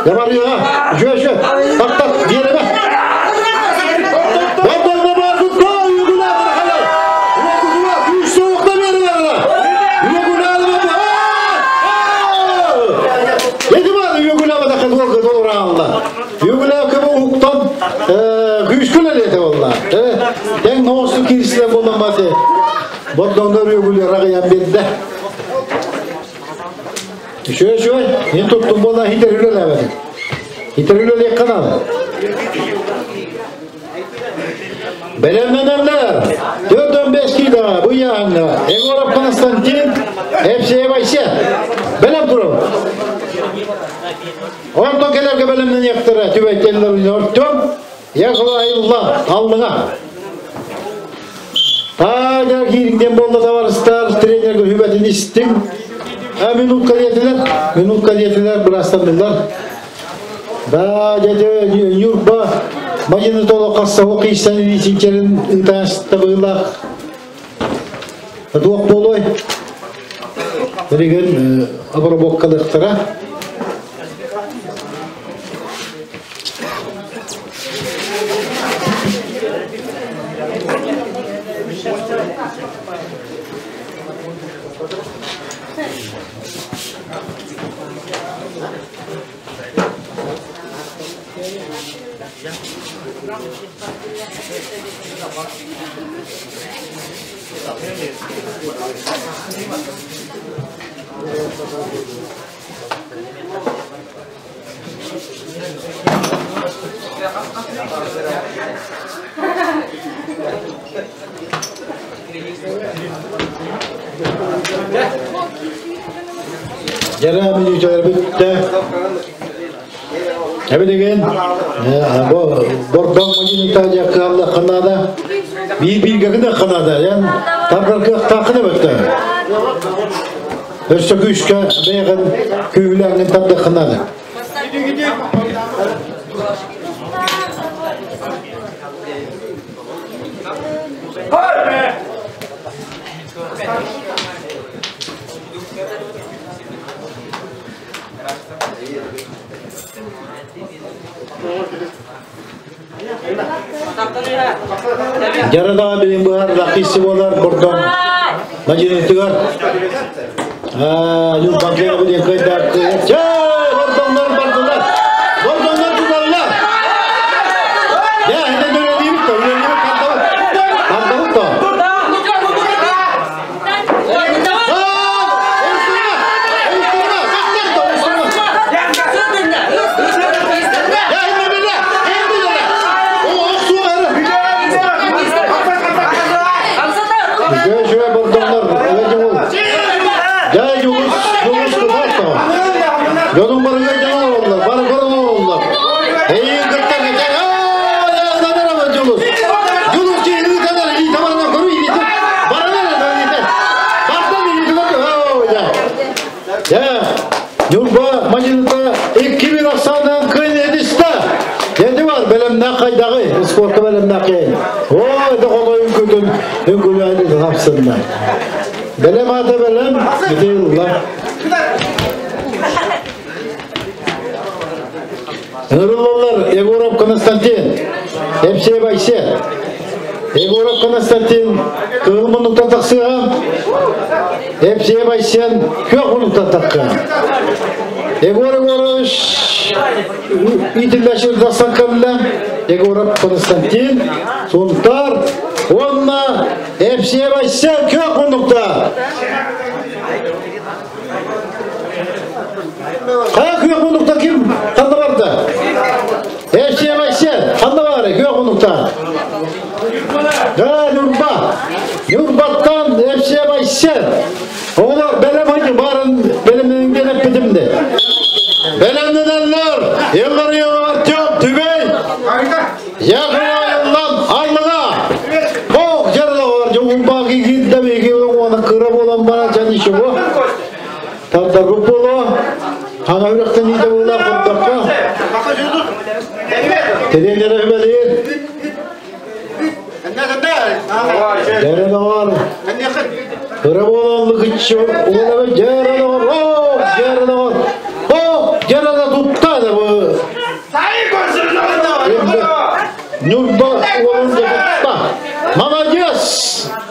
Жабарыга, жө жө. Так так, береме. Тен ноосу кирсиле болан баты. Бордоңдор өгүлө рагыян берди. Шөй шөй, мен туттум бола хитер үлелебедим. Хитер үлелек каналы. Белемненерлер, 4-5 кило bu yağında. Егоров Константин, Евсеев Айсе. Белем туру. Онтон келерге белемнен яктыра, түбәйтелер Артем, Якова алдыңа. Тажар кириңден болду товарыстар, тренерге хүбәтин истим. Минутка диетилер, минутка диетилер, бирастандылар. Да, деди Нюрба, мажины толо касса оқисан илисинчерин ытаста быйлак. Дуак болой. Билеген обработкалыктара. Жара минуталар бүтті. Эбидеген бордон мажинита жакалла канада бир бир гына канада ян табыр тақыны бітті. Өсө күшкә бәйгән күйләрен табды канада. Жарада билин быһар лакиси болар бордон мажинитыгар. Юл банкера билин кайда. Бордоннор бардылар. Бордоннор туталлар. Я хинен дөрелибит то, үлелибит кантабыт. Кантабыт то. Yolun barıga canavar oldular, barı korona oldular. Eyin kırklar geçer, aaa, ya da Culus. Culus ki iyi kadar, iyi tabanına koru, iyi tut. Barına ne dön yeter. Bardan iyi tut, ooo ya. Ya, Yurba, Majin'da 2000 aksandan kıyın ediste. Dedi var, belem ne kaydağı, sporta belem ne kayın. Ooo, de kolay ünküdün, ünkülü tapsınlar. Belem adı belem, gidiyorlar. Нұруллар Егоров Константин, Евсеев Айсе. Егоров Константин кығыл мұнықтан тақсыға, Евсеев Айсен көк мұнықтан таққа. Егор Егорович итілдәшір дастан кәмілі, Егоров Константин, Сунтар, онна Евсеев Айсен көк мұнықта. Қая көк мұнықта кім? Қанда барды? Евсеев Айсен, қанда бары көк мұнықта? Ға, Нұрба. Нұрбаттан Евсеев Айсен. Олар бәлем айты барын бәлемнен келіп бітімді. Бәлемненлер, еллар Артем, Түбей, Яқын Аллыға. Оқ жерлі бар, жоғынба кейгенді беге оны қыры болан бара жан іші бұ. Тардар бұ болу. Хаңа үректен иде бұла құндаққа. Тренері үбелер. Жәрі бар. Қыры боланлы күтші, олы жәрі бар. Дьэрэ О, дьэрэ тутта да бу. Нюрба уолун тутта. Молодец!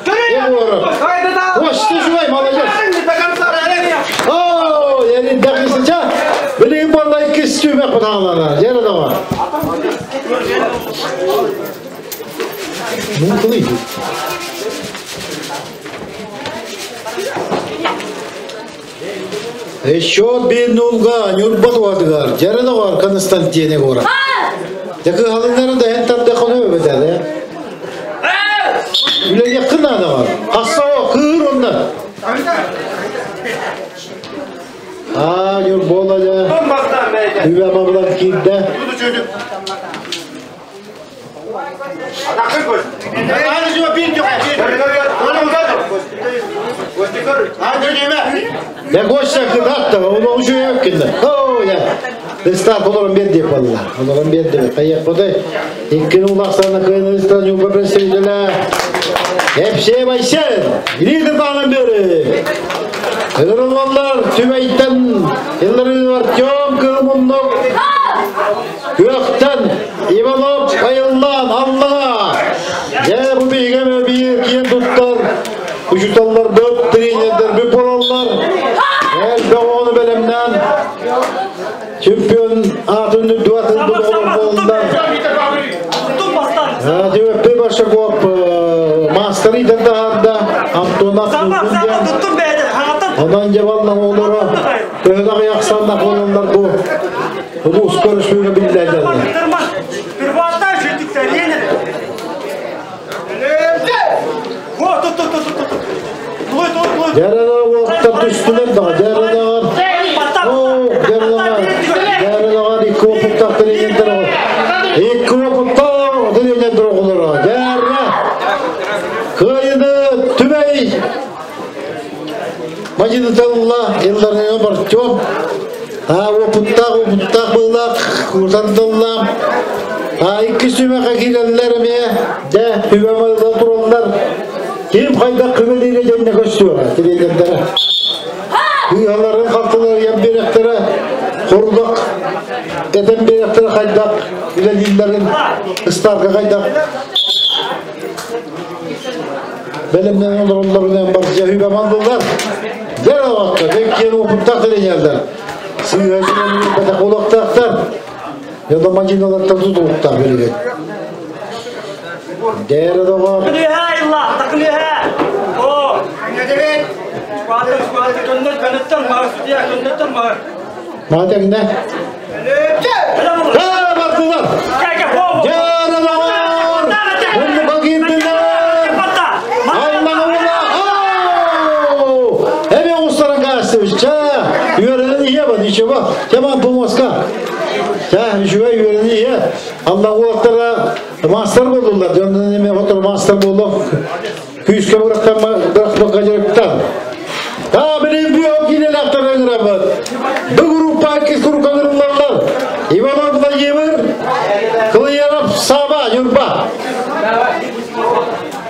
Егоров. Костя живой, молодец. О, ерин дәхисича. Билигин балла иккис түмэх бутаалана. Дьэрэ доҕор. Мунтулы. Счет 1-0-га Нюрба туадыгар. Дьэрэ доҕор Константин Егоров. Дьакы халыннары да эн тарда хону өбөтәле. Үле якын адагар. Хасса кыр онда. А, Нюрбола ja. Үбә мабылан кирде. Я гостя кыдатты, оны уже yok. О, я. Дестар олорон бер деп алла. Олорон бер деп. Каяк бодай. Иккини улаксана кыйныстан юга представителя. Hepsi Baysel. Лидер bağlan beri. Ырылваллар Түбәйттен Илларын Артем Кылмуннок Көктен Иванов Айыллан Аллаға. Я бу бейгеме бир киен туттар. Учуталлар бөп тренердер бүп болалар. Эл бөгөну белемнен чемпион атын дуатын болдулар. Төбөппе баша коп мастер иден Антонов Онан жабална олора төһөдө яқсанна болондар бу. Улус көрүшүүнү билдерди. Жарада уақытта түстүлөр да, жарадагар. О, жарадагар. Жарадагар екі опыттақ тренердер. Екі опыттақ тренердер олар. Жара. Кыйыны түбей. Мажидаталла елларына бар чоң. А опыттақ, опыттақ былақ, курсанталла. А икки сүмәкә киләлләр ме? Дә, түбәмәлдә тураллар. Ким кайда кыбелире җәннә көстү, тренердер. Кыяларын калтылар ям беректері, хордак, этен беректері кайдак, илелиллерин ыстарга кайдак. Белемнен олар бар жахүбә мандылар. Дәр вакытта, бек опыттак тренерлер. Сыйгачы бата колактактар. Я да мадиналардан тутулуктар берген. Дәр дога. Матеңне. Ха, бардылар. Жаралар. Онны кирдилер. Аллаһ ула. Эме устаран гасты. Үйренен ие ба, ничего. Жаман помоска. Ча, үшүгө үйренен ие. Аллаһ улактара мастер болдулар. Жондан эме отур мастер болду. Күйүскө бырактан быракмак кажырыктан. Та билин бүйөк килен актарыңырабыт. Бу группа икки группа кырыллар. Иванов Владимир, Кылыяров Саба, Юрба.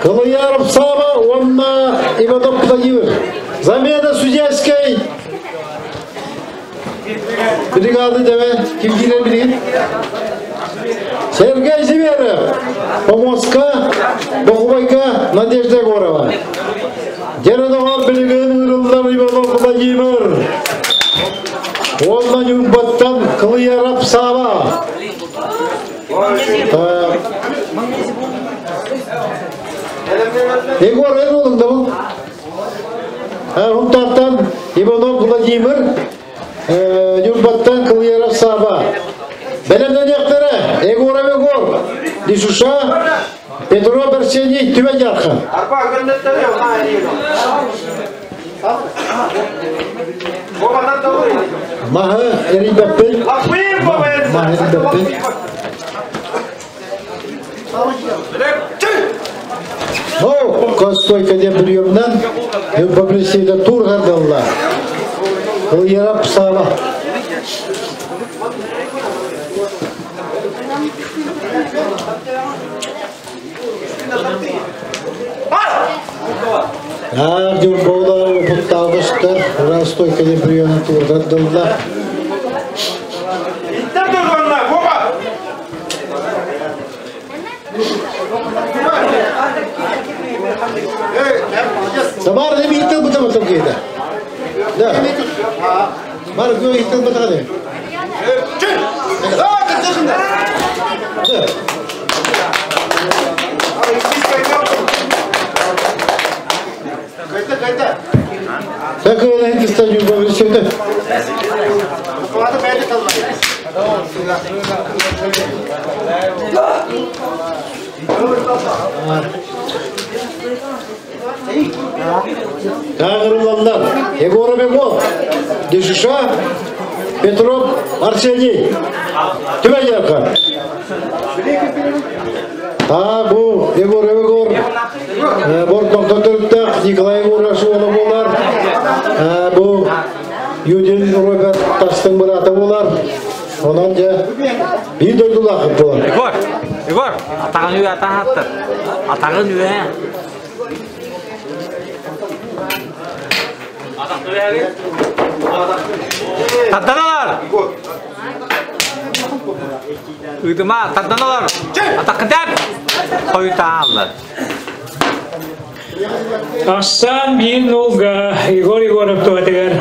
Кылыяров Саба, онна Иванов Владимир. Замена судейской бригады деме, ким килер билген? Сергей Зиверов, Помоска, Бохубайка, Надежда Егорова. Жерадогар билген ырылдар Иванов Владимир. Оннан Юрбаттан Кылыяров Саба. Так. Егор эн олың да бұл. Хунтартан Иванов Владимир, Юрбаттан Кылыяров Саба. Белемден яктары Егор Егор, Дишуша, Петро Берсений, Түбен Ярхан. Махы Эрибеппин. Махы Эрибеппин. О, костойка деп приемнан, попросили тур гардалла. Кылыярап Саба. Ар жүр бола опыттагыстыр, растойка деп. Тарбағынан туырдылла. Тамара не бител бутам бутам кейда. Да. Мара гөө хител бутам. Да. Такой Хиндустан юбагыршыды. Тағырыландар Егор Бегов, Дешиша, Петров, Арсений. Түбә ярка. Та бу Егор Егор, Бортон Николай Егоров болар. Бу Юдин Роберт Тастың браты болар. Онан же bir дойдулақ болар. Егор, Егор, атағын үйе атағаттыр. Атағын үйе. Тарданалар. Ыдыма, тарданалар. Атақын Қойталар. Асан бир нулга Егор Егоров туатыгар.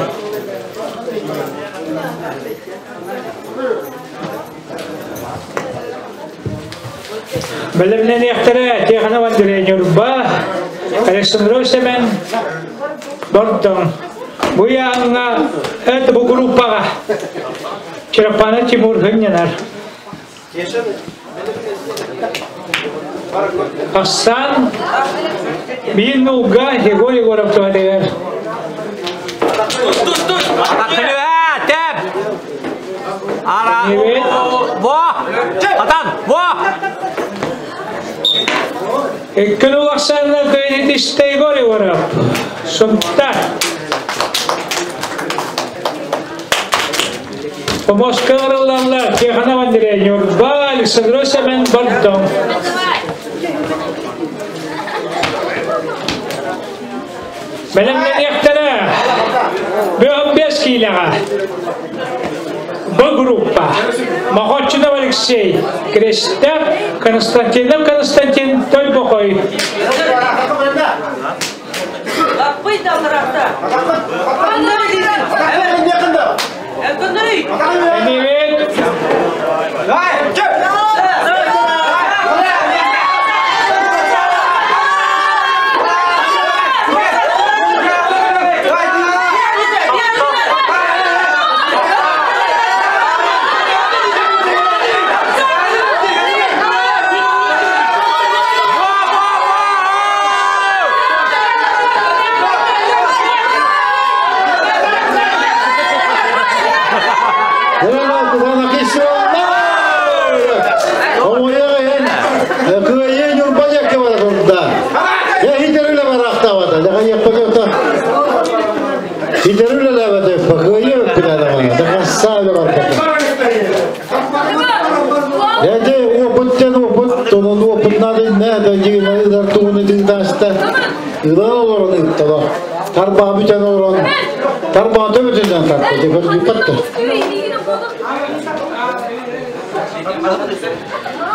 Белемнен яқтыра Тихонов Андрей Нюрба, Александров Семен, Бордон. Бу яңа это бу группаға. Черепана Тимур Хынянар. Асан бир нулга Егор Егоров туатыгар. Атақын үйе, тәп. Ара, во, атан, во. Иккін улақсанна күйін Егор Егоров. Сумтар. Помоскаларылалар Тихонов Андрей Нюрба, Александров Семен Бордон. Белемнен яқтара. Бөғін бес килаға. Б группа. Махотчинов Алексей, Крестов, Константинов Константин, Тойбохой. Тарба бүтән орон. Тарба төбөтүнөн тартты. Деп юпатты.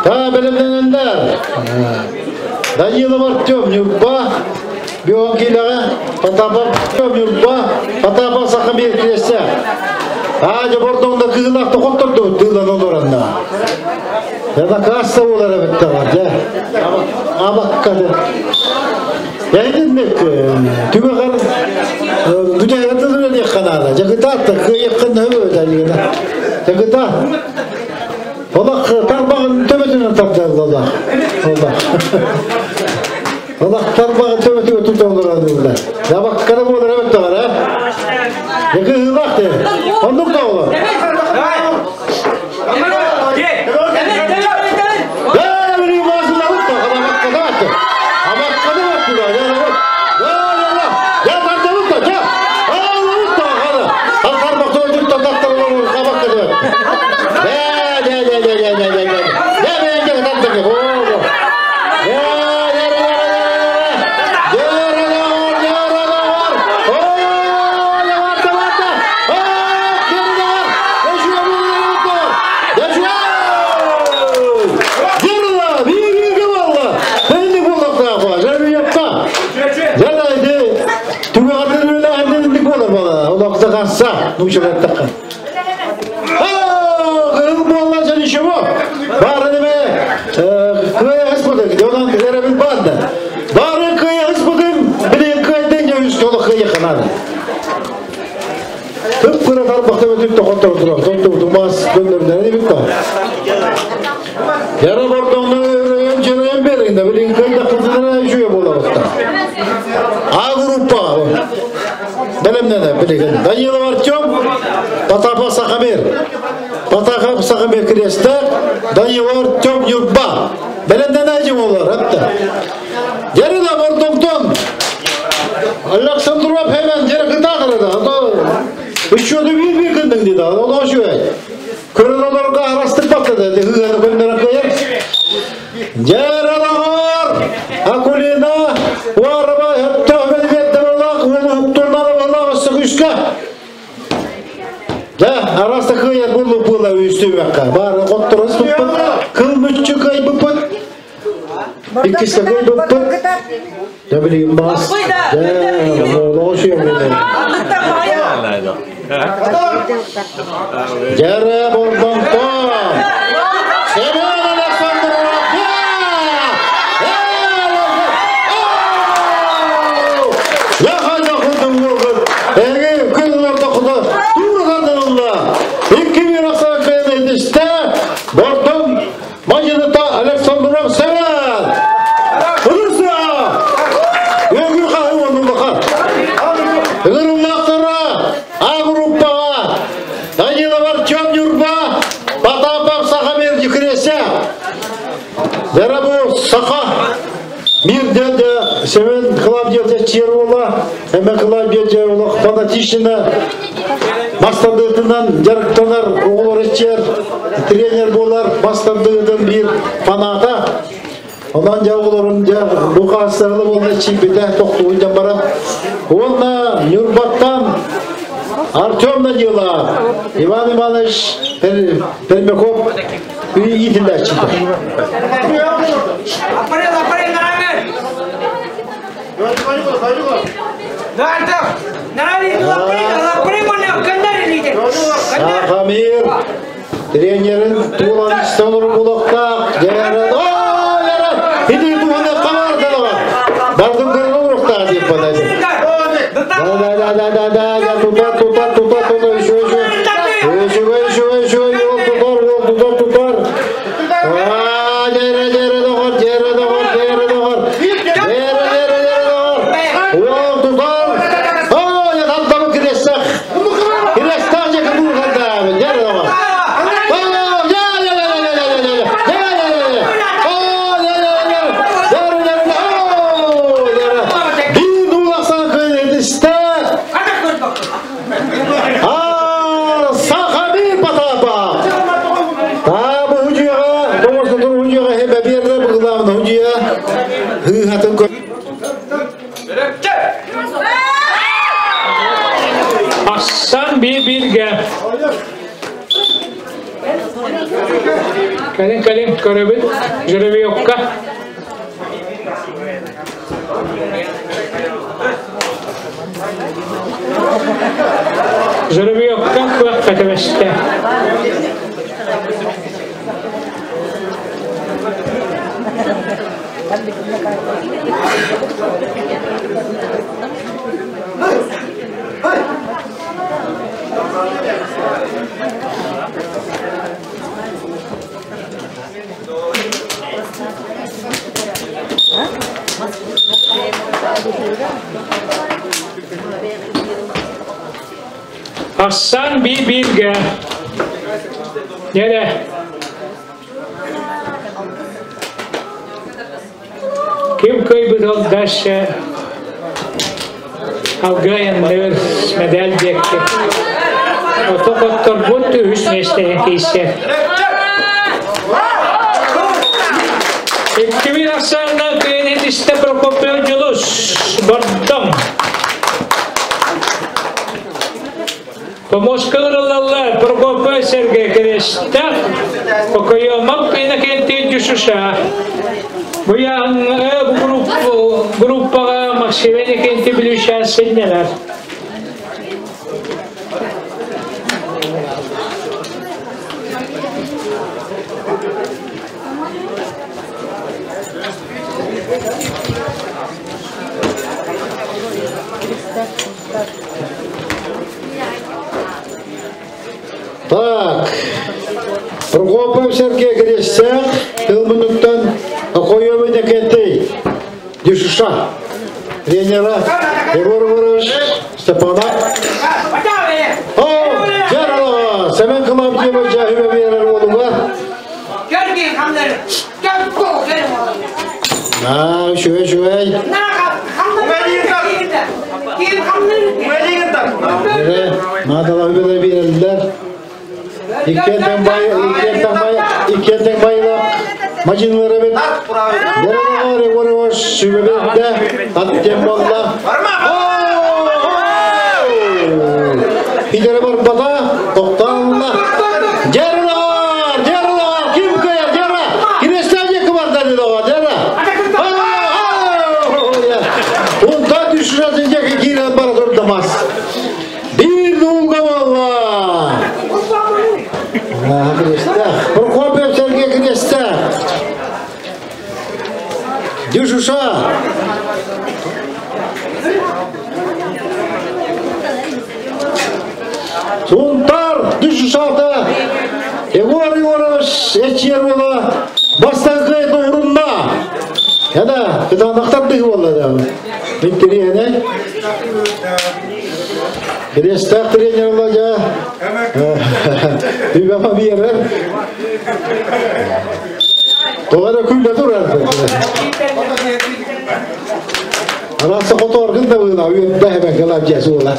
Та белемненендер. Данилов Артем Нюрба, Бион Килага, Потапов Артем Нюрба, Потапов Сахамир Кресе. А, жабордоңда кызылакты коттурду, тылдан олоранна. Яда касса болар битте бар, я. Абаккады. Яйдинник түбө кар дүнияда дүния канада. Жакытат кыйыккын өбө дагына. Жакыта. Олақ тарбағын төбөтүнөн тартты Аллах. Аллах. Олақ тарбағын төбөтүгө тутуп олорады. Жабаккада болар битте бар, а? Жакы ылак де. Ондук да болар. буола, олох до конца, нууччалаттахха. Кыыл буолла дьэ ничего. Бары неме кыайаҕыс бутын, онон эрэбил баанда. Бары кыайаҕыс бутын, билин кыайдын дьэ үс толох кыайаханады. Тып кыра тарбахта өтүп тохоттор турар, тоттубуту мас көннөрдөрү битта. Яра бордоңна өрөйөн жөрөйөн берин да билин кыайдахпытына үчүгэй буолабытта. А группа Белемнене билеген. Данилов Артем, Потапов Сахамир. Потапов Сахамир Кресте, Данилов Артем Юрба. Белемнене ажым олар, хатта. Ярыда бордоңтон Александров hemen жер кытакырды. Үшөдү бир бир кындың деди. Ол ошо. Көрөн олорго арастык бактады. Хыганы көндөрө кыйыр. Жер Акулина, Уарба, Хепто, Белбет, Уктурнары, Да, араста кыйыр булу була үстүмәккә. Бары котторос туппут. Кыл мүччү кай буппут. Иккисте кай буппут. Да билим бас. Да, Жара бордонтон. Семен Александров. Бордон Мажыныта Александров Семен. Ырса! Өгү кахы онулаха. Ырыллактыра А группаға Данилов Артем Юрба, Потапов Сахамир Юкресе. Жарабу Саха Мир деді Семен Клавдия Червола, Эме Клавдия олақ фанатична бастандығынан жарықтанар оғылар ечер, тренер болар бастандығынан bir фаната. Онан жауғыларын бұқастарлы болды чипете тоқтуын бара. Онна Нюрбаттан Артем Данила, Иван Иванович Пермяков итиләчи. Сахамир тренерин тулан истонур булакта жарат. О, ярат! Иди туганы камар далага. Бардым көргөн урукта деп бана. Да да да да да да да тутар тутар тутар тутар еще еще. Еще еще еще yol tutar yol tutar tutar. Aa, жere жere догор жere догор жere догор. Жere жere жere догор. Yol tutar. Aa, ya tam kirestah. Kirestah je kebur kanda. Жere догор. Aa, ya ya ya ya ya ya ya. Ya ya ya ya. Aa, ya ya ya. Жere жere. Aa, жere. Bir dulaksan kıymetiste. Aa, Сахамир Потапов. Табы хужуга, тоңостон хужуга хебе берде бугламын хужуга. Хыхатын кө. Aslan bir bilge. Kalin kalin көрөбүт, жеребьевка. Жеребьевка куак катебесте. Aslan bir bilge. Nere? Ким көйбүт ол дальше алгайын ныр медаль декке. Ото бут үс местеген кейсе. Иккибин Асанна кыйын Прокопио Жулус Бордом. Помоскаларалалар Прокопио Сергей Креста, Покойомак Иннокентий Дюшуша. Буян группаға Максим Иннокентий Билюшан синнелер. Так, Прокопьев Сергей Крестяк, тылмынуттан Окоева Некентей, Дюшуша, тренера Егор Егорович Степанов. О, Жаралова, Семен Клавдиева Жахиба Вера Олуга. А, шуэй, шуэй. Надо берелдер. Иккентен бай, иккентен бай, иккентен байла. Мажинлары бит. Яралар Егорович сүбебетте, аттем болла. Идere бар бата, тоқталла. Жаралар, жаралар, ким кыяр, жара. Кирестен екі бар деді доға, жара. Онда düşürәсен жеке кирен бара тұрдамас. Bir nulga valla. Крестах. Прокопьев Сергей Крестах. Дюшуша. Сунтар Дюшушада. Егор Егорович Эчервола бастаңқы орында. Яда, кытанақтар дығы болады. Интерьене. Крестах тренер оладя. Үбәма берер. Тоғара күлле турар. Анасы которгын да бұғына, үйетті әбән кылап жасы ола.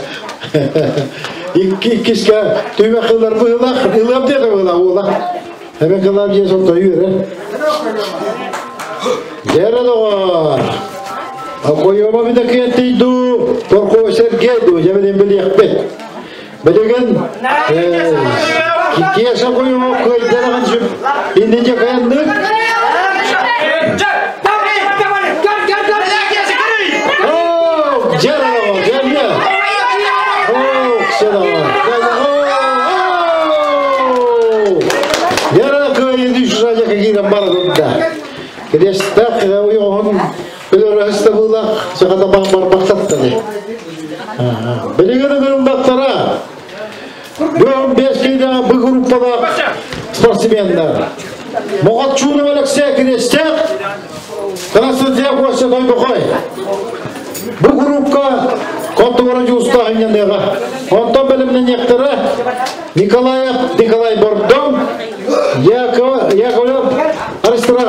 Икки киске түйме кылар бұғына, ылап деді бұғына ола. Әбән кылап жасы ота үйерер. Жері доғар. Акойома bir de kıyetiydu, Torko Sergeydu, жебеден білек Білеген, киеса қойома көйдераған жүп, инденже каянды. Жер жерге. О, кісі Жер көйді шужа кегирен бара Крестах уйоғын Білер бұлақ, сағата бар бақтаттады. Білеген күрім бақтара. Бүгін 5 кейде бұл группада спортсмендер. Моғат Алексей Крестях, Константин Костя Тойбохой. Бұл группа Контура Жустахинянеға. Онтон білімнен ектірі Николаев Николай Бордон, Яковлев Аристарх.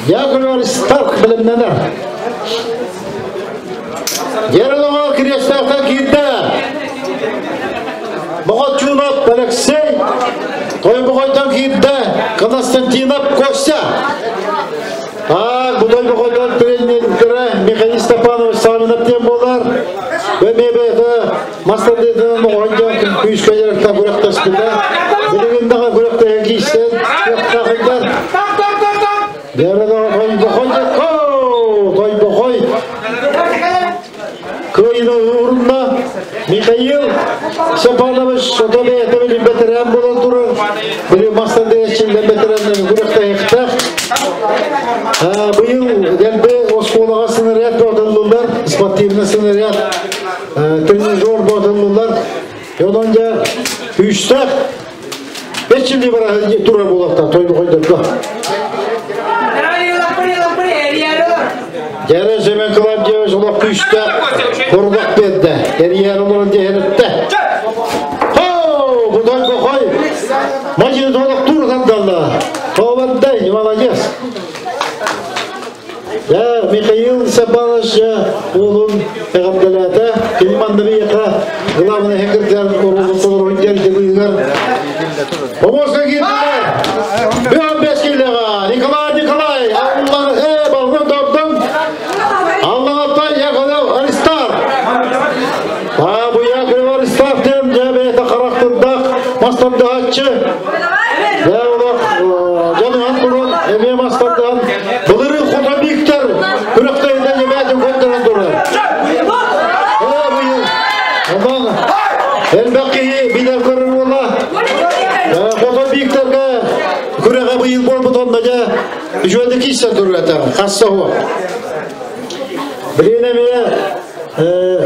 Яковлев Аристарх білімненер. Еріліға Крестахта кирді. Моғат Алексей, Тойбохойдан кирді. Константинов Костя. А, бұл Тойбохойдан тренері Михаил Степанович Савинов болар. Бәмебеті мастер моғайдан күйіске жарақта көректаспыда. Білігіндағы көректі кейстен, көректағындар. Тойбохой, Кыйны урында Михаил Степанович Сотобе әтәбелин бетерен болан турыр. Били мастер дечилден бетеренден күректе ектек. Быйыл дәлбе осколага сынырят бодылдылар, спортивный сынырят, тренажер бодылдылар. Онан үштек Беш жылы бара тура болақта, тойды қойдырды. Жәрі Семен Клавдиевич олақ күшті қордақ берді. Әрияр оларын дехерітті. Хоу, бұдан қой. Мажины толық тур қандалды. Тобандай, молодец. Я Михаил Степанович улун пәғамдалата, Килиманды главный хекердер урулу толор дебыгар. Помоска кирдилер. Бөм бес килега. Николай Николай, Аллах, балгын топтым. Аллах аттай Яковлев Аристар. А бу Яковлев Аристар тем жабета характырдак, мастандахатчы. Я улак жаныган турун, эме мастандахан. Былыры Хотобиктер күрөктөйүндө жебети көндөрөн турар. Быйыл. Ондан элбек билер көрөр бола. Хотобиктерге Үчүгэйдик киирсэ турар хасса хуа. Билигин эмиэ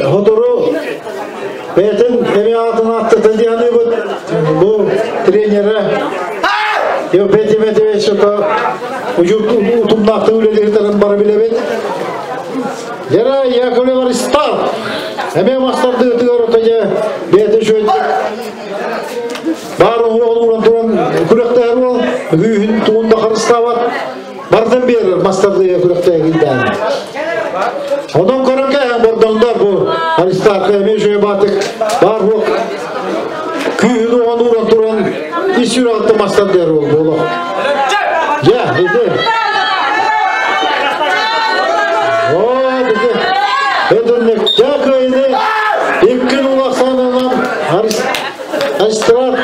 хотору бэйэтин эмиэ аатын ааттатын дианыбыт бу тренерэ Евгений Дмитриевич утумнаахтык үлэлииртэрин бары билэбит. Гера Яковлев Аристар эмиэ мастардыытыгар отойа бэйэтин үчүгэйдик баар оһуоҕун ууран туран күрэхтэһэр уол күүһүн тугун да харыстаабат бардын биэрэр мастардыыга күрэхтэһэ киирдээн. Онон көрөн кээһэн бордоҥдор бу Аристарха эмиэ үчүгэй баатык баар буок күүһүн уоҕун ууран туран ис сүрэҕиттэн мастардыар уол буолуох. Дьэ, ити. Оо, ити. Эдүннек дьэ кыайыны иккин улахсанынан Аристарх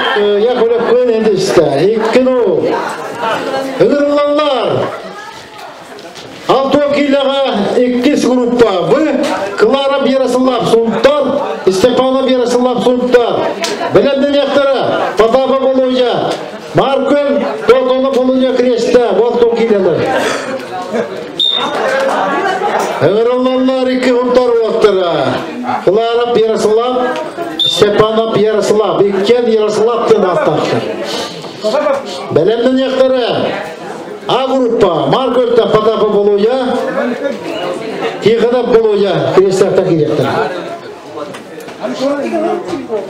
Яковлев кыайын истэ. Иккин уу. Ыҥырыллаллар. Алтуон киилэҕэ иккис группа В. Клара Ярослав Сунтар, Степанов Ярослав Сунтар. Бэлэмнэниэхтэрэ Потапа Володя, Маркөл Тотонов Володя Крестэ, Алтуон киилэлэр. Ыҥырыллаллар икки Сунтар уолаттара. Клара Ярослав, Степанов Ярослав. Иккиэн Ярослав диэн ааттаахтар. Бэлэмнэниэхтэрэ А группа Маркөлтө Потапов Володя, Тихонов Володя Крестахта кириэхтэр.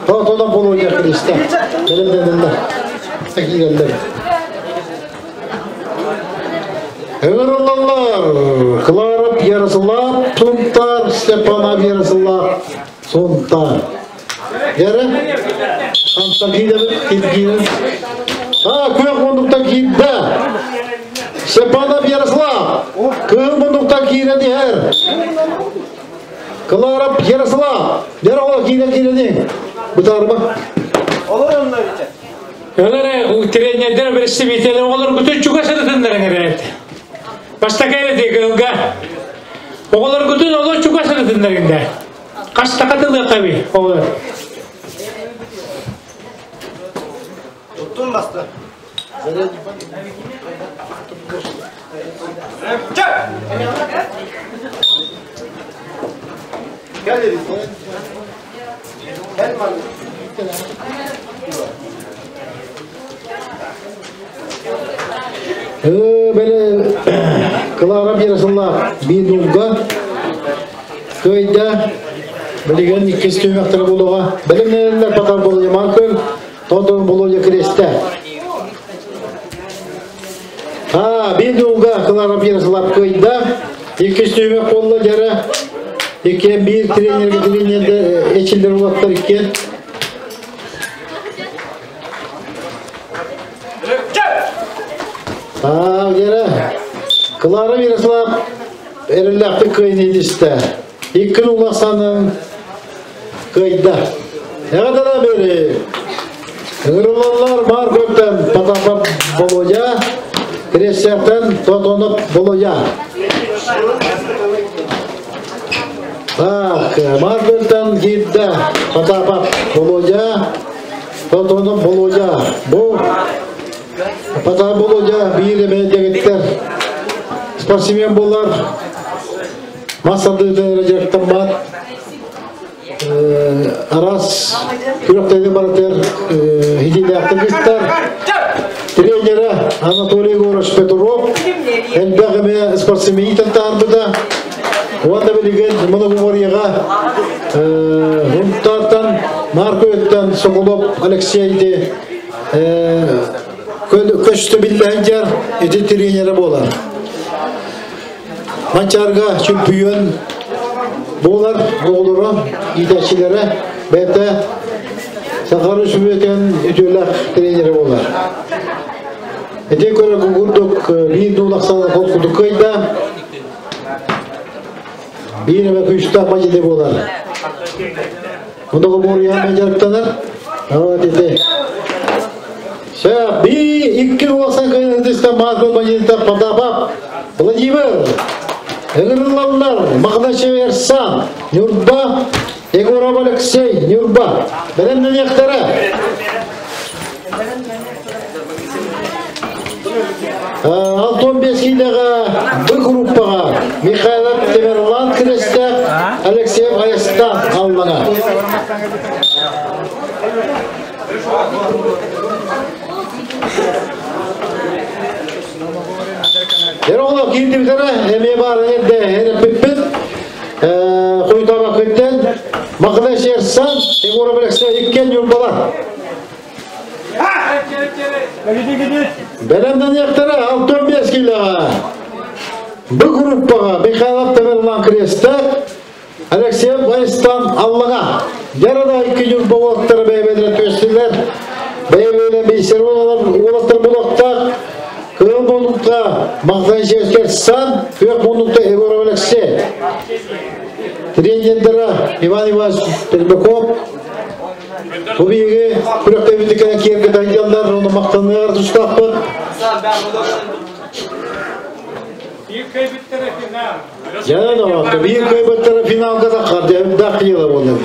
Тотонов Володя Христа. Бэлэмнэнэллэр. Киирэллэр. Ыҥырыллаллар Клара Ярослав Сунтар, Степанов Ярослав Сунтар. Яра, хамса киирэр, киирэр. А, күөх мундуктан киирдэ. Степанов Ярослав, кыһыл мундуктан киирэн иһэр. Клара Ярослав, Ярослав киирэн киирэни. Бытаарма. Олар тренердер представители оҕолор гутун чугас ырытыннарың эрээт. Бастакы эрэ кылга. Оҕолор гутун олор чугас ырытыннарың да. Хас такатылыахха оҕолор. Туттун басты. Gel dedim. Gel man. Бele Клара Ярослав биир кыайда билигин иккис түһүмэхтэрэ буолуоҕа. Бэлэмнэнэллэр Потап Володя Маркөл, Тотон Володя Крестэ. А, биир дуулга Клара Ярослав кыайда. Иккис түһүмэх буолла дьара. Иккиэн биир тренерге тренерде эчиллер уолаттар иккиэн. А, дьара. Клара Ярослав эрэллээхтик кыайын истэ. Иккин улахсанын кыайда. Эҕэрдэ бери. Ыҥырыллаллар Маркөттөн Потапов Володя, Крестяктан Тотонов Володя. Так, Маркөттөн киирдэ Потапов Володя, Тотонов Володя. Бу Потапов Володя биир эмэ дэгиттэр спортсмен буолар. Массандыытын дьарыктаммат. Арас күрэхтэһиини барытыгар хитиилээхтик кыттар. Тренерэ Анатолий Егорович Петров элбэх эмэ спортсмени таһаарбыта. Уонна билигин многоборьеҕа Хунтартан Марковиттан Соколов Алексей көстө биллэһэн ити тренерэ буолар. Манчаарга чөмпүйүөн буолар оҕолоро, иитээччилэрэ бэйэтэ Саха Өрөспүүбүлүкэтин үтүөлээх тренерэ буолар. Ити көрө курдук биир дуулахсан холкутук кыайда. Биир эмэ күүстээх мадьыды буолар. Онно буоруйаан дьарыктанар. Вот ити. Все, би икки улахан кыайыытыста Марко Мадьыта Потапов Владимир Ыҥырыллаллар Махначев Эрсан, Нюрба, Егоров Алексей, Нюрба. Бэлэмнэниэхтэрэ. 6-15 киилэҕэ Б группаҕа Михайлов Темерлан Крестов, Алексеев Айастан Аллаҥа. Ероғло киирдибитара эмиэ баар эрдэ эрэппиппит Хуйтабакыттан Махна Шерсан Егоров Алексей иккен Ньурбалар. Бэлэмнэниэхтэрэ 65 килоҕа. Бу группаҕа Михайлов Тамерлан Крестов, Алексей Баястан Аллаҥа. Дьарада икки Ньурба уолаттара бэйэ-бэйэлэрин түөстүлэр. Бэйэ-бэйэлэрин билсэр уолаттар булуохтаах. Кыыл муннукта Махтанчевскай Сан, күөх муннукта Егоров Алексей. Тренердара Иван Иванович Пермяков, Бу биһиги күрэхтэбитикэ киэргэтэн дьаллар, ону махтаныар тустаахпыт. Дьэ, доҕотто, биир кыайбыттара финалга таххар, дьэ, дьыала буолла.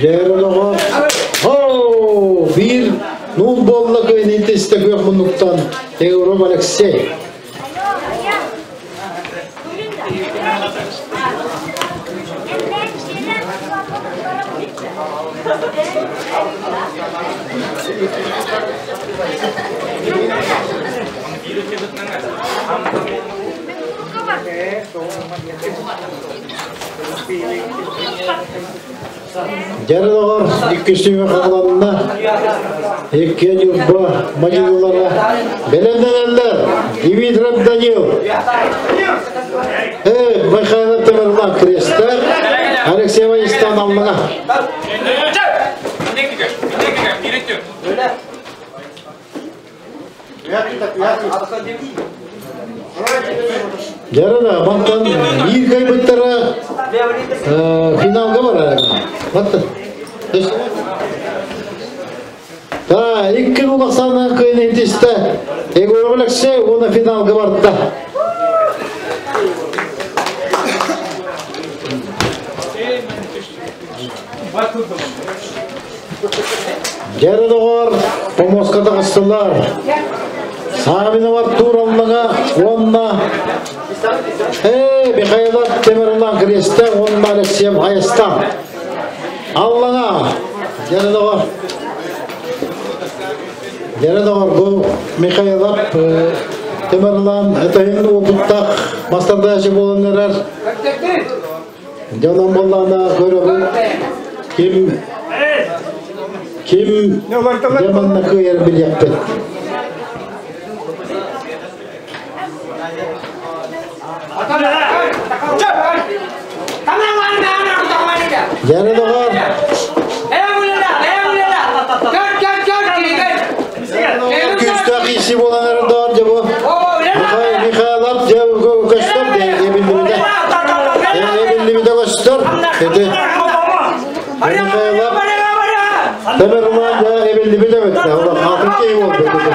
Дьэ, доҕор, О, биир нуул буолла кыайын истэ күөх муннуктан Егоров Алексей. Дьэ доҕор, иккис түмүк хааланна. Икки Ньурба мадьынылара бэлэмнэнэллэр. Дмитрий Данил, Михаил Тамерлан Крестер, Алексей Ванистан Аллаҥа. Дьэ, мантан биир кыайбыттара финалга барар. Баттан. Та, икки улахсаанан кыайын итистэ. Егор Алексей уонна финалга барда. Дьэ доҕор, помоска таҕыстылар. Савинов Артур Аллаҥа уонна Михаилов Темирлан Крестэ уонна Алексеев Айастан. Аллаҥа, дьэ доҕор. Дьэ доҕор, бу Михаилов Темирлан этэһин уопуттаах мастардаачы буолан эрэр. Дьонум буоллаҕына көрөбүн ким ким дьэ манна кыайар билиэхпит. Дьэ доҕор. Күүстээх иси буолан эрэр доҕор дьэ бу. Михайлов дьэ көстөр эбиллибитэ. Эбиллибитэ көстөр. Ити Михайлов Тамерлан дьэ эбиллибитэ битте. Олох атын киһи буолбут ити.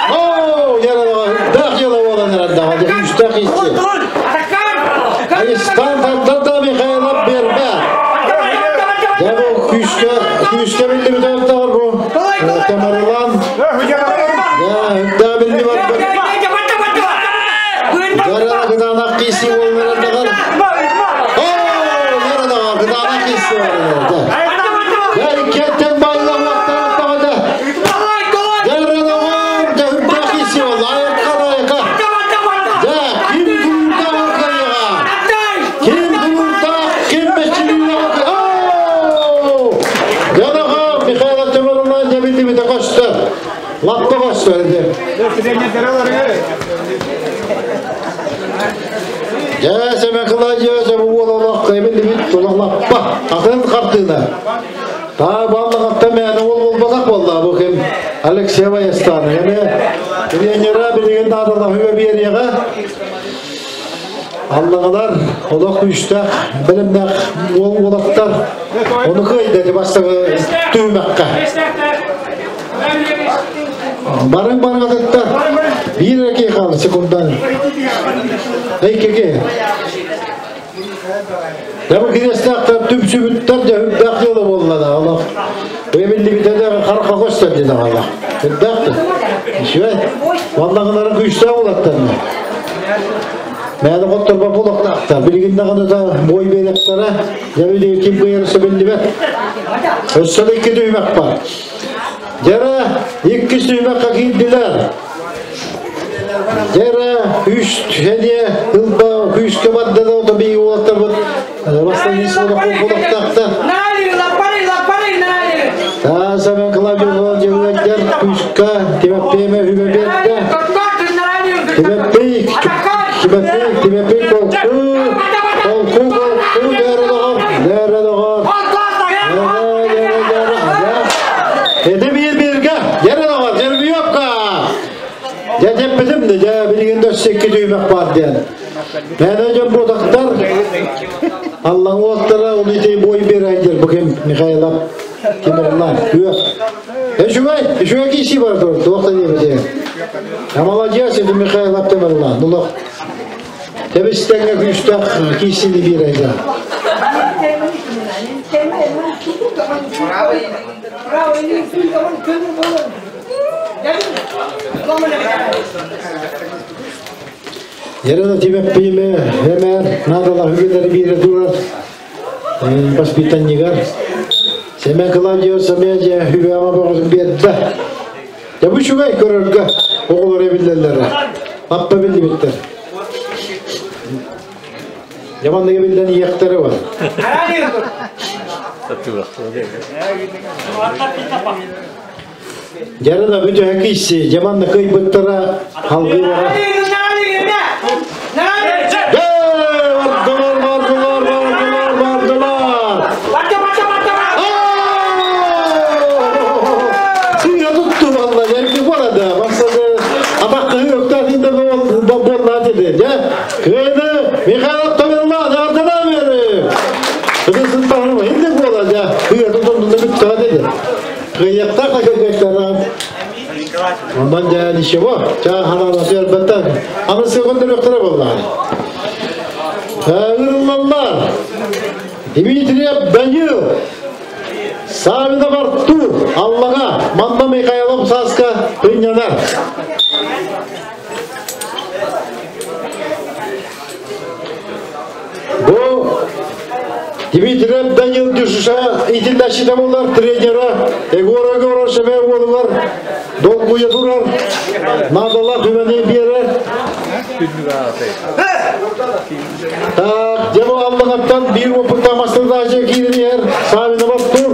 Оо, дах дьыала буолан эрэр даҕа дьэ күүстээх исси. Айыстан тардар Михайлов бербэ. Дьэ бу күүскэ күүскэ биллибит ортоҕор бу Тамерлан дьэ билли барбыт. Жарана кытаанах киси буоллар даҕар. Оо, жарана кытаанах киси буоллар. Дьэ иккиэттэн байлар уохтар дьэ. Жарана дьэ үрдээх киси буолла. Айыкка айыкка. Дьэ ким тулуурдаах кыайыаҕа? Ким тулуурдаах, ким мэччилиилээх Оо! Дьэ Михаил Артемовна дьэ биллибитэ көстөр. Лаппа көстөр ити. Дьэ, Семен Кыладьевич бу уол олох эбиллибит олох лаппа атын хартыына. Та баллаҕатта мээнэ уол буолбатах буолла бу ким Алексей Ваястан. Эми тренера билигин наадалаһыга биэриэҕэ. Аллаҕалар олох күүстээх, бэлэмнээх уол уолаттар ону кыайда бастакы түһүмэххэ. Барың баргатыттар. Биир эрэ киһи хаалла секундан. Эй кеке. Дьэ бу кириэстээхтэр түмсүбүттэр дьэ үрдээх дьыала буолла да олох. Эбиллибитэ да харха көстөр дии даҕалах. Үрдээх да. Үчүгэй. Валлаҕыларын күүстээх улаттарна. Мээнэ хотторбо булуохтаахтар. Билигин даҕаны да бой биэрэхтэрэ. Дьэ билигин ким кыайара сөбүллүбэт. Өссө да икки түһүмэх бар. Дьэрэ иккис түһүмэххэ киирдилэр. Дьэрэ үс сэниэ ылба күүскэ барда да ото биһиги уолаттарбыт бастайыысылара булуохтаахтар. Самен Клавдиевна дьылыгар күүскэ Тимофеева үбэ биэрдэ. Тимофей, Тимофей, Тимофей холку, холку, холку, дээрэ доҕор, дээрэ доҕор. Дээрэ, дээрэ, дээрэ. Эти биир бииргэ, дээрэ доҕор, Дербиевка! Дьэ тэппитим да, дьэ билигин да өссө икки түүмэх баар диэн. Мээнэ дьон буотахтар, Аллаҥ уолаттара ол ити бой биэрэ бу ким Михайлов Тимурлан күөх. Үчүгэй, үчүгэй киси бар тур, туох да диэбите. А молодец, это Михайлов Тимурлан. Улах. Тэбистэҥҥэ күүстээх киисини биэрэ Елена Тимофеевна эмээр наадалаах үгэлэри биэрэ турар воспитаннигар Семен Клавдиевич Самедия үбэҕэ бөҕөтүн биэрдэ. Дьэ бу үчүгэй көрөргө оҕолор эбиллэллэрэ. Аппа биллибиттэр. Дьэ манныгы биллэн иэхтэрэ бар. Дьарына бүтүһэ кийси, дьаманна кыйбыттара халгыылара. Бардылар, бардылар, бардылар, бардылар. Сыыһа тутту валла, дьэрги буолада. Бассады атақ кыһы өктәтінде болла деді. Дьэ, кыайды Михаил Томилла, ардына бері. Кыдысын тағым, енді бола, дьэ, кыйа тутунду бүтті деді. Кыйяктаах кыргыттара Онон дьэ ничего, чаа ханааласы элбэттэн. Аны сыгын буоллаҕа. Ыырыллаллар. Дмитриев Данил, Савинов Артур, Аллаҕа, Манна Михайлов Сааска Тынньанар. Бу Дмитриев Данил Дюшуша итиллээччитэ буолар тренера Егор Егоров Шемер уолугар долгуйа турар, наадалаах үмэни биэрэр. Так, дьэ бу аллаҕаттан биир опыттаах мастардаачы киирэн иһэр Савинов Артур.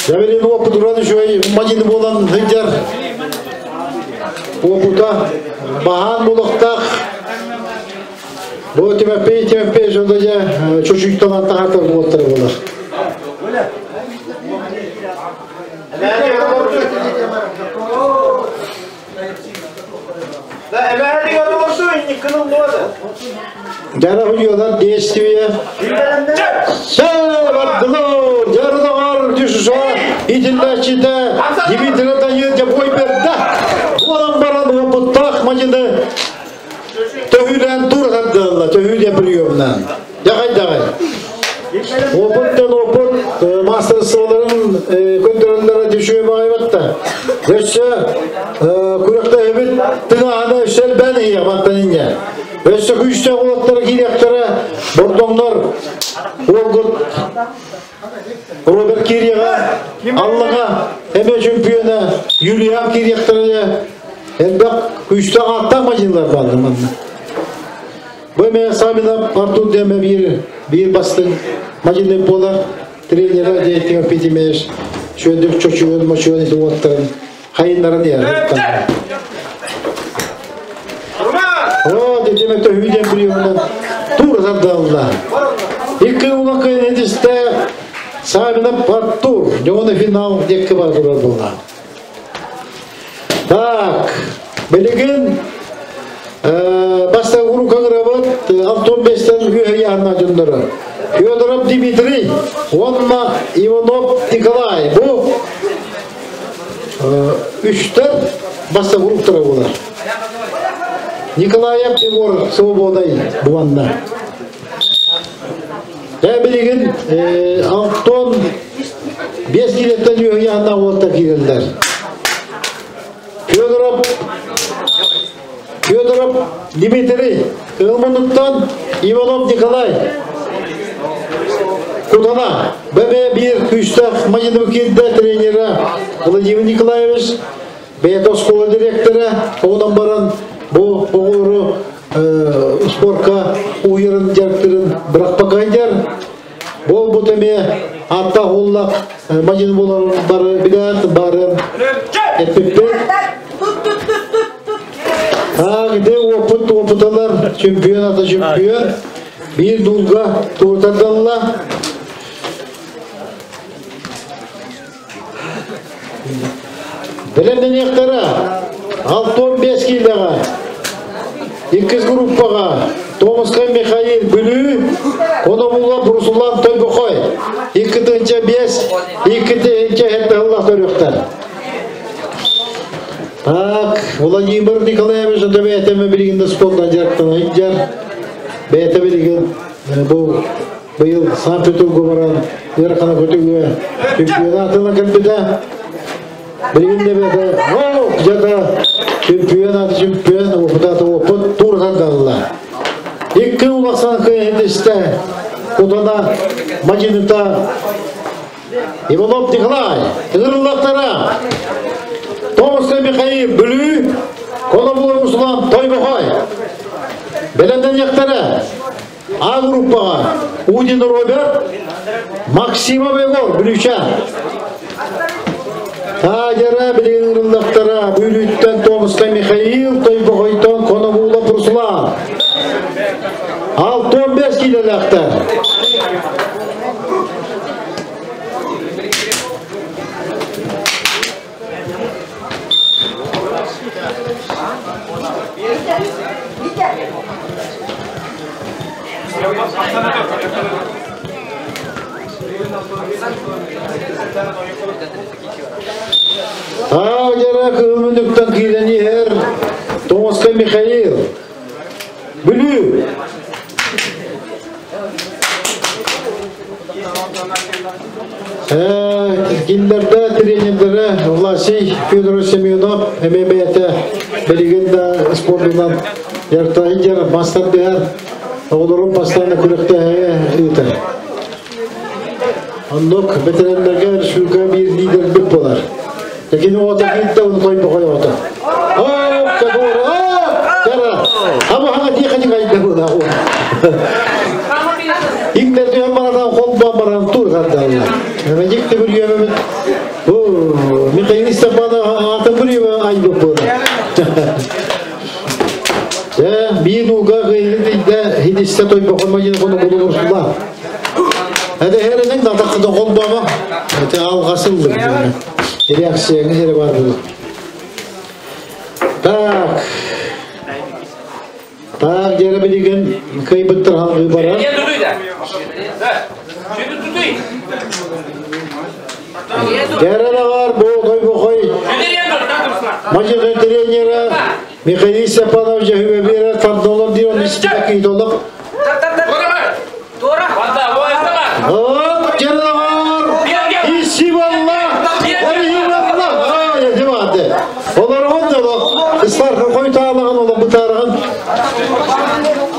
Дьэ опыт уран үчүгэй мадьыны буолан сылдьар. Опыта баһаан булуохтаах. Бу Тимофей Тимофей сонда дьэ чучук талан тахартар буолтара буолар. Дьара хуйалар действие. Бардылар, жарыдағар düşüşа, итилләчидә Дмитрий Данил бой берді. Олан баран опыттах мажыны төһүлән тур хардылла, төһүлә приемнан. Дагай дагай. Опыттан опыт мастерстволарын көндөрөллөрө түшүө багайбатта. Өссө күрәктә эбит тыгааны өссө бән ия баттан. Өссө күчтә кулактары кирәктәре бордоңнор Олгут Роберт Кирияга, Аллаға эме чемпиона Юлиан Кирияктары элбек күчтә атта мажылар барды манна. Бу мен Сабина Артур деме бир бир бастын мажылы болар тренера дейтиң петимеш шөндүк чочуун мочуун итип оттарын хайыннарын яр. О, детеме төхүйден приемнан тур сардалла. Икки улакы нетисте Сабина Артур, жоны финал декки бар булла. Так, билигин баста уру каңырабыт Антон Бестен үйе яғына жындыры. Федоров Дмитрий, онна Иванов Николай. Бу үштер баста уруктары болар. Николаев Егор свободай буанна. Дэ билигин Антон 5 килеттен үйәһиянна уолта киирэллэр. Федоров Федоров Дмитрий Ылмынуттан Иванов Николай Кутана ББ бир күстах Мадинов кирде тренера Владимир Николаевич бэйэтэ оскуола директора онон баран бу оҕолору спортка уйарын дьарыктырын бырахпакайдар. Бол бу теме атта холлак мадин болар бары билет бары эппиппет. Где опыт опыталар чемпион ата чемпион бир дулга туртардалла. Билемден яктара 6-15 килоға Иккіз группаға Томасқа Михаил Бүлүү, Конобулла Брусулан Тойбухой. 2-5, 2-7 Аллах төрөктөр. Так, Владимир Николаевич бәйтеме билигинде спортдан жарктан айджар. Бәйте билигин бу быйыл Санкт-Петербург баран Яркана көтүгө чемпионатына кэлбите. Билигинде бәйте, о, жата чемпионаты чемпион, опытаты опыт тургандалла. Икки улаксан кыйынтысте Кутана Мадиныта Иванов Николай, Тыгырлактара, Томаска Михаил Бүлүү, Конобула Руслан Тойбохой. Беленден яктара А группаға Удин Роберт, Максимов Егор Бүлүүча. Тажара билген ырыллактара Бүлүүттен Томаска Михаил Тойбохойтон Конобула Руслан. 6-15 килолактар. Тажара кылмындыктан килени хер Томаска Михаил Бүлүү. Киндерде тренерлері Власий Федор Семенов ММТ билигин спортунан яртайдер мастер дер олорун постоянно күрөктө ыытар. Оннук ветерандарга республика бир лидер бүк болар. Лекин ота китте оны той бохой ота. О, кадор, о, кара. Аба хага тиха ни кайда була. Иңдер түйен барадан кол баран тур кардалла. Мен жикти bir yömümün bu Михаил Степанов аты bir yömü ayıp була. Bir nuga gıydı hidiste той бохой мажин кону булурсула. Hadi herinin da kol baba. Hadi algasıldı. Реакцияны хере бар бұл. Так. Так, жері билеген кыйбыттыр халгы барар. Жері бар, бу той бохой. Мажин тренері Михаил Степанов жахыбе берер тардолар дион испитак идолок. Hop, жері бар. Исибалла. Орихибалла. Ай, жемааты. Олар онда Истарка кой таалаган, ола бутарган.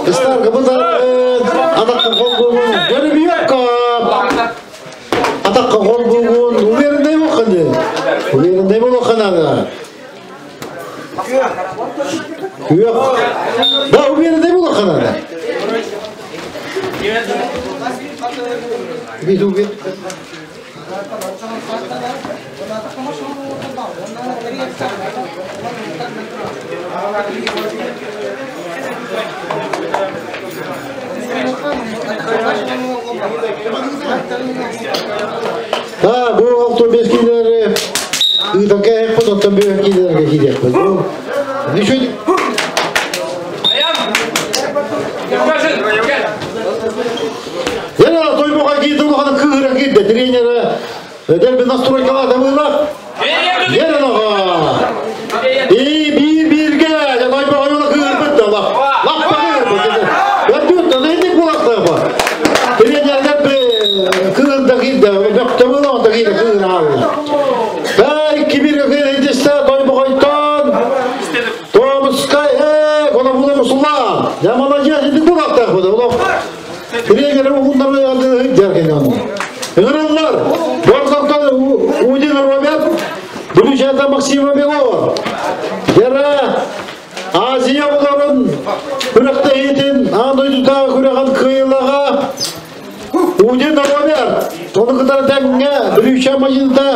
Истарка бутарган. Атакка кол бугун. Көрүп yok. Атакка кол бугун. Уверенный болкан. Уверенный болкан ана. Yok. Да, уверенный болкан ана. Bir уверен. Да, бу алты бес килери ыытака хеппут, оттон бөһө килерге кириэхпит. Бу ничего Яна той буга кийди улахана кыыра кийди тренері дерби настройкалар было. Яна И бир бирге той буга юла кыыр битти Аллах. Лаппа кыыр битти. Өттү не булакта ба. Тренерлер Тренері оғындары жаркен оны. Ыңырылар, Борзақтан Удин Роберт, Бүлүчәтә Максима Белова. Яра Азия оларын күрәктә итен, аны дутағы күрәгән кыйлага Удин Роберт. Оны кытар тәңгә Бүлүчә Мажинда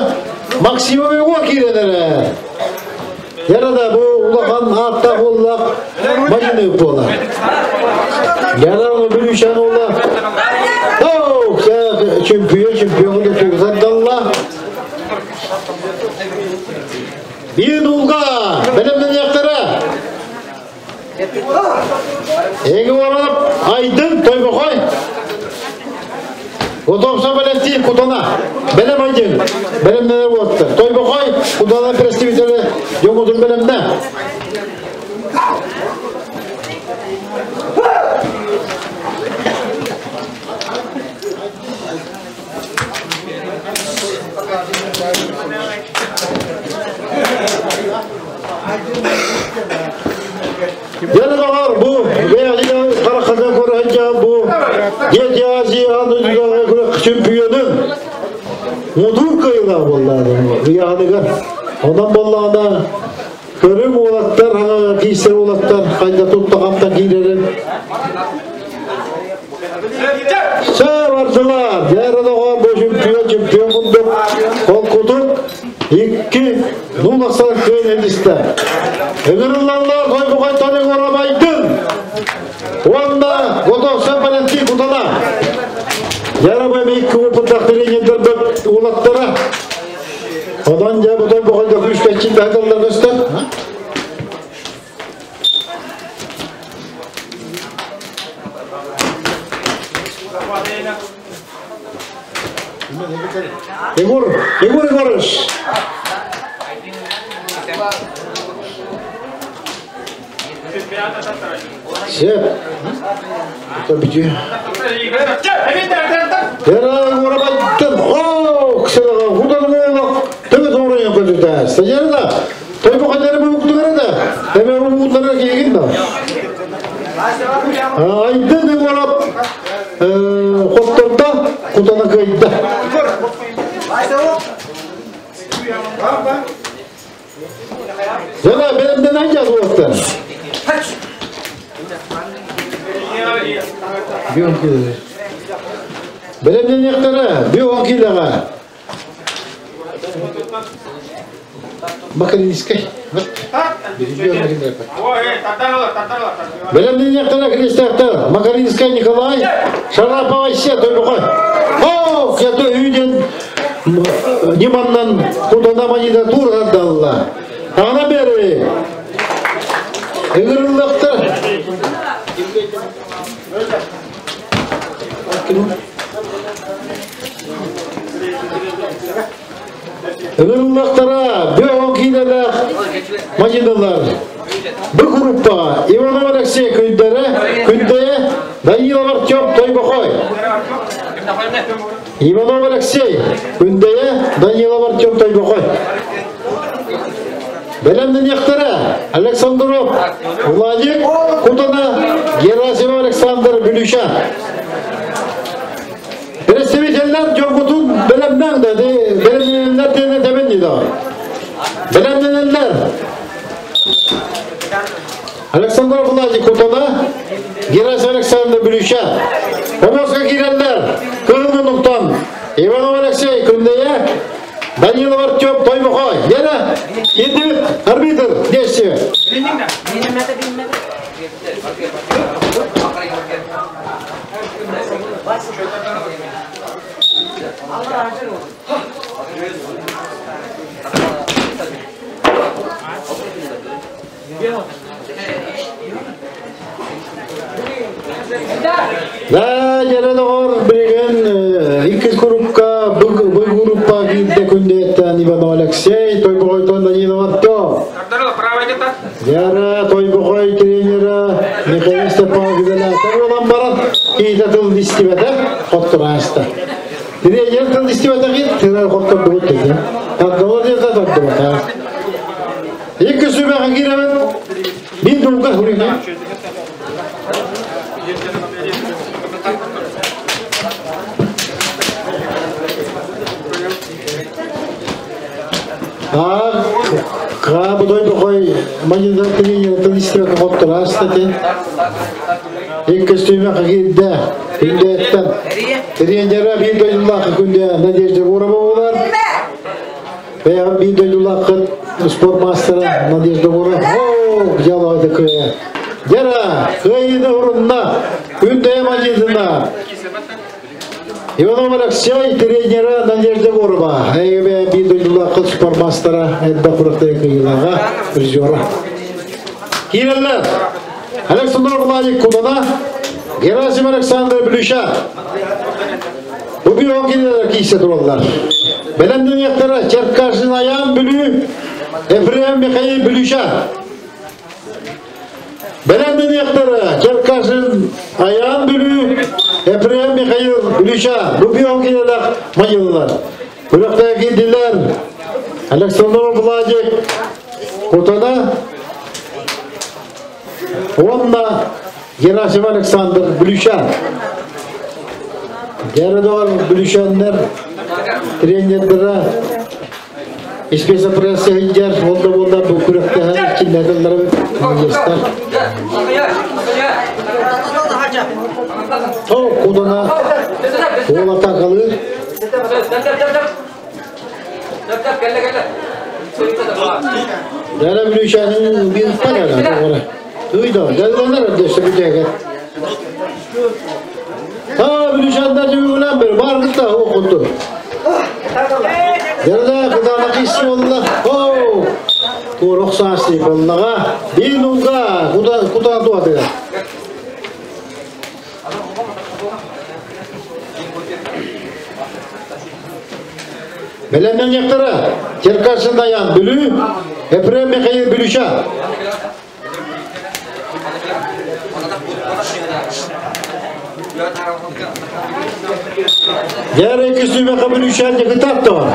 Максима Белова кирәләре. Яра да бу улахан атта боллак Мажины бола. Яра оны Бүлүчән ола. Оу, чемпион, чемпион да тугызан Бин улга, белемден яктара. Эги орап, айдын тойбохой. Готовса белемти кутана. Белем айдын. Белемден болты. Тойбохой, кутана представители жоготун белемде. Yanı bu veya Karakada Koreca bu Gece Aziya şampiyonun mudur kıyılar vallahi rüyanıga. Ondan vallahi körüm olatlar, hana kiyser olatlar, kayda tuttu kapta girerim. Sağ vardılar. Yarı var bu şampiyon, şampiyon bulduk. Kol kutuk. 2 0 köyün eliste. Ömürlüler koy bu kaytanı orabaydın. Onda Godovsa Valentin Kudala. Yarabay bir kuvvet тренердер улаттара. Одан жа бұдан бұғайда күш кәчін бәдалар көстер. Егор, Егор Егорович. Сеп. Это бити. Яра Егор О, ксалага, худан олақ, төбе тоғрайын көтүтә. Стадионда, той бу кадәр бу уктыгара да. Эме бу уктыгара кийген да. Айдын Егорап, хотторда, кутана кайда. Жана белемден анжа болуптар. Белемден яктара, бион килага. Макаринской. Белемден яктара крестяктар. Макаринская Николай, Шарапова Се, той бухой. О, я үйден Ниманнан кудана манида тур отдалла. Ана бери. Ыгырылдактар. Ыгырылдактара бөон килелер мажиналар. Бу группа Иванов Алексей күндері, күндeye Данилов Артем Тойбохой. Иванов Алексей күндeye Данилов Артем Тойбохой. Белемден яктара Александров Владик Кутана Герасимов Александр Бүлүшан. Представительler Жогутун белемден dedi, белемденler дене темен dedi. Белемденler Александр Владик Кутана Герасимов Александр Бүлүшан. Омозга киренлер Кылмы Иванов Алексей күндeye Данилов Артем Тойбохой. Яна, индивид арбитр действие. Да, Яна билген икки группа, бу группа кийде күндеттен Иванов Алексей, Тойбохойтон Данилов Артем. Яра Тойбохой тренера Михаил Степанов Видалатар olan баран кейде тыл дистибете хоттураста. Тренер тыл дистибете кит, тренер хоттур бугут деди. Таддалар жерде таддалар. Икки сүбәгә кирәбет. Мин дулга хүринге. А, ка будой бохой мадида тренер истек хоттурастаты. Икки сүймәк киирдэ. Күндэттэн. Тренера биир дойдулаах күндэ Надежда Гурова болар. Бэйэҕин биир дойдулааххыт спорт мастера Надежда Гурова. О, дьалаҕа кыайа. Дьара, кыайыыны урунна. Күндэйэ мадьыдына. Иванов Алексей тренера Надежда Гурова. Эйэбэ биир дойдулааххыт спорт мастера элбэх курактайы кыйыылааҕа, призера. Киирэллэр. Александр Владик Кудана, Герасим Александр Блюща. Бу бион кинилер киисэ тураллар. Бэлэмнэниэхтэрэ Черкашин Аян Бүлүү, Ефрем Михаил Блюща. Бэлэмнэниэхтэрэ Черкашин Аян Бүлүү, Ефрем Михаил Блюща. Бу бион кинилер майыллар. Күрэхтэһэ киирдилэр Александр Владик Кутана уонна Герасим Александр Блющан. Дьэрэ Блющаннар тренердара спецоперация сылдьар, ол да буоллар бу күрэхтэһэ кинилэр молодецтар. О, Кудана уол атакалыыр. Дәрә Блющанын bir панела. Туйда, дәлләнер дөсө бүтәгә. Та Блющандар жүгүнән бер бардык та окуту. Дәрә кудана кисси болла. О! Турук саасы боллага. Бир нуга куда куда туады. Бэлэмнэн яктара Черкашин Даян Бүлүү, Ефрем Михаил Бүлүша. Дәрі күсіме Бүлүша дегітат бар.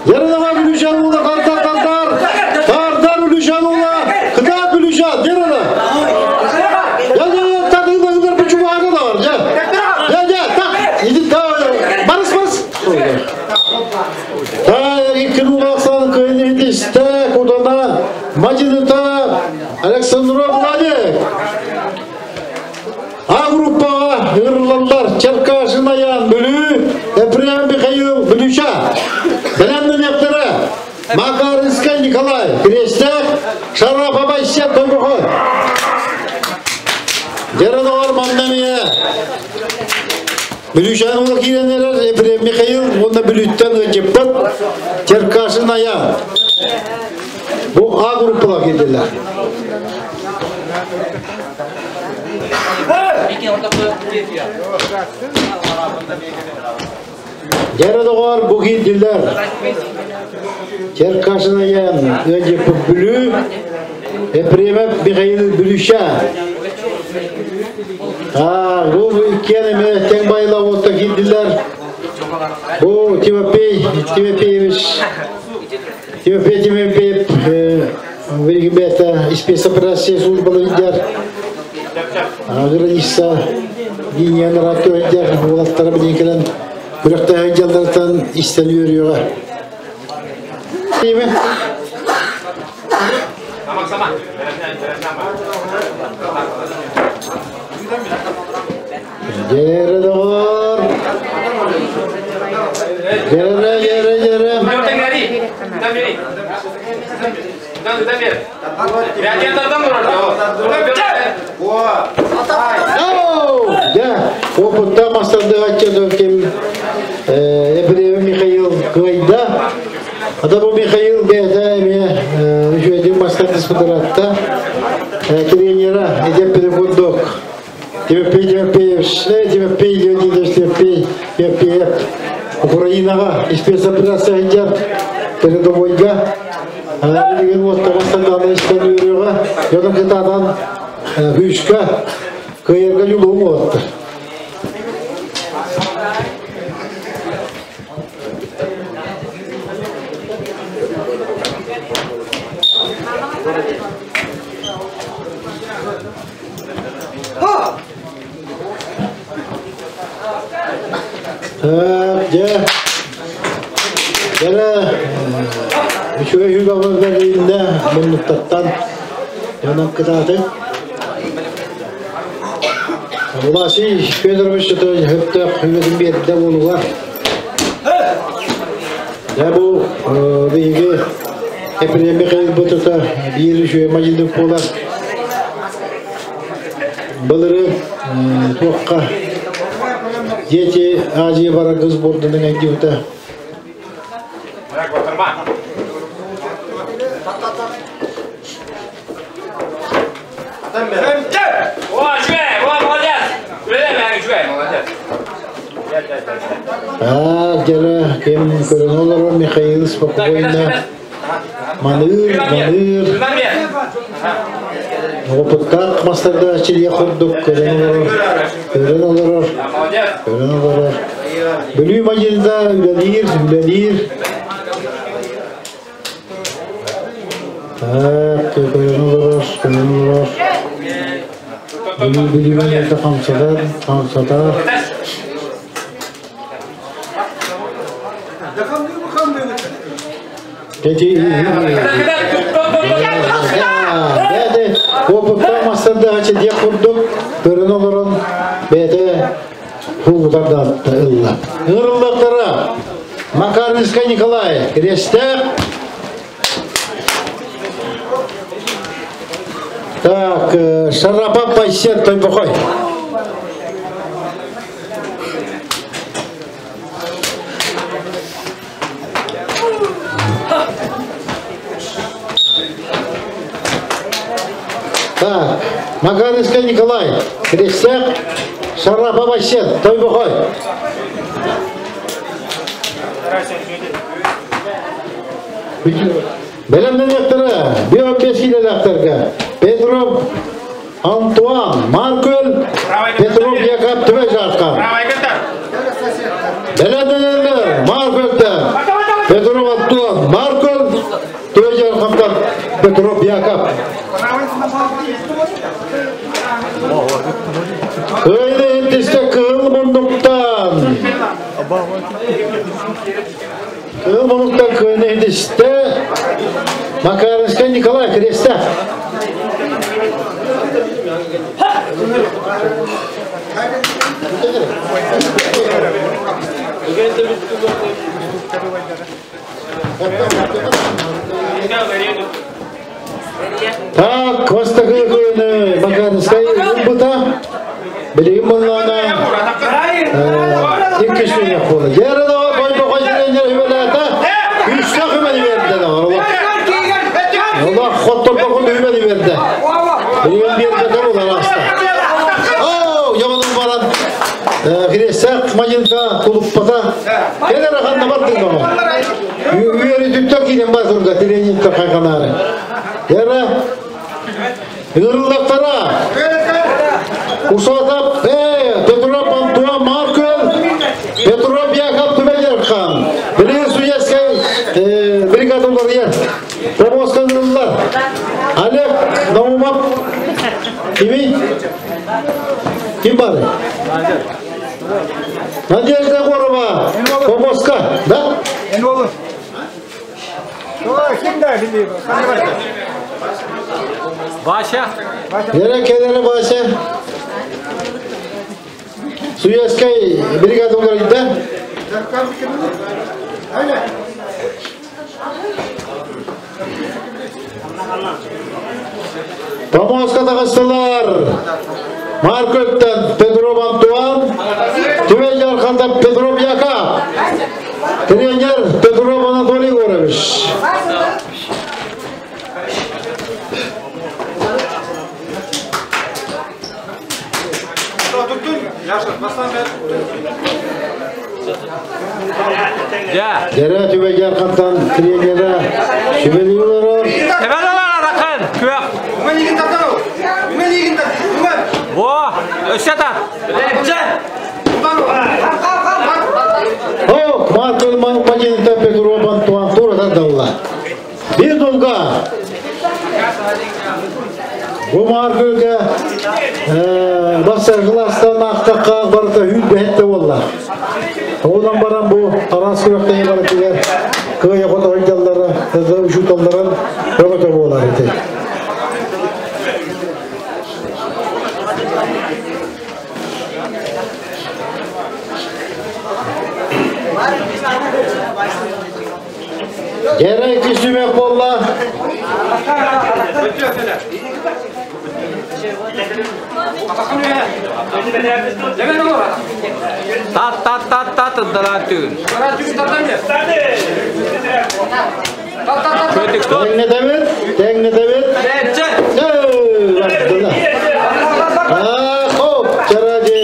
Yarınama Gülüşan ula kartar kartar. Tartar Gülüşan ula. Kıta Gülüşan. Yarına. Gel gel gel. Tak hızlı hızlı bu çubuğa da var. Gel. Gel gel tak. İdi ta. Barış barış. Ta ilkin ulaksan köyünü iste kudana. Macidita Александров Владик. А группаға ырылалар Черкашин Аян Бүлүү, Ефрем Михаил Бүлүша. Бэлэмнэн яктара Макаринскай Николай, Крестек, Шарапа Байсет Тойбохой. Жарадовар Мамнамия. Бүлүшан улы киренелер Ефрем Михаил, онда Бүлүттен өтеппет Черкашин Аян. Бу А группаға келділер. Жарадовар бу кирдилер. Черкашин Аян, Өтеппет Бүлүү, Ефрем Михаил Бүлүша. А, бу иккене тең байлап отта кирдилер. Бу Тимофей, Тимофеевич, Тимофей Тимофеев, Вильгибета, спецоперация службалы видер. Граница линияны раты видер, олаттары білген күрәкті жалдартан истен үйрüyorlar. Değil mi? Geri doğru. Geri geri geri. Да, опытта мастарды айтчады кем Ефремов Михаил Кайда. Ада бу Михаил бәдә ме үҗәдин мастарды спыдыратта. Тренера Эдеп Педагог. Тимофей Тимофеевич, Тимофей Леонидович Тимофей Тимофеев. Украинаға спецоперация идет передовойга. Билген вот Казахстанда истен үйрөға, жона кытадан хүшкә кыйырга юлу отты. Дьэ, дьэ, үчүгэй үгабардар иннэ муннуктаттан дьонон кытааты. Власий Федорович хөптөөх хүмэтин биэрдэ буолугар. Дьэ бу биһиги Ефрем Михаил бутута биир үчүгэй мадьындык буолар. Былыры туохха Дети Азии барарга сборданын айдыбыта. Аа, дьара ким көрөн олорор Михаил спокойно маныыр, маныыр. Опыттаах мастарда чилиэ курдук көрөн олорор, көрөн олорор, көрөн олорор. Бүлүү мадьында үлэлиир, үлэлиир. Так, көрөн олорор, көрөн олорор. Бүлүү Бүлүү мадьында хамсатар, хамсатар. Бэйэтэ опыттаах мастардааччы диэх курдук көрөн олорон бэйэтэ куугутар да ылла. Ыҥырыллахтара Макаринскай Николай Крестээх Так, Шарапа Пайсен Тойбохой. Так, Макаринскай Николай, Крестяк, Шарапа Васен, Тойбохой. Бэлэмнэниэхтэрэ, био килэлээхтэргэ Петров Антуан, Маркөл, Петров Яков Түбэй Жарқа. Бэлэмнэнэллэр, Маркөлтө, Петров Антуан, Маркөл, Түбэй Жарқаптан Петров Яков. Кыайны иттисте кыыл мундуктан. Кыыл мундуктан кыайны иттисте Макаринскай Николай Крестя. Так, бастакы кыайны Макаринскай ылбыта. Билигин буоллаҕына иккис күнү буола. Дьэ, бойбохой тренер үбэлээтэ. Үстэх үбэни берді. Олох хотторбохун үбэни берді. Билигин биэрбэтэ буолар аста. Оо, йоҕонун баран Хрестяк мадьынка тулуппата. Кэлэр ханна бардын доҕо. Үөрү түттэ киирэн бар турда тренингтер хайҕанаары. Яра Ыҥырыллахтара Усатап, Петров Антуан Маркөл, Петров Яков Түбәйерхан, Билигин судейскай бригадалар ер, Помоска ыҥырыллар. Олег Наумов, кими? Ким бар? Надежда Егорова, Помоска, да? Вася. Yere kenarı Вася. Суяскай бригада да? Помоска тағыстылар. Маркөттен Петров Антуан, Түбей Жарқандан Петров Яков, тренер Петров Анатолий Егорович. Дәрә Түбей Жарқандан тренері Сүбели олорор. Ракын, күөх. Во, өссө тат. О, Маркөл Мадинта Петров Антуан тура тардалла. Bir долга. Бу Маркөлгө басар класстан ақтаққа барыта хүл бәхетте болла. Кыайа хотойдаллара, учууталларын өҥөтө буолар ити. Дьэрэ иккис түмэх буолла. Тат тат тат тат ыддалаа түүн. Тэҥнэтэбит, тэҥнэтэбит. Хоп, чаради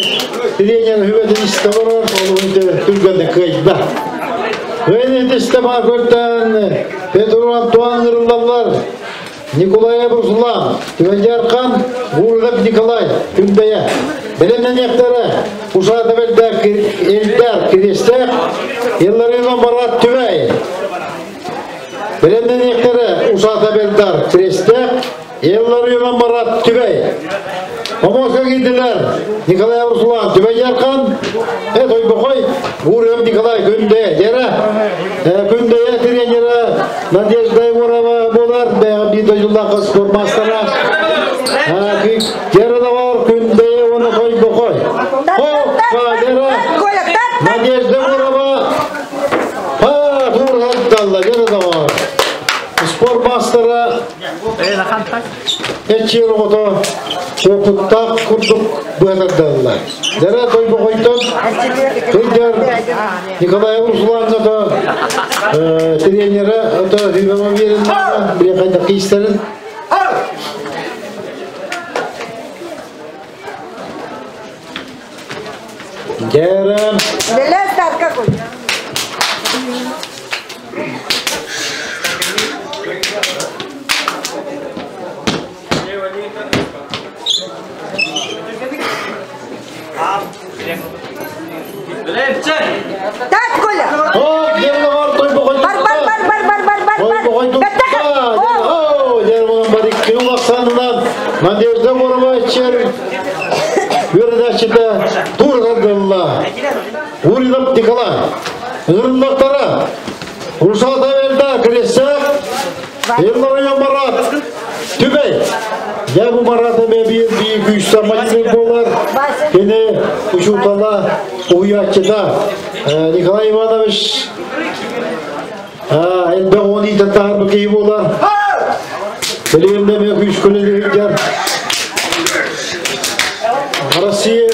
тренер хүбэтин истэ барар, олуһун түргэнник кыайда. Венит истэ көртөн Петр Антуан ырыллаллар. Николаев Руслан, Түбәнжархан, Гурдов Николай, Күнбэйэ. Бэлэмнэниэхтэрэ Ушата Элдар Киристээх, Илларина Марат Түбэй. Бэлэмнэниэхтэрэ Ушата Элдар Киристээх, Илларина Марат Түбэй. Омоска киирдилэр Николай Руслан, Түбәнжархан, Тойбохой, Гурьев Николай Күндэ, Дера, Күндэйэ тренера Надежда Егорова болар, бэйэ дойдулаах спорт мастера. Дера да бар, Күндэйэ оны Тойбохой. Хоппа, Дера, Надежда Егорова, па, тур Дера да бар. Спорт мастера Эчер ото опыттаах курдук быһатардаллар. Дара Тойбохойтон Кыйдар Николай Руслановна тренера ото Иванова Верина биле кийстерин. Дера Тат, Коля! О, Дера Тойбохой. Бар, бар, бар, бар, бар, бар, бар, бар. Тойбохой тутта. О, Дера бар икки улаксанынан Надежда Егорова чер Вердачыда тур кандылла. Урилап Николай. Ырынлактара. Русалта Элда Крестак. Еллар Марат. Түбей. Я бу Марат эме бир бир күйсә мажлис болар. Кене учутала уячыда Николай Иванович элбе оны татар бу болар. Билемде мен күч көлелер. Россия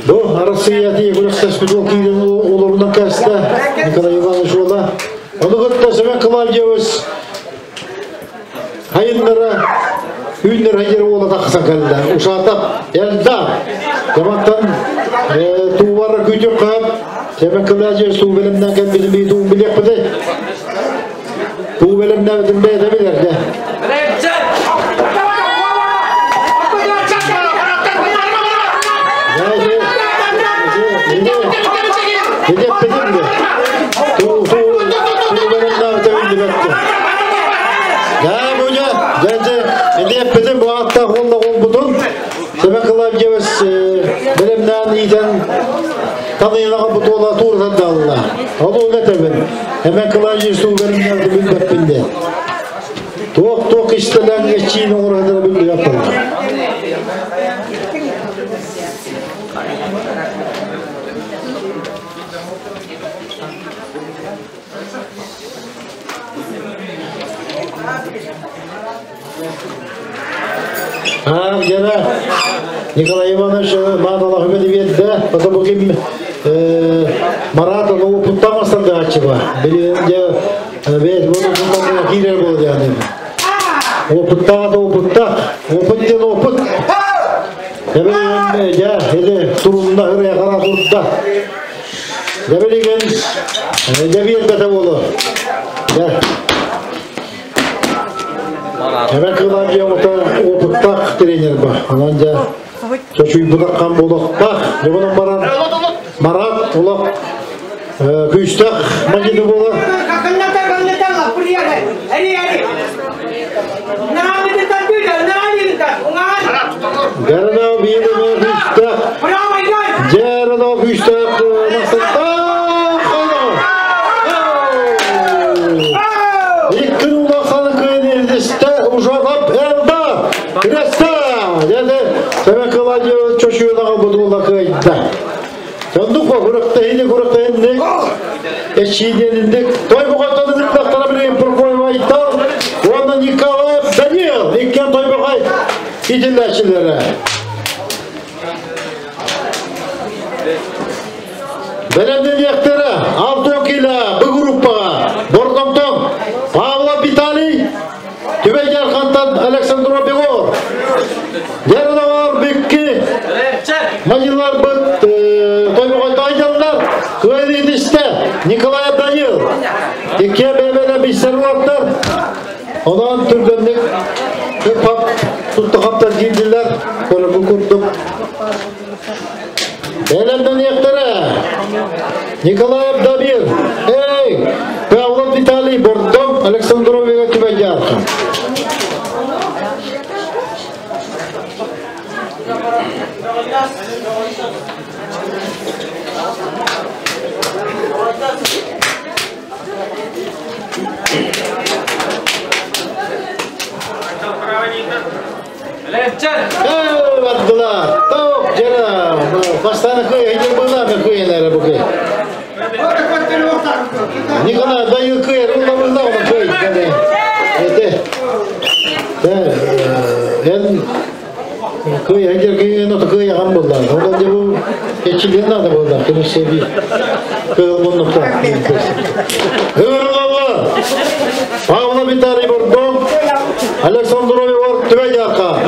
Бу Россия дии күрәктәш килен олорунан кәстә Николай Иванович ола. Оны кытта Семен Клавдиевич хайыннара үйнер хайыр ола тақсан кәлді. Ушатап, элда. Яматтан туубары күтіп қап, Семен Клавдиевич туу белемнен кәл битин туу билек бите. Туу белемнен битин бейте билер. Hedef benim de. Tu tu tu benim de öldü betti. Ya buca, geldi. Hedef benim bu hatta kolla kol budun. Semen Kılavcevız belimden iyiden tanıyana bu tola turdan da Allah. Onu ne tebin. Hemen Kılavcevız tu belimden de bilmek bindi. Toq toq iştelen geçtiğini orada bildi yapalım. Gene Николай Иванович мадала хүмеді берді. Потому ким Марат оны путтамастан да ачыба. Биле бес бұны путтамына кирер болды яғни. Опыттаға да опытта. Опыт ден опыт. Дебелеген ja, hele турунда hıraya kara turda. Дебелеген дебиет бete болу. Ja. Hemen kılan ота опыттақ тренер ба. Анан жа чочуй будаккан болоктак. Жобонон баран Марат улак күйстак мажиды болар. Гарана бири күйстак. күүстээх мастаттаах Икки улахан кыайын Ужанап Элдар Креста! Деді Сәмәк Кыладьев чочуйдаға бұдула кыайда. Сондук ба күрәктәһине күрәктәһинник эчиденинник той бугайтаны ныктактара билген Прокоев Айтал, онда Николаев Даниил, иккен той бугай итилләчиләре. Бәлемден яктары Алтон килә бу группага Бордомтон Павлов Виталий, Түбәй Ярхантан Александров Егор. Ярыналар бикки Мадилар быт той бугай тайдалар. Кыйдисте Николаев Данил. Икке бәбәлә бисер ваттар. Онан түргәнлек хап tuttu хаптар килдиләр. Көріп күрдік. Элемден яктары Николаев Дамир. Эй, Павлов Виталий Бордом Александров Түбәй Ярхан. Эй, бардылар. Топ, жара. Бастаны кый, хидер была ме кыйнары бу кый. Николай даю кый, рула була оны кый. Эте. Эн кый, хидер кый, но кый яган булды. Ондан де бу эчилен надо булды. Кыны себи. Кый буннукта. Hırlalı. Павлов Виталий Бордом, Александров Егор Түбәй Ярка.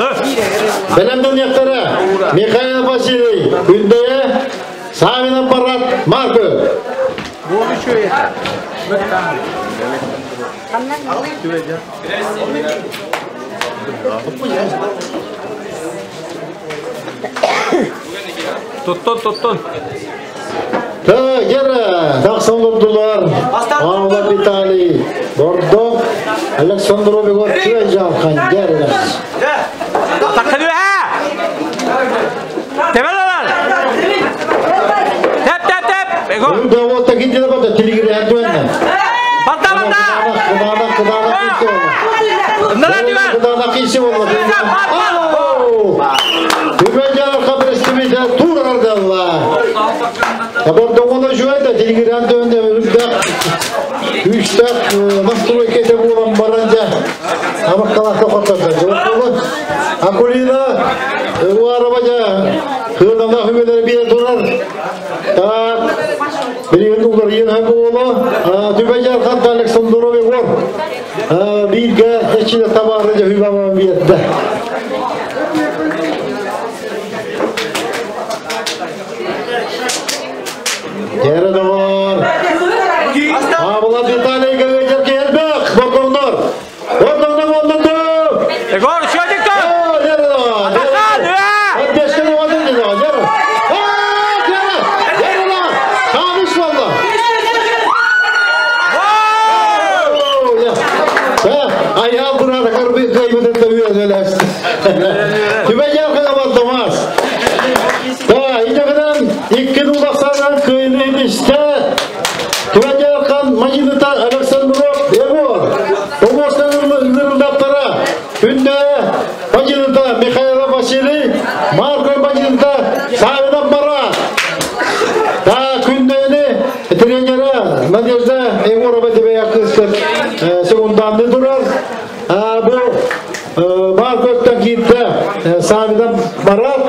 Белемден яктары Михаил Василий Күндeye, Савин аппарат Марко. Туттун, туттун. Та гера, тақсан Павлов Виталий Бордом, Александров Егор Түбәй Ярка. Гера. Такылы ha! Тебелалар! Теп, теп, теп! Егор! Бұл да вот такие дела, вот телеграм туэнна. Балта, балта! Кыдана, кыдана, Нара диван! Кыдана кийси болду. Түбәй Ярка престимите тур ардалла. Табар доңола жуайда телеграм туэнна үлдәк үштәк настройка ете булган баранжа. Амак калакка котарда. Жолы. Акулина уарабажа хыдана хүмелер бие турар. Так. Билген улар ен һәм була. Түбәй Яркан Александров Егор. Бирге эчине табары жа биетте. Yere de var. Abla Виталий Гагачер келбек. Бордоңдор. Бордоңдор болду. Егор, шөдик то! Yere de var. Атахан, ha! Beşkene vardı dedi. Yere. Yere. Yere de. Kamış valla. Ayağım burada karbi kaybeden de bir öyle. Tübe yarkına batlamaz. Ta İnegeden ikki ulaksadan kıyını işte. Tübe yarkan Majidita Александров Егор. Omoskanın ırıldaktara. Günde Majidita Михаил Василий, Марко Majidita Савина Марат. Та күндені тренері Надежда Егорова тебе якыскыр секунданды турар. Бу бар көктен кийитте Савидан Марат.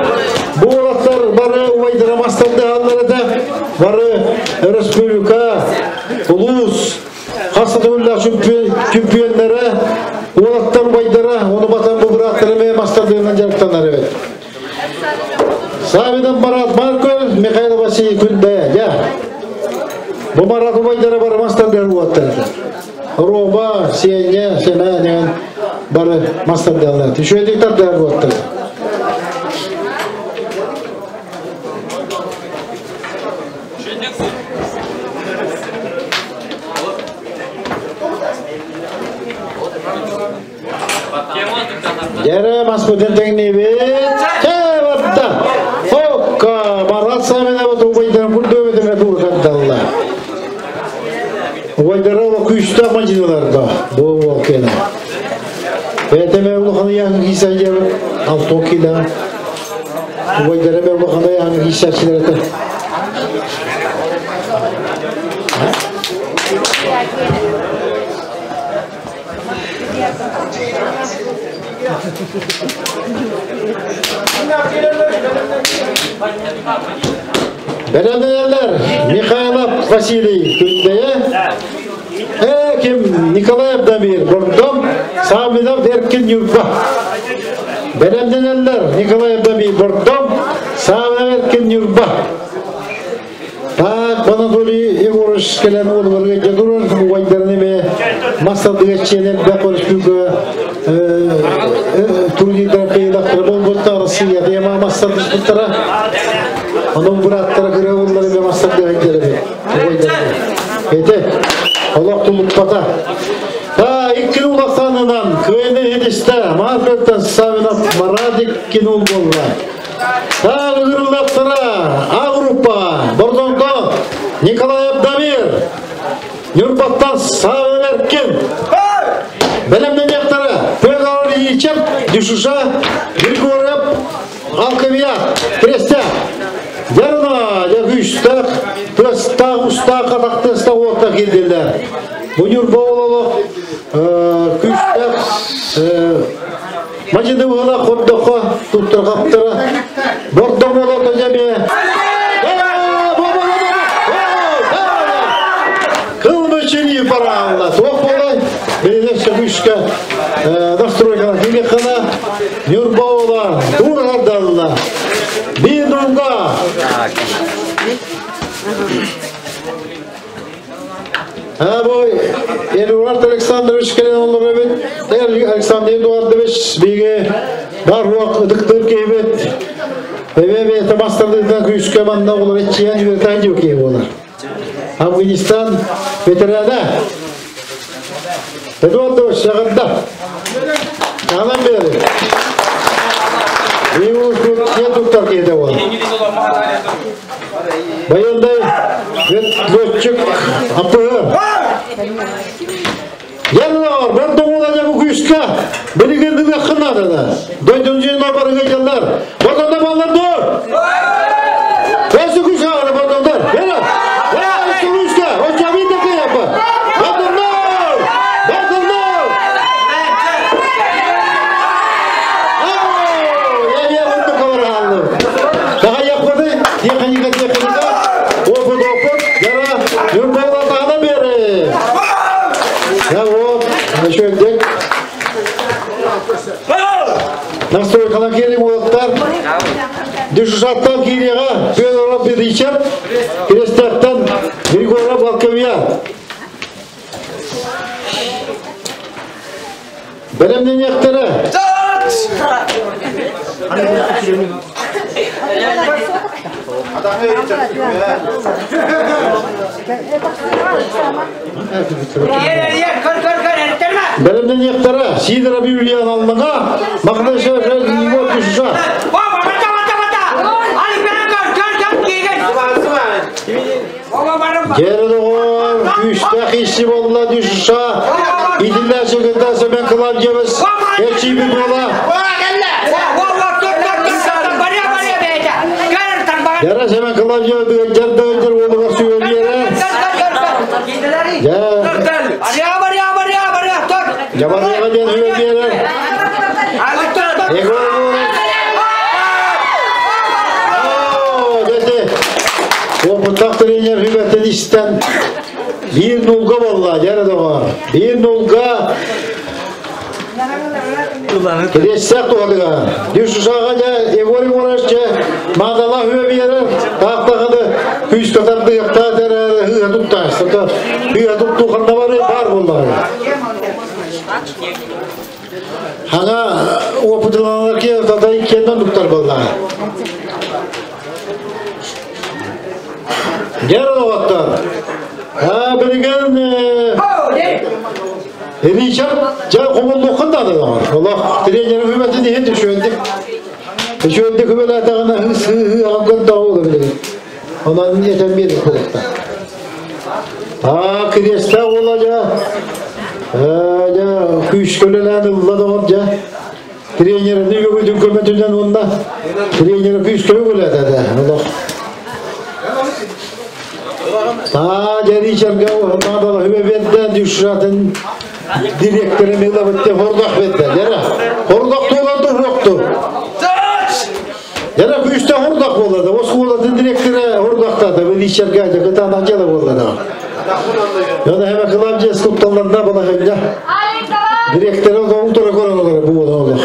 Бу олаттар бары убайдыра мастарды алларда бары республика, улус, хастатулла чемпиондары, олаттар убайдыра, оны батан бу бырактары мастардыгынан жарыктанар evet. Савидан Марат Марко, Михаил Василий Күнде, я. Бу Марат убайдыра бары мастардыгы уаттар. Роба, Сеня, Сена, деген бары мастардыгы. Түшөйдүктер дәр уаттар. Жere маспутен теңнебит. Чебатта. Хокка, Марат Самина вот убайдыра. мадьыныларга бу уол киэнэ. Бэйэтэ улахан ыйааһын киисэ алто кило. Убайдара эмэ улахан ыйааһын киисээччилэр этэ. Бэлэмнэнэллэр Михайлов Василий Күндэйэ, э, ким Николаев Дамир Бордом, Саввинов Эркин Ньурба. Бэлэмнэнэллэр Николаев Дамир Бордом, Саввинов Эркин Ньурба. Так, Анатолий Егорович кэлэн уолугарга дьэ турар, убайдарын эмэ мастардыга чиэнэр бэх өрөспүүбүлүкэ турнирдар кыйылактара болбуттар Россия тема мастардыспыттара. Онон бырааттара кыра уллар эмэ мастардыга дьэрэбит. Убайдарын. Эте, олох тулуппата. Та, икки улахсанынан кыайны хитисте Маркеттен Савинов Марадик кинул болла. Та ыгырыллактара А группа Бордонтон Николаев Дамир, Нюрбаттан Савин Эркин. Бэлэмнэниэхтэрэ Пегар Ильичев, Дюшуша, Григорьев, Алковия, Крестя. Ярына, ягүстак, тыста, уста, катактыста отта килдилер. Бу Нюрба ололок күстак, Мажыды ула ходдоққа туттар қаптыра. Бордом ола тожаме. Кылмычыни паралла. Тоқ болай. Беледен күшке настройка киле қана. Нюрба ола. Тур ардалла. Бинунга. Ha bu Эдуард Александрович келен олар эбит. Александр Эдуардович биге бар уак ыдыктыр кейбет. Эбе бе мастардыдан күйүскө манда олар этчиян жибертан жок болар. Афганистан ветераны. Эдуардович шагында. Анан бери. Бии туттар кейде бол. Баяндай летчик АПР. Yanlar, ben doğulacak bu kuşka. Beni kendine kınadı da. Doydun jina barıga geldiler. Vatanda mallar dur. Nasıl kuşka var vatandaş? Gel. Ya şu kuşka. O cami de yapar. Vatandaş. Vatandaş. Ya ya bunu kadar aldım. Daha yapmadı. Техника техника. Опыт опыт. Яра Нұрболат ана бері. Ya вот, еще Настройкалар келин олаттар. Дюшушаттан Кирияға Федоров Бедичев, Крестяктан Григорьев Балковия. Бәлемнен яқтары. Бәлемнен яқтары Сидоров Юлиан алныға, Мақдаша Егор Дюшуша. Гердоғор, күшті қисі болла Дюшуша. Иділлә жігітасы мен Клавдиевіз, Эрчибі бола. Яра Семен Клавдиев дыгынжар олыға сүйелері. Жабарыға ден сүйелері. Егор Деді. Опыттақ тренер хүбәттен истен bir nulga болла, Гердоғор. Bir nulga Келесек туғадыға. Дюшушаға жа, Егор Егорович мадала хүбе берер, тақтағыды күш катарды яқта дәрі хыға тұтта. Сырта хыға тұтту қанда бар, бар боллары. Хана опытыланар ке, татай кенден тұттар боллары. Гердоғаттар. Ha, білген Ричард жа қомылдоқын да бар. Олақ тренер хүмәті деген düşөндік. Düşөндік хүмәл атағына хыс хы хы ағын да олы білген. Онан етен берік болықта. А, креста ола жа. Дьэ, күүскөлөлөөн ылла доҕор дьэ. Тренерини өгүтүн көмөтүнэн уонна тренер күүскө өгүлээтэ да. Олох. Та дьэ Ричардга наадала хүбэ берді Дюшатын директоры Мила бітте хордақ берді. Дәрі, хордақ туоларды жоқты. Дәрі күүсті хордақ болады. Осколатын директоры хордақтады. Ричардга кытаанах дьыала буолла. Яна хәмә Клавдия скупталларда бала хәнҗә. Директоры да утыра көрөн олар бу була.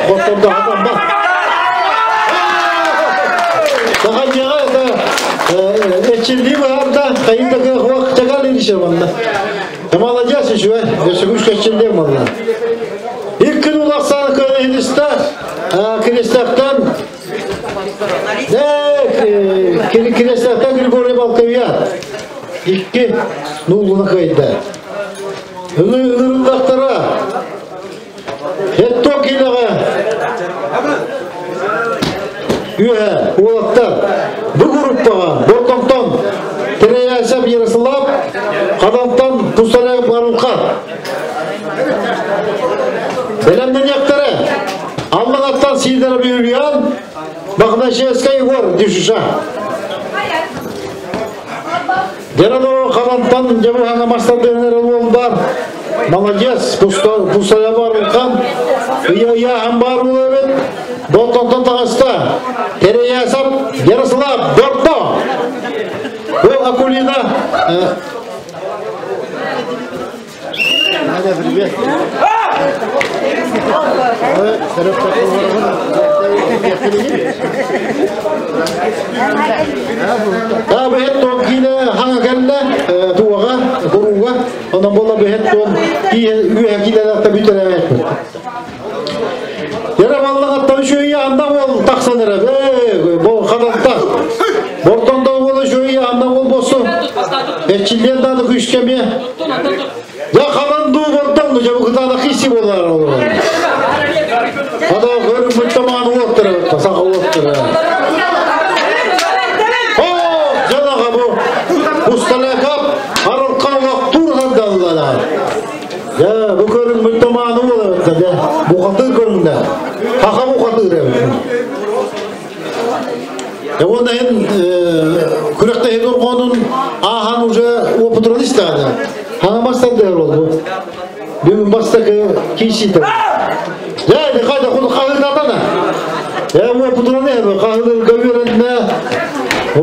Хотторда хатан бар. Саханьяга это эчилди барда, кайында кыак чагал ирише ванна. Молодец еще, если күш кечилди малла. Икки улаксан көнүстә, крестактан Крестактан Григорий Балковия. Икки нулуна кайда. Ылырылдактара. Хетто килеге. Үһә, уолаттар. Бу группаға Бортонтон Тереясов Ярослав, Кадантан Пусталев Арылка. Белемден яктары. Аллағаттан Сидоров Юлиан, Бахнашевская Егор Дюшиша. Генадо Кадантан Жабухана Мастарденер бар. Молодец, Пусталев Арылкан. Я хамбар улыбет. Бортонтон тағаста. Тереясов Ярослав Борто. Бұл Акулина. Надя, привет. Да, бэт тон киле хаңа келле туага, куруга, онан бола бэт тон үйе киле да бүтәләп. Яра баллага тавшуя анда бол таксан эре. Бо кадатта. Бортонда болу шуя анда бол болсун. Эчилден дады күшкеме. Я калан ду бортон жабы кытада киси болар ол. Ада көрүп мыттаман оттыр, сака оттыр. О, жанага бу. Усталакап арылкан вактурдан даллар. Я бу көрүн мыттаман болот да. Бу катыр көрүндө. Хака бу катыр. Я онда эн күрәктә хедор ахан уже опыт истәде. Хана бастады ол. Бүгін бастакы киши та. Я не кайда худу кагылдатана. Я опыт не кагыл көбөрөннө.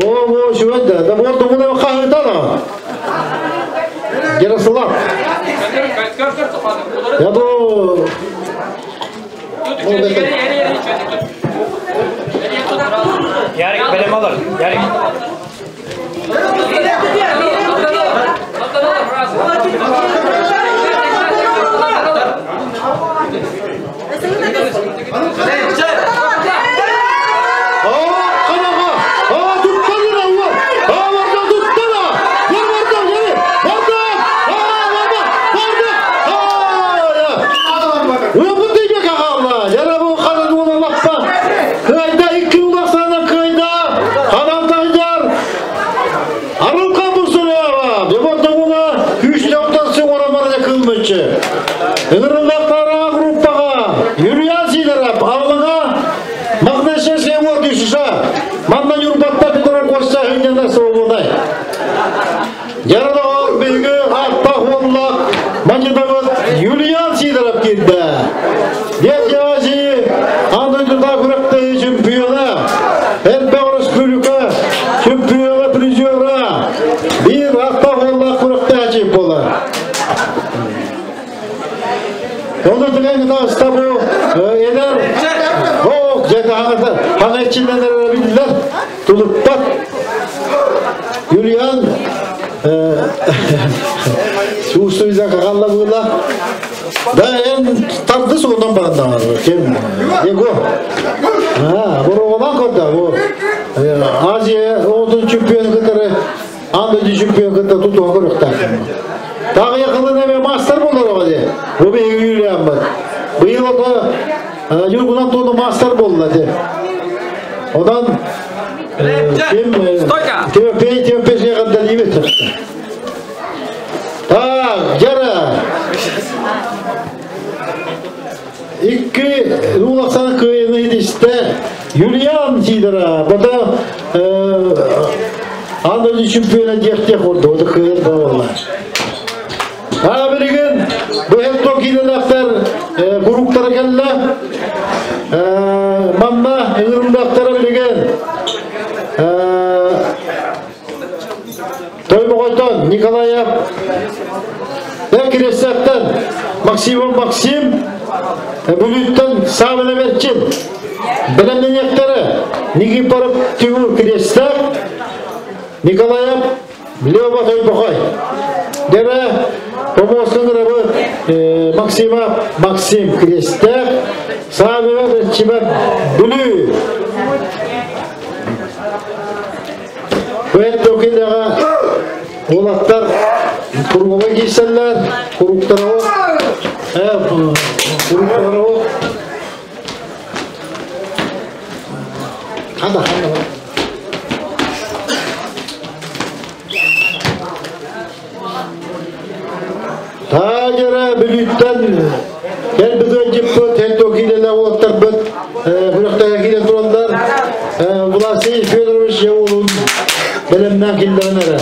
О, о, шуэнда. Да борду муну кагылдана. Ярослав. Я бу Ярик, белем алыр. Ярик. Ыңырылдақтара группаға Юлиан Сидоров аллыға Мағнашев Сеуор Дюшиша Манна Юрбатта Петров Костя Хинена Свободай. Ярадағар бейгі атта қоллақ Манидавыт Юлиан Сидоров келді. Дет Азии Андойдыда күректі чемпионы НП Республика чемпионы призера бір атта қоллақ күректі әчеп болар. Оны деген таста бу элер о жеке хаңа ичинен билдер тулуппат Юлиан суусуйза калла була да эн тарды суунан баранда кем Его а буруган кода бу Азия отун чемпион кытары анда чемпион кытары тутуга көрөктөр. Тағы якында неме мастер болар оға Бу бейгі Юлиан бар. Быйыл ота Юргунан тону мастер болды де. Одан ким Тимофей Тимофей қандай дейбет. Икки улахан кыайыны истэ Юлиан Сидора, бата аны чемпиона диэхтиэх курдук, ота кыайар да буолла. А билигин бу хелто киилэлээхтэр куруктара кэллэ. Манна ыҥырымдаахтара билигин Тойбоҕойтон Николаев, Кириэстээхтэн Максимов Максим, Бүлүүттэн Савина Мерчин, бэлэмнэниэхтэрэ Никифоров Тимур Кириэстээх, Николаев Лева Тойбохой. Дэрэ помостун ырабы Максима Максим Кириэстээх, Савина Мерчима Бүлүү. Бэт токидаҕа уолаттар куруговой киирсэллэр, куруктараҕа куруктараҕа хана хана Таажара Бүлүүттэн кэлбит ыалдьыппыт, Хентокилэлэ уолаттарбыт күрэхтэһэ киирэн тураллар. Власий Федорович Яулун бэлэмнээн киллэрэн эрэ.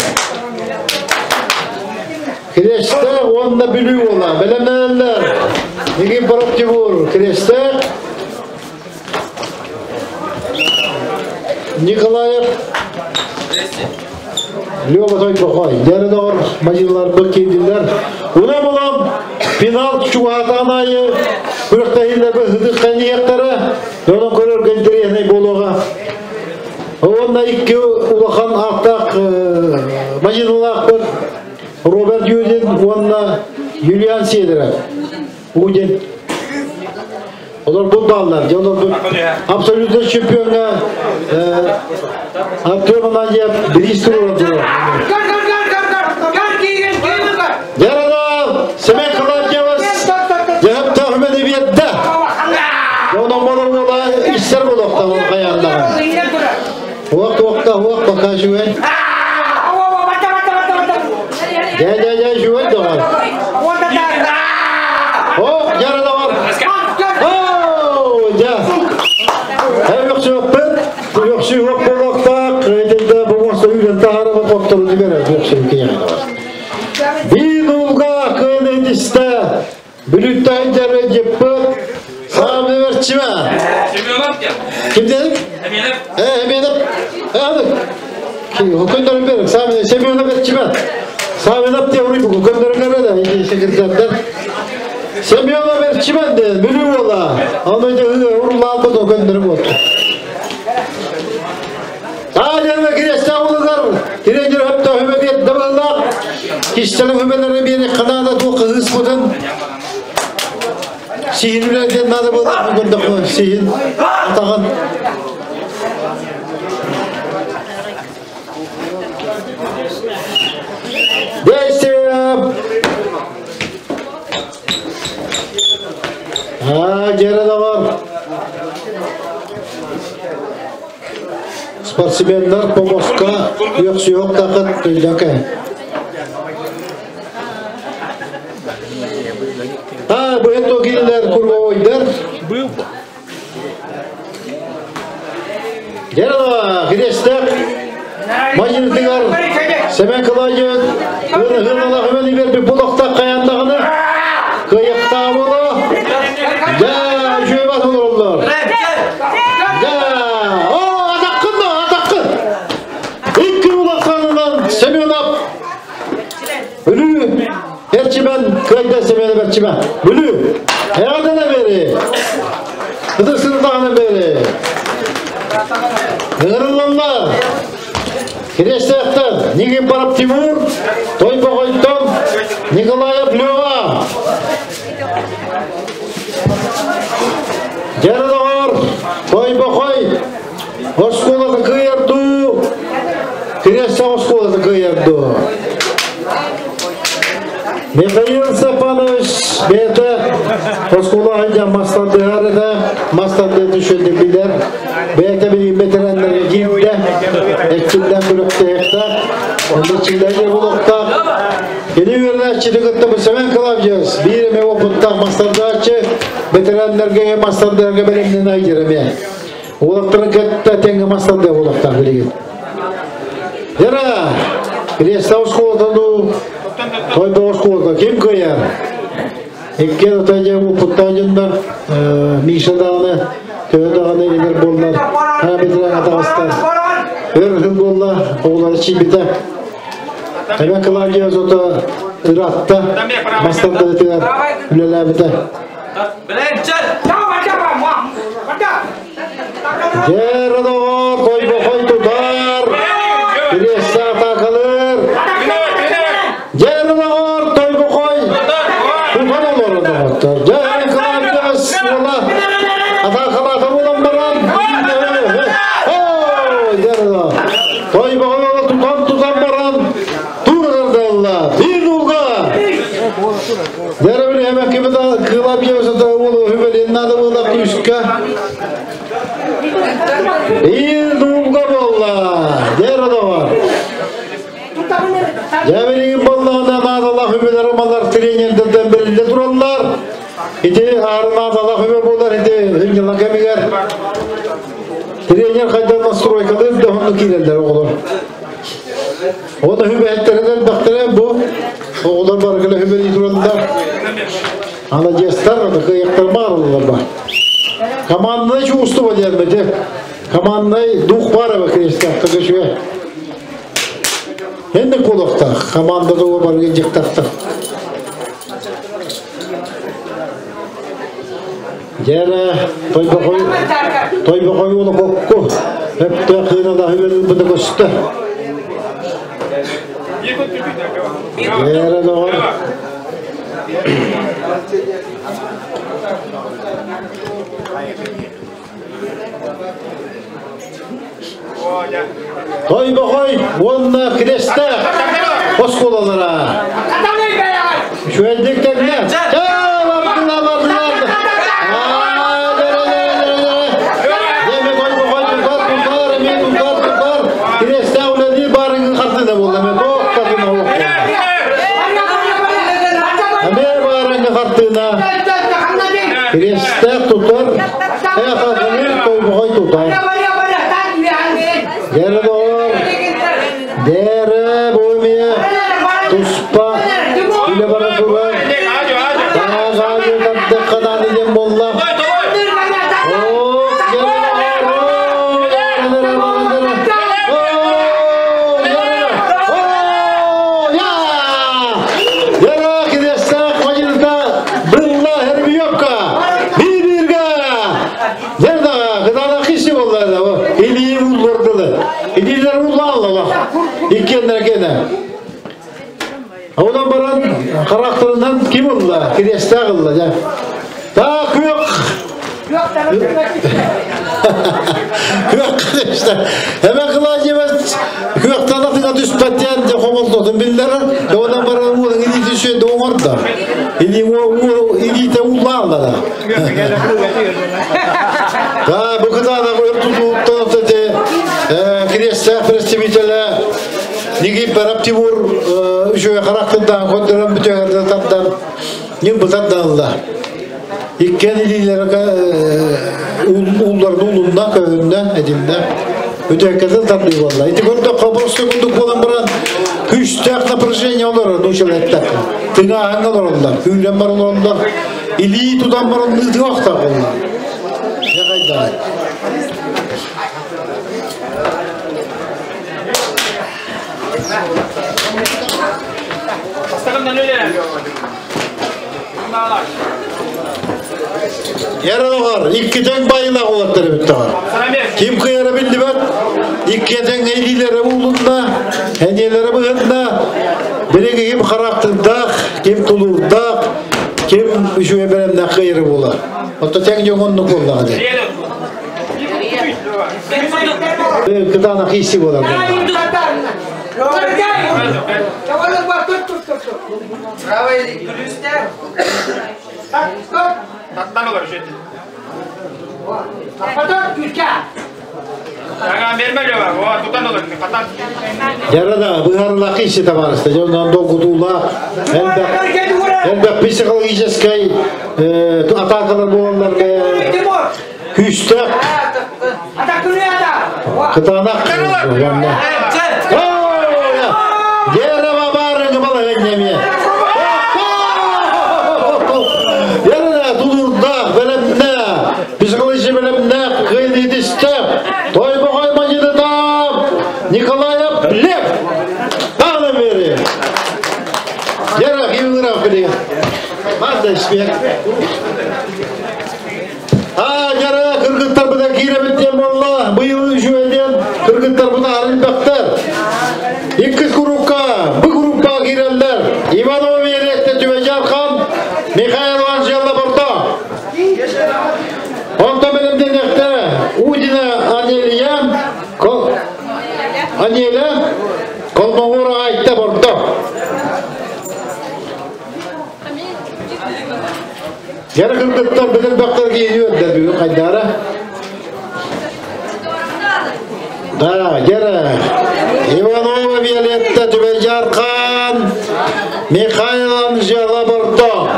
Кириэстээх уонна Бүлүү уола бэлэмнэнэллэр. Никифоров Тимур Кириэстээх, Николаев Лёва Тойбохой, дьэрэ доҕор мадьыыларбыт киирдилэр. Уна булам финал чугаһатаҕын аайы күрэхтэһиилэрбит ытык иһиэхтэрэ. Онон көрөргө интэриэһинэй буолуоҕа. Уонна икки улахан ааттаах мадьыылаахпыт Роберт Юдин уонна Юлиан Сидоров. Удин. Олор бу бааллар. Дьэ олор бу абсолютно чемпионга Артем Ананьев бириис туруоран турар. Дьэ Семен Калавдьевас дьаһап үмэни биэрдэ. Онон болор уола иссер болуохта ол хайаандаҕа. Уох туохта уох пока үчүгэй. Дьэ дьэ дьэ үчүгэй доҕор. О, дьара доҕор. О, дьэ. Өйөхсүөппүт, өйөхсүөх буолуохтаах, итинтэ бу муоста үүнэн таһаарабыт хоттору дигэр өйөхсүн киһиэхэ доҕор. Биир уулга кыайан итистэ Бүлүүттэн дьары дьыппыт Саамы Верчима. Семенов диэн. Ким дедик? Семенов. Э, Семенов. Э, Көндөрүн бер. Саамы Семенов Верчима. Семенов диye уруй бу көндөрүн бер да секретардар. Семенов Верчима де Бүлүү ола. Аны да урулаабыт көндөрүн болду. Таажарга кириэстээх улугар тренер өптө хүбэ биэрдэ баллаах. Кистэлэҥ хүбэлэри биэри ханаада туох кыһыспытын сиһин үлэлден наада буолар көрдөххө сиһин атаҕын Действие! А, дьэрэ доҕор. Спортсменнар помоска үөхсүөх тахыт өйдөкө. А, бу это киллер курговойдар. Был бы. Дьэрэ Христек Мадьынытыгар Семен Кылайын ыһыналах үмэн бербит булохта каяндаҕына кыайыктаабыла дьэ үчүгэй бас олороллор. Дьэ, о, атаккын да, атаккын. Икки улаханынан Семенов Бүлүү Эрчимэн кыайда Семенов Эрчимэн. Бүлүү. Эҕэрдэлэ бери. Ытык сылдаҕына бери. Ыҥырыллаллар. Кириэстээхтэн Никифоров Тимур, Тойбоҕойтон Николаев Лева. Дьэ доҕор, Тойбохой оскуолаты кыайар дуу, Кириэстээх оскуолаты кыайар дуу. Михаил Степанович бэйэтэ оскуола сылдьан мас тардыһар этэ, мас тардыһы үчүгэйдик билэр. Бэйэтэ билигин бэтэрээннэргэ киирдэ. Эрчиллэн күрэхтэһиэхтээх. Онно эрчиллээччи буолуохтаах. Кини үөрэнээччини кытта бу Семен Клавдиевич биир эмэ уопуттаах мастардааччы, ветераннарга мастардарга бэлэмнэнэ айдыр эмиэ. Уолаттарын кытта тэҥҥэ мастарда буолуохтаах билигин. Яра, Креста оскуолата дуу, Тойбох оскуолата ким кыайар? Иккиэн отой дьэ уопуттаах дьоннор, Миша даҕаны, төһө даҕаны эдэр буоллар, хаабытынан атаҕастар. Өр сыл буолла, оҕолоро чийбитэ. Эбэ Клавдия Зото ыраатта, мастардарытыгар үлэлээбитэ. Дьэ, доҕор, тойбохой тутар, Кириэстээх атаакалыыр. Дьэ, доҕор, тойбохой тутан олорор доҕоттор. Дьэ, Клавдия уола атаакалаата буолан баран, Тойбохой уола тутан-тутан баран, туурардарла. Биир уулга! Дәрәбір hemen кимида кылабьевсата уолу хүбелин надо было күүскэ. Биир уулга буолла. Дәрі доҕор. Дьэбилигин буоллаҕына наадалаах үбүлэр ымалар тренердэрдэн бэриллэ тураллар. Ити аары наадалаах үбэ буолар ити сынньалаҥ кэмигэр тренер хайдах настройкалыыр да онно киирэллэр оҕолор. Оны хүбэһиттэрин элбэхтэрэ бу оҕолор барыгына хүбэлии тураллар. Маладьыастар, кыайыктар баарыллар бар. Команднай чувство диэн Команднай дух бар эбэ крестяхта көчүө. Энне кулохтах, команда дуга барыгын жыктахтар. Дьэрэ тойбохой тойбохой уола кокку өптөөх хыыналаах үөрүүбүтэ көстө. Дьэрэ доҕор. Тойбохой уонна Крестээх оскуолалара. Үчүгэйдик тэҥнэ. Бардылар, бардылар. Деме Тойбохой тутар, тутар, эмиэ тутар, тутар. Крестээх үлэлиир баарыҥын хартыына буолла. Эмиэ туох хартыына олох Эмиэ баарыҥы хартыына. Крестээх тутар, Эхатылыыр Тойбохой тутар. Дэрэ доҕор, дэрэ бу эмиэ туспа үлэ бара турар. Таҥаҕаайы тардыахха наада диэн буолла. Оо, дэрэ доҕор, оо, дэрэ, дэрэ, оо, дэрэ, оо, я! Дэрэ, кириэстээх мадьыныта Бырла Хербиевка! Биир-бииргэ! Дердаға, кытаанах киши боллар Илии уллордылы. Илиилер уллаалла Иккиэннэр кене. Онон баран харахтарынан ким ылла? Кириэстээх ылла дьэ. Та күөх Күөх кириэстээх. Эбэ Кыладьевец күөхтан атыга түспэт диэн дьэ хомолтотун биллэрэр. Онон баран уолун илиитин сүөдэ оҥордо. Илиитэ уллаалла да. Да, бу кытаанах өр тутууттан эти кириэстээх представителэ Никифоров Тимур үчүгэй харахтардаан көрдөрөн бүтүгэрдэ тардан ньым бытардаалла. Иккиэн илиилэрэ уулларын уулунна, көһүннэ, этиннэ. Бүтүөккэтин тардыы буолла. Ити көрдөххө просто курдук буолан баран күүстээх напряжение олорор нууччалар эттэххэ. Тыҥааһыҥҥа олороллор, күүрэн баран олороллор. Илии тутан баран ыытыахтаах буолла. Дьэ хайдаҕай. Яр иккитен байылах уолаттар эбит Ким кыйара биллибэт, иккитен илиилэрэ уулунна, эниэлэрэ быһынна, бириги ким характырдаах, ким тулуурдаах, ким үчүгэй бэлэмнээх кыйары буолар. Отто тэҥ дьон оннук буоллаҕа дии. Кытаанах иси буолар. Ярада быһарылаах иши табаарыста. Дьоннон долгутуулаах, элбэх элбэх психологическай атаакалар буолалларга күүстээх кытаанах Дерево баарыҥы балаһыанньа эмиэ. Ярада тулуурдаах, бэлэмнээх, психологическай бэлэмнээх кыайыытистээх, Тойбохой мадьынытаах Николаев Лев Таҕына бери. Яра киюгырав билигин. Манда испиэк. А, яра кыргыттарбыта киирэбит диэн буолла. Быйыл үчүгэйдиэн кыргыттарбыта арыйбактар. Иккис группа, бу группаҕа киирэллэр. Иванова Виолетта Түбэжархан, Михаил Анжела Бордо. Онтон бэлэмнэниэхтэрэ Удина Анелия, Анеля Колмогора Айта Бордо. Яра кыргыттар билэр бактар киириyor да бүгүн хайдара. Да, Гера. Иванова Виолетта Түбэйжархан, Михаил Анжела Бордо.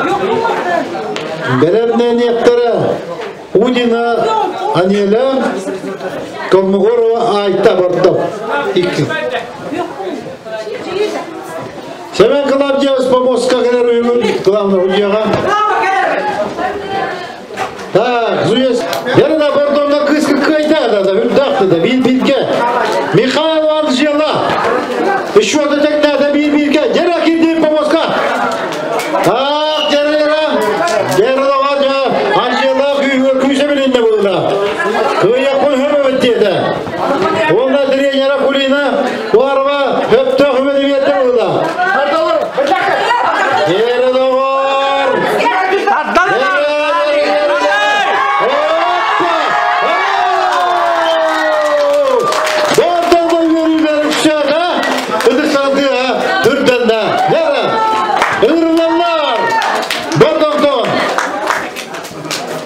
Бэлэмнэниэхтэрэ Удина Анеля, Колмогорова Айта Бордо. Икки. Семен Клавдиевич помостка кэлэр үһүгүн главный судьяға. Так, Зуес. Ярына Бордонга кыз кыйда да, да, үрдакты да, бир бирге. Михаил Анжела. Еще да текна да бир бирге. Жера кирди помостка. Так, жера. Жера да бар Анжела күйгөр күйсе билинде булда. Кыйя кой хөмө беттеде. Онда тренера Кулина барба хөптө хөмө дебетте булда. Жера да бар.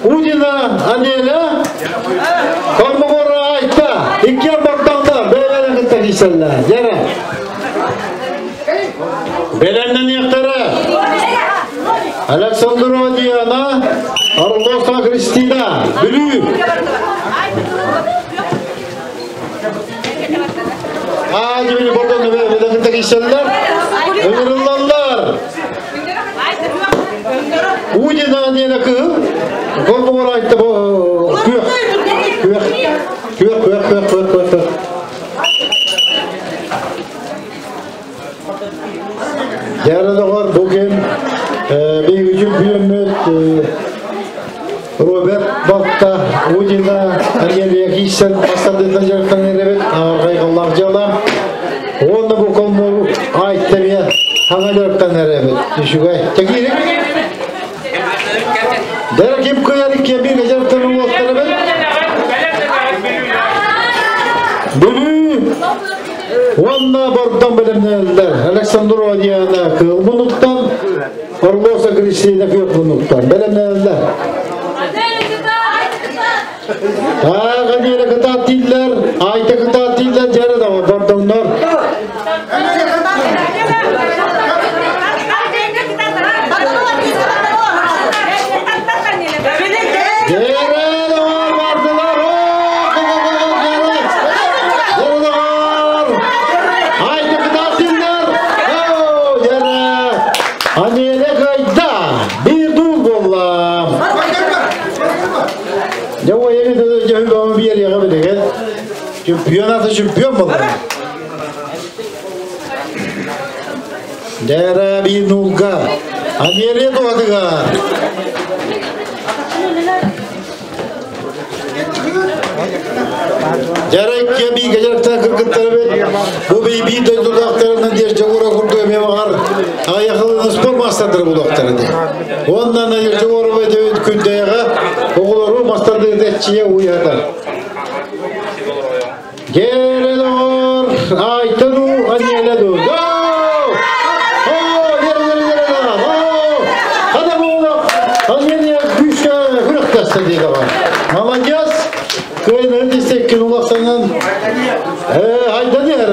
Удина Анеля, Колмогора Айта, икки бортаңда бәйләрен кытта киселләр. Яра. Беләннән яктары. Александрова Диана, Орлова Кристина, Бүлүү. А, жибини бордон белән кытта киселләр. Ыңырыллалар. Удина Анеля кы. Колмогора Айта бу күөх. Күөх. Күөх, күөх, күөх, күөх, күөх. Ярадағар бүгін бейгүжі бүйемет Роберт Балта, Удина, Анелия Кисен, Астардыдан жарықтан еребет, ағайғаллар жала. Оны бұл колмор айттабия, хаңа жарықтан еребет. Düşügay. Текирик. Дәрі кеп көярик кембир жарықтан олықтар Бүлүү Онна бордон билимнелер Александрова Диана кыл мунуктан, Орлоса Кристина көк мунуктан билимнелер. Тағы нері кытат дейлер, айты кытат дейлер, жары да бордоннор. Жері да бардылар. Жері да бар. Айты кытат дейлер. Жері. Анеле кайда. Bir dul болла. Жауа еми де жауа bir yere bilege. Чемпион аты чемпион болды. Дәрі bir нулга. Анеле туадыга. Жарай кеби гажарта кыргыттары бет. Бу би би дойдудактарынан дер жогора курду эме багар. Аяхылын спорт мастардыры булактары де. Ондан да жогора бет күндөйга оголору мастарды дечие уятар. Гередор айтыну анеледу. Го! О, гере гере гере. О! Хада болу. Анеле күчкө күрөктөстө дейди го. Молодец. Кыйын десек күн улактанан Хайдан иһэр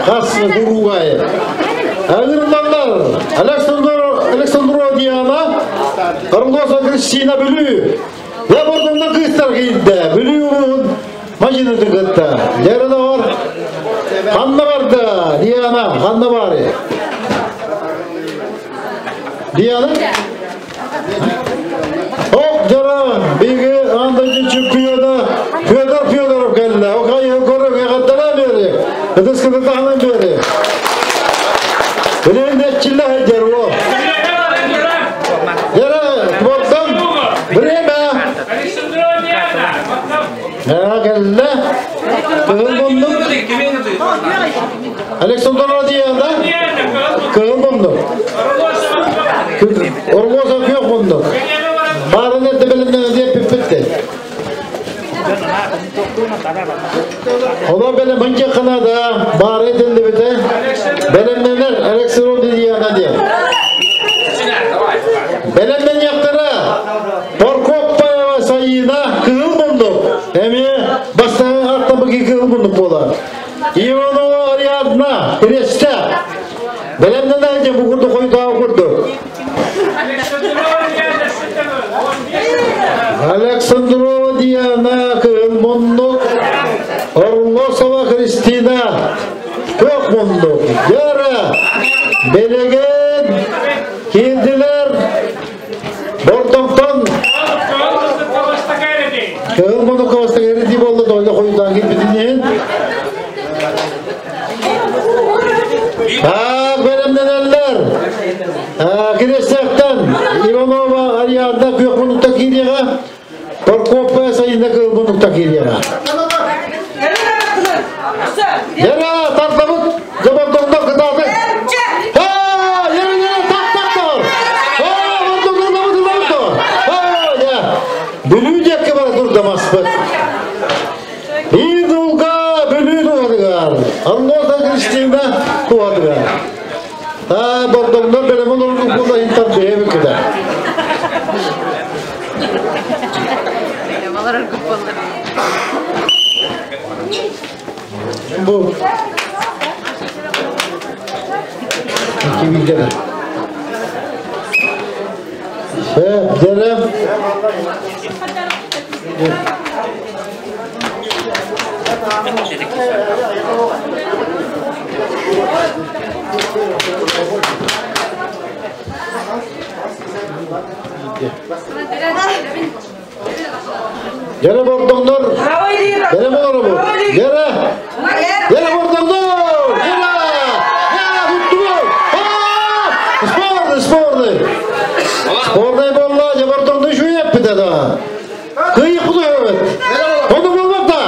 хас куруугай. Ыҥырыллаллар Александрова Диана, Орлосова Кристина Бүлүү. Я бордоҥно кыыстар киирдэ. Бүлүү улууһун мадьынытын кытта. Дьэ доҕор, ханна барда Диана, ханна баары? Диана? Ок дьара, биги аан дойду чемпиона Федор Федоров кэллэ. О хайы көрөҥ эҕэрдэлээн биэри. Ытыс кытытаһынан биэри. Билигин эрчиллэ сылдьар уол. Дьара, бордон, время. Кэллэ. Кыһыл муннук. Александр Родиана. Кыһыл муннук. Оргуоса күөх муннук. Баарын эрдэ бэлэмнэнэ диэппиппит. Олор бэлэм хынчаххына да баары этиллибитэ. Бэлэмнэнэр Александр Диана диэн. Бэлэмнэниэхтэрэ Прокопьева Саина кыһыл муннук. Эмиэ бастакы аттабыгы кыһыл муннук буолар. Иванова Ариадна Креста. Бэлэмнэнэ дьэ бу курдук хойутааҕы курдук. Александрова Диана кыһыл муннук. Орлосова Христина көк муннук. Дьара Белеген киирдилэр Бордоҥтон Кыһыл муннукка бастакы эритии буолла дойду хойутаан киирбитин иһин. Так, бэлэмнэнэллэр. Кириэстээхтэн Иванова Ариадна күөх муннукта киириэҕэ. Прокопия Сайына кыһыл муннукта киириэҕэ. Яра, тардабыт, дьобордоҥдор кытаатык. Яра, яра, так, так, так. Бүлүү диэкки бара турдамаспыт. Биир дулга Бүлүү туһатыгар, Арнольда Кристина туһатыгар. Аа, бордоҥнор бэлэм олордук буола иһин бэйэбит кытар. Бу Кимигден. Дерем. Дьэрэ бордоҥнор! Дьэрэ болоробут! Дьэрэ! Дьэрэ бордоҥнор! Дьэрэ! Дьэрэ туттубут! Спорный, спорный! Спорный буолла, дьэ бордоҥну үчүгэй эппитэ да. Кыайык кутуйабыт. Ону буолбат да.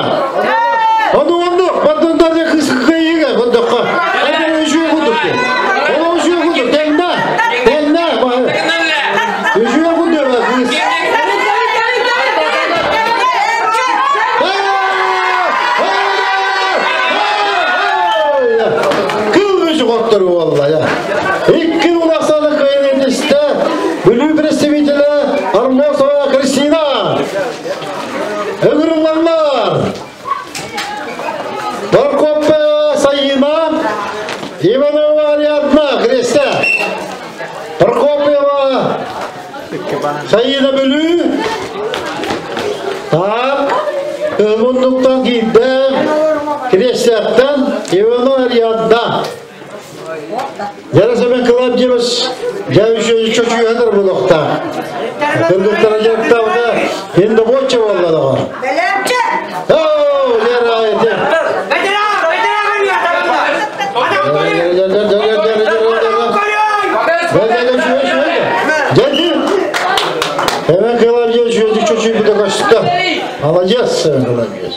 Ону оннук, бордоҥнор дьэ кыыс кыайыыга көрдөххө. Аны үчүгэй курдук. Ону үчүгэй курдук, тэҥнэ, тэҥнэ. Үчүгэй курдук кыыс. Кыл үчү хоттору буолла я. Икки улахсаны кыайан истэ Бүлүү представителэ Армосова Кристина. Ыҥырыллаллар. Прокопьева Саина, Иванова Ариадна Креста. Прокопьева Саина Бүлүү. Так, муннуктан киирдэ Крестяттан Иванова Ариадна. Дьара Семен Клавдиевич дьэ чочуйатар булуохтаах. Кыргыттара дьарыктаабыта индобочча буолла доҕор. Оо, Лера эти. Семен Клавдиевич үөдүк чочуйбута көстө. Молодец, Семен Клавдиевич.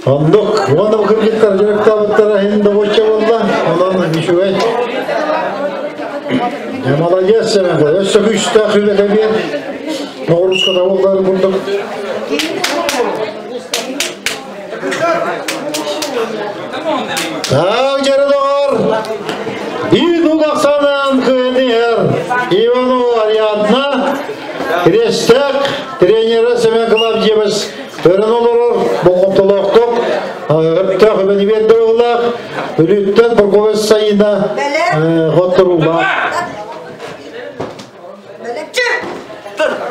Оннук, уонна кыргыттар дьарыктаабыттара иһин добочча буолла, онон үчүгэй. Молодец, Семен, өссө күүстээх үлэ кэбиэр. Ноҕуруска табылларын курдук. Так, дьэрэ доҕор, Биир улахсанан кыайан иһэр Иванова Ариадна Крестяк тренера Семен Клавдиевич көрөн олорор. болҕомтолоохтук өптөөх үбэни биэрдэ Бүлүүттэн Бурговец Сайына хотторуулаах.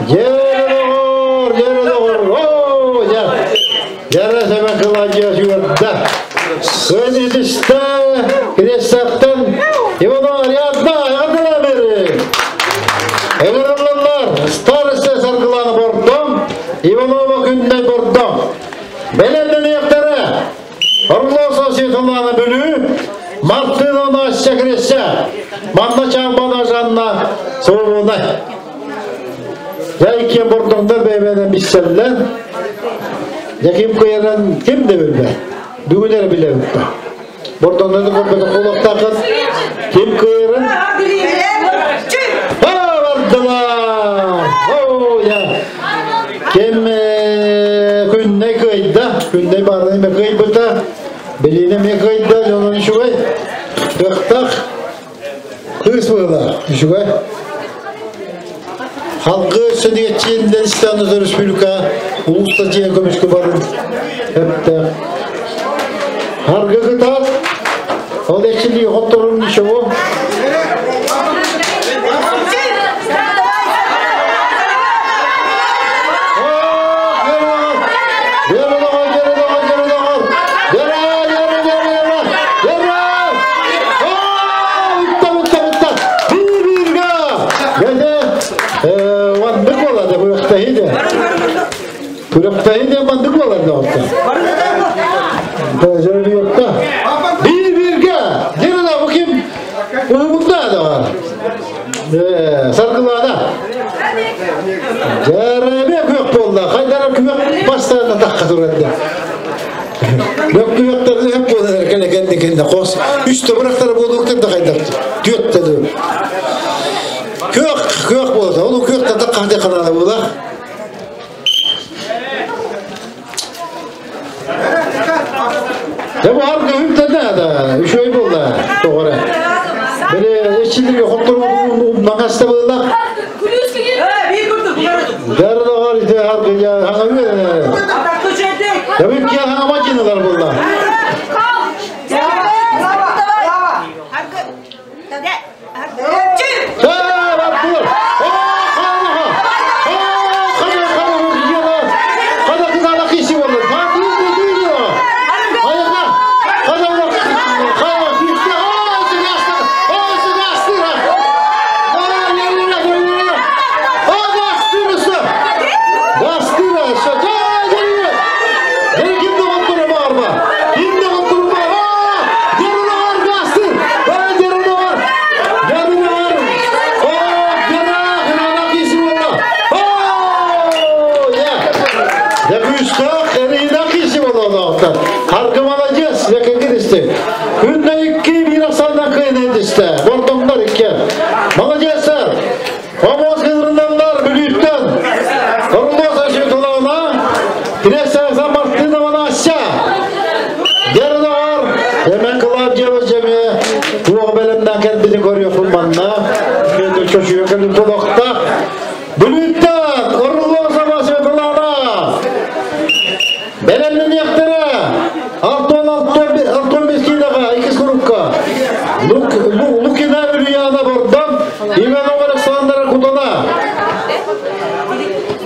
Дьэрэ дьэрэ доҕор, оо, дьэ, дьэрэ сэмэ кыладьыа сүөрдэ. Көнүтүстэ Крессактан Иванова Ариадна эҕэрдэлээ бери. Ыҥырыллаллар староста Саргылана Бордоҥ, Иванова Күннэй Бордоҥ. Бэлэмнэниэхтэрэ Орлосов Светлана Бүлүү, Мартынова Настя Крессе, Манна Чалбана Жанна Суруна. Я иккиэн бордоҥдор бэйбэнэн биссэллэр. Я ким кыйаран ким да билбэт. Бүгүн эрэ билэбит да. Бордоҥдорду көрбөтөх буолуохтааххыт. Ким кыйарын? Бардылар! О, я. Ким күннэй кыайда, күннэй баарынан эмэ кыайбыта, билиинэ эмиэ кыайда, дьонун үчүгэй. Кыахтаах кыыс быһыылаах, үчүгэй. Халгы сөдүөччиин Ленстан Республика улууста дьиэ көмүскэ барын эптэ. Харгы кытаат, ол эчили хотторун ничего. Күрэхтэһии маннык буолар да Биир бииргэ Дирина бу ким уһугунна да Саргылаана. Дьэрэбэ күөх буолла. Хайдара күөх бастаана тахха турар. Бөк күөхтэрди хөп буолар кэлэ кэнни кэнне хос. Үс төбүрәктәре буолуктар да хайдар. Түөт да. Күөх күөх буолар. Ол күөх та қандай каналы буолар. Ya bu harbi hümte ne da үшөй болды тоғыры. Бері эчилерге хоттору маңаста буолла. Дәрі ите harbi ya хаңа Ya bir ki хаңа makineler булла. Харкы молодец, якын Күнде икки бир асандан кыйын эдисте. Бордоңдор икки. Молодецтер. Омоз кызырынданлар бүлүүттөн. Орлоса Светлана, Креса Мартынова Настя. Дердор, Эмен Клавдиева жеме, туох белемден келбини көрүөхүн манна. Мен чочуя келдим толокта. Бүлүүттөн Орлоса Светлана. Белемден яктыры. Алтон алтон алтон бескидаға икис группка. Лукина Ульяна Бордон, Иванова Александра Кудана.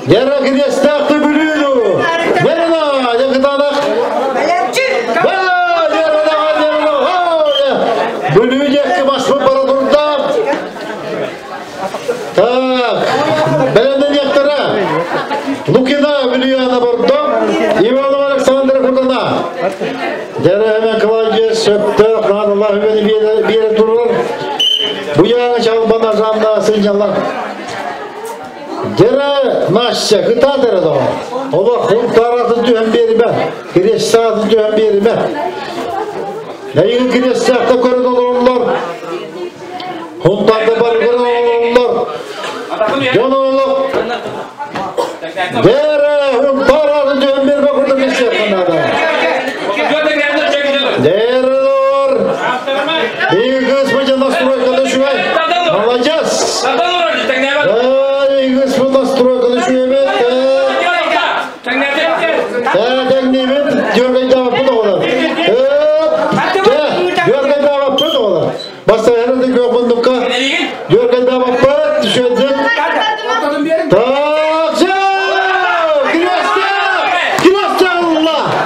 Яра Крестақты бүлүүнү. Ярана, якытанақ. Бүлүү жекки баспы бара турда. Так, белемден яктыры. Лукина Ульяна Бордон, Иванова Александра Кудана. Жара hemen Клавдия сөптө, Аллах бени бере турur. Bu яңы чалбана жанна сынжалар. Жара Настя кытадыр да. Ола хунтаратын түһен берме, крессатын түһен берме. Нәйгін крессакта көрін олар. Хунтарда бар көрін олар. Жон олар. Жара хунтаратын түһен берме күрді крессакта. Дердор. И господин настройка душвай. Молодец. Эй, господин настройка душвай. Да, так не.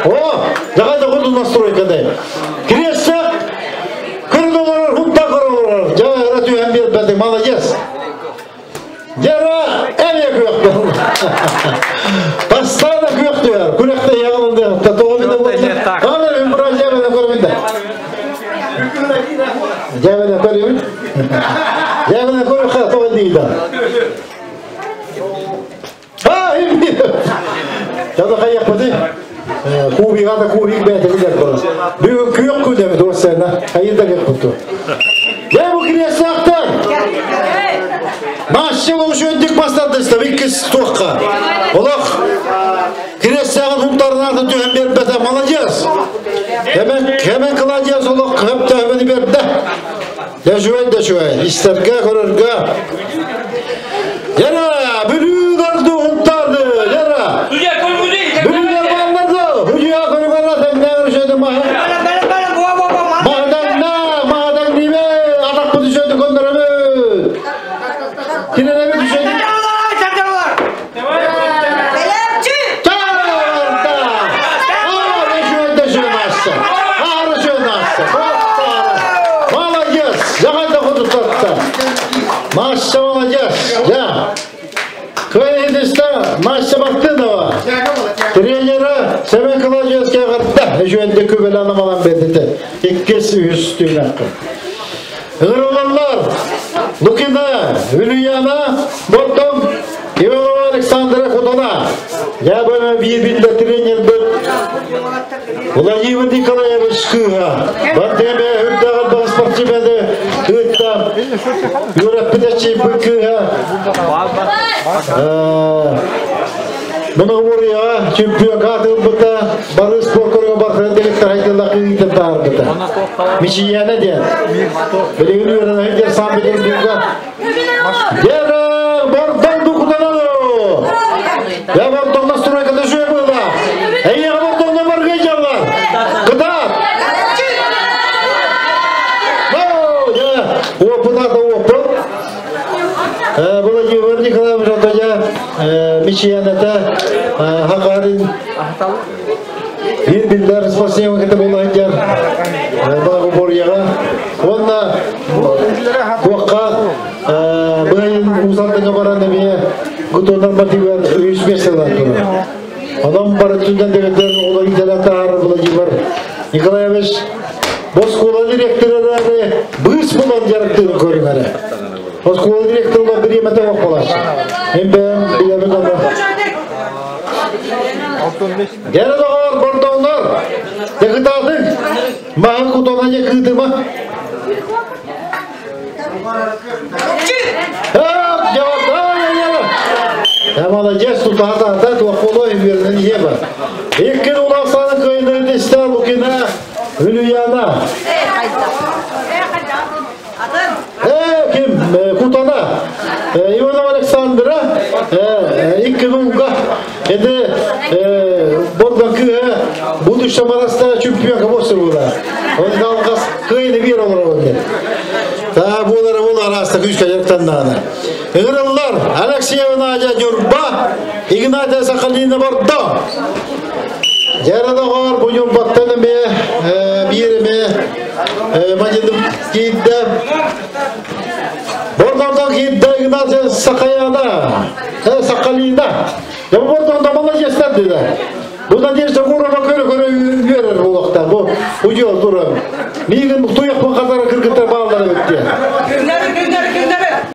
О, давай да буду настройка дай. Кресло кырдылар, хутта кырдылар. Жа ыра түһэн биэрбэтиҥ, молодец. Дьара эмиэ күөх буолла. Бастаана күөх түһэр. Күрэхтэ яғылынды. Тоҕо бина буолла. Ана үмбра жабена көрүмүн. Жабена көрүмүн. Жабена көрү ха тоҕо дейді. Ha, Жада қаяқпыды. Кубиға да кубик бәйті білер бұл. Бүгін күөх күдемі достарына. Қайында кеп бұтты. Я bu креслақтар. Машы ол жөндік бастады икки тоққа. Олақ креслағын хуттарын артын түген беріп бәті. Молодец. Hemen кладец олақ хөп тәхмені берді. Я жуай да жуай. Истерге, көрерге. Яра, бүлүүлерді хуттарды. Яра. Бүлүүлер балларды. Хүжия көргөрө теңдер үшөдү маха. Маһадан маһадан ниме атак бу түшөдү көндөрөбү. Киненеби түшөдү. Чарда! А, үшөдү шөнасы. Ары шөнасы. Молодец! Жаганда кутуттатты. Масса молодец. Я. Квейдиста Масса Бактынова. Тренері Семен Кладжевский ғыртта. Үшөнді көбеланы малан берді. Иккес үстүн ақы. Ырылалар Лукина, Вильяна, Ботом, Иванова Александра Кутана. Я бы bir тренер был. Владимир Николаевич Кыга. Бандеме үрдәгән бу спортсмены Кытта. Юрап питәчи Кыга. Мұны ория чемпион каты бұта, бары спорт көрген бар директор айтылда кыйтып таар бұта. Мичияна де. Билигин үйрен айдер Санкт-Петербургга. Дера бордон дукутаналы. Я бордон настройка да было. Эй, я бордон номер гежалар. Кыдар. Ну, я опыта да опыт. Владимир Николаевич Антоня Мичияната Хакарин Bir biller спасибо кете болайын Багы борьяга. Онна куакка быйын узандыга баран эме гутонар мотивер үч меселер тура. Онон бар түнден дегендер олар иделатар Владимир Николаевич Боскола директорлары быс болан жарыктыгын көрүңөр. Боскола директорлар бир эмете окуп калат. Мен бэм билемин аны. Гәрі доғар бордоңнар, Декытадың, маған кутона не кыдыма. Я молодец, тут ата ата туаққолой вернен еба. Еккен улақсаны кыйны десте Лукина Үлүяна. Ким? Кутана. Иванова Александра, икки улга. Эде бордан кыһа будущего мараста чемпионка болса була. Он далгас кыйны бир олар онда. Та болар болар аста күчкә жактан Ыгырыллар Алексеева Надя Нюрба, Игнатия Сахалина Бордо. Жарадагар бу Нюрбаттан эме биреме мажыдым кийде. Бордодан кийде Игнатия Сахаяна, Сахалина. Я Бордонда молодец деди. Бу Надежда Гурова көрө көрө үйөрөр бу убакта. Бу удел тура. Мигин туяк бу катары кыргыттар балдары битти.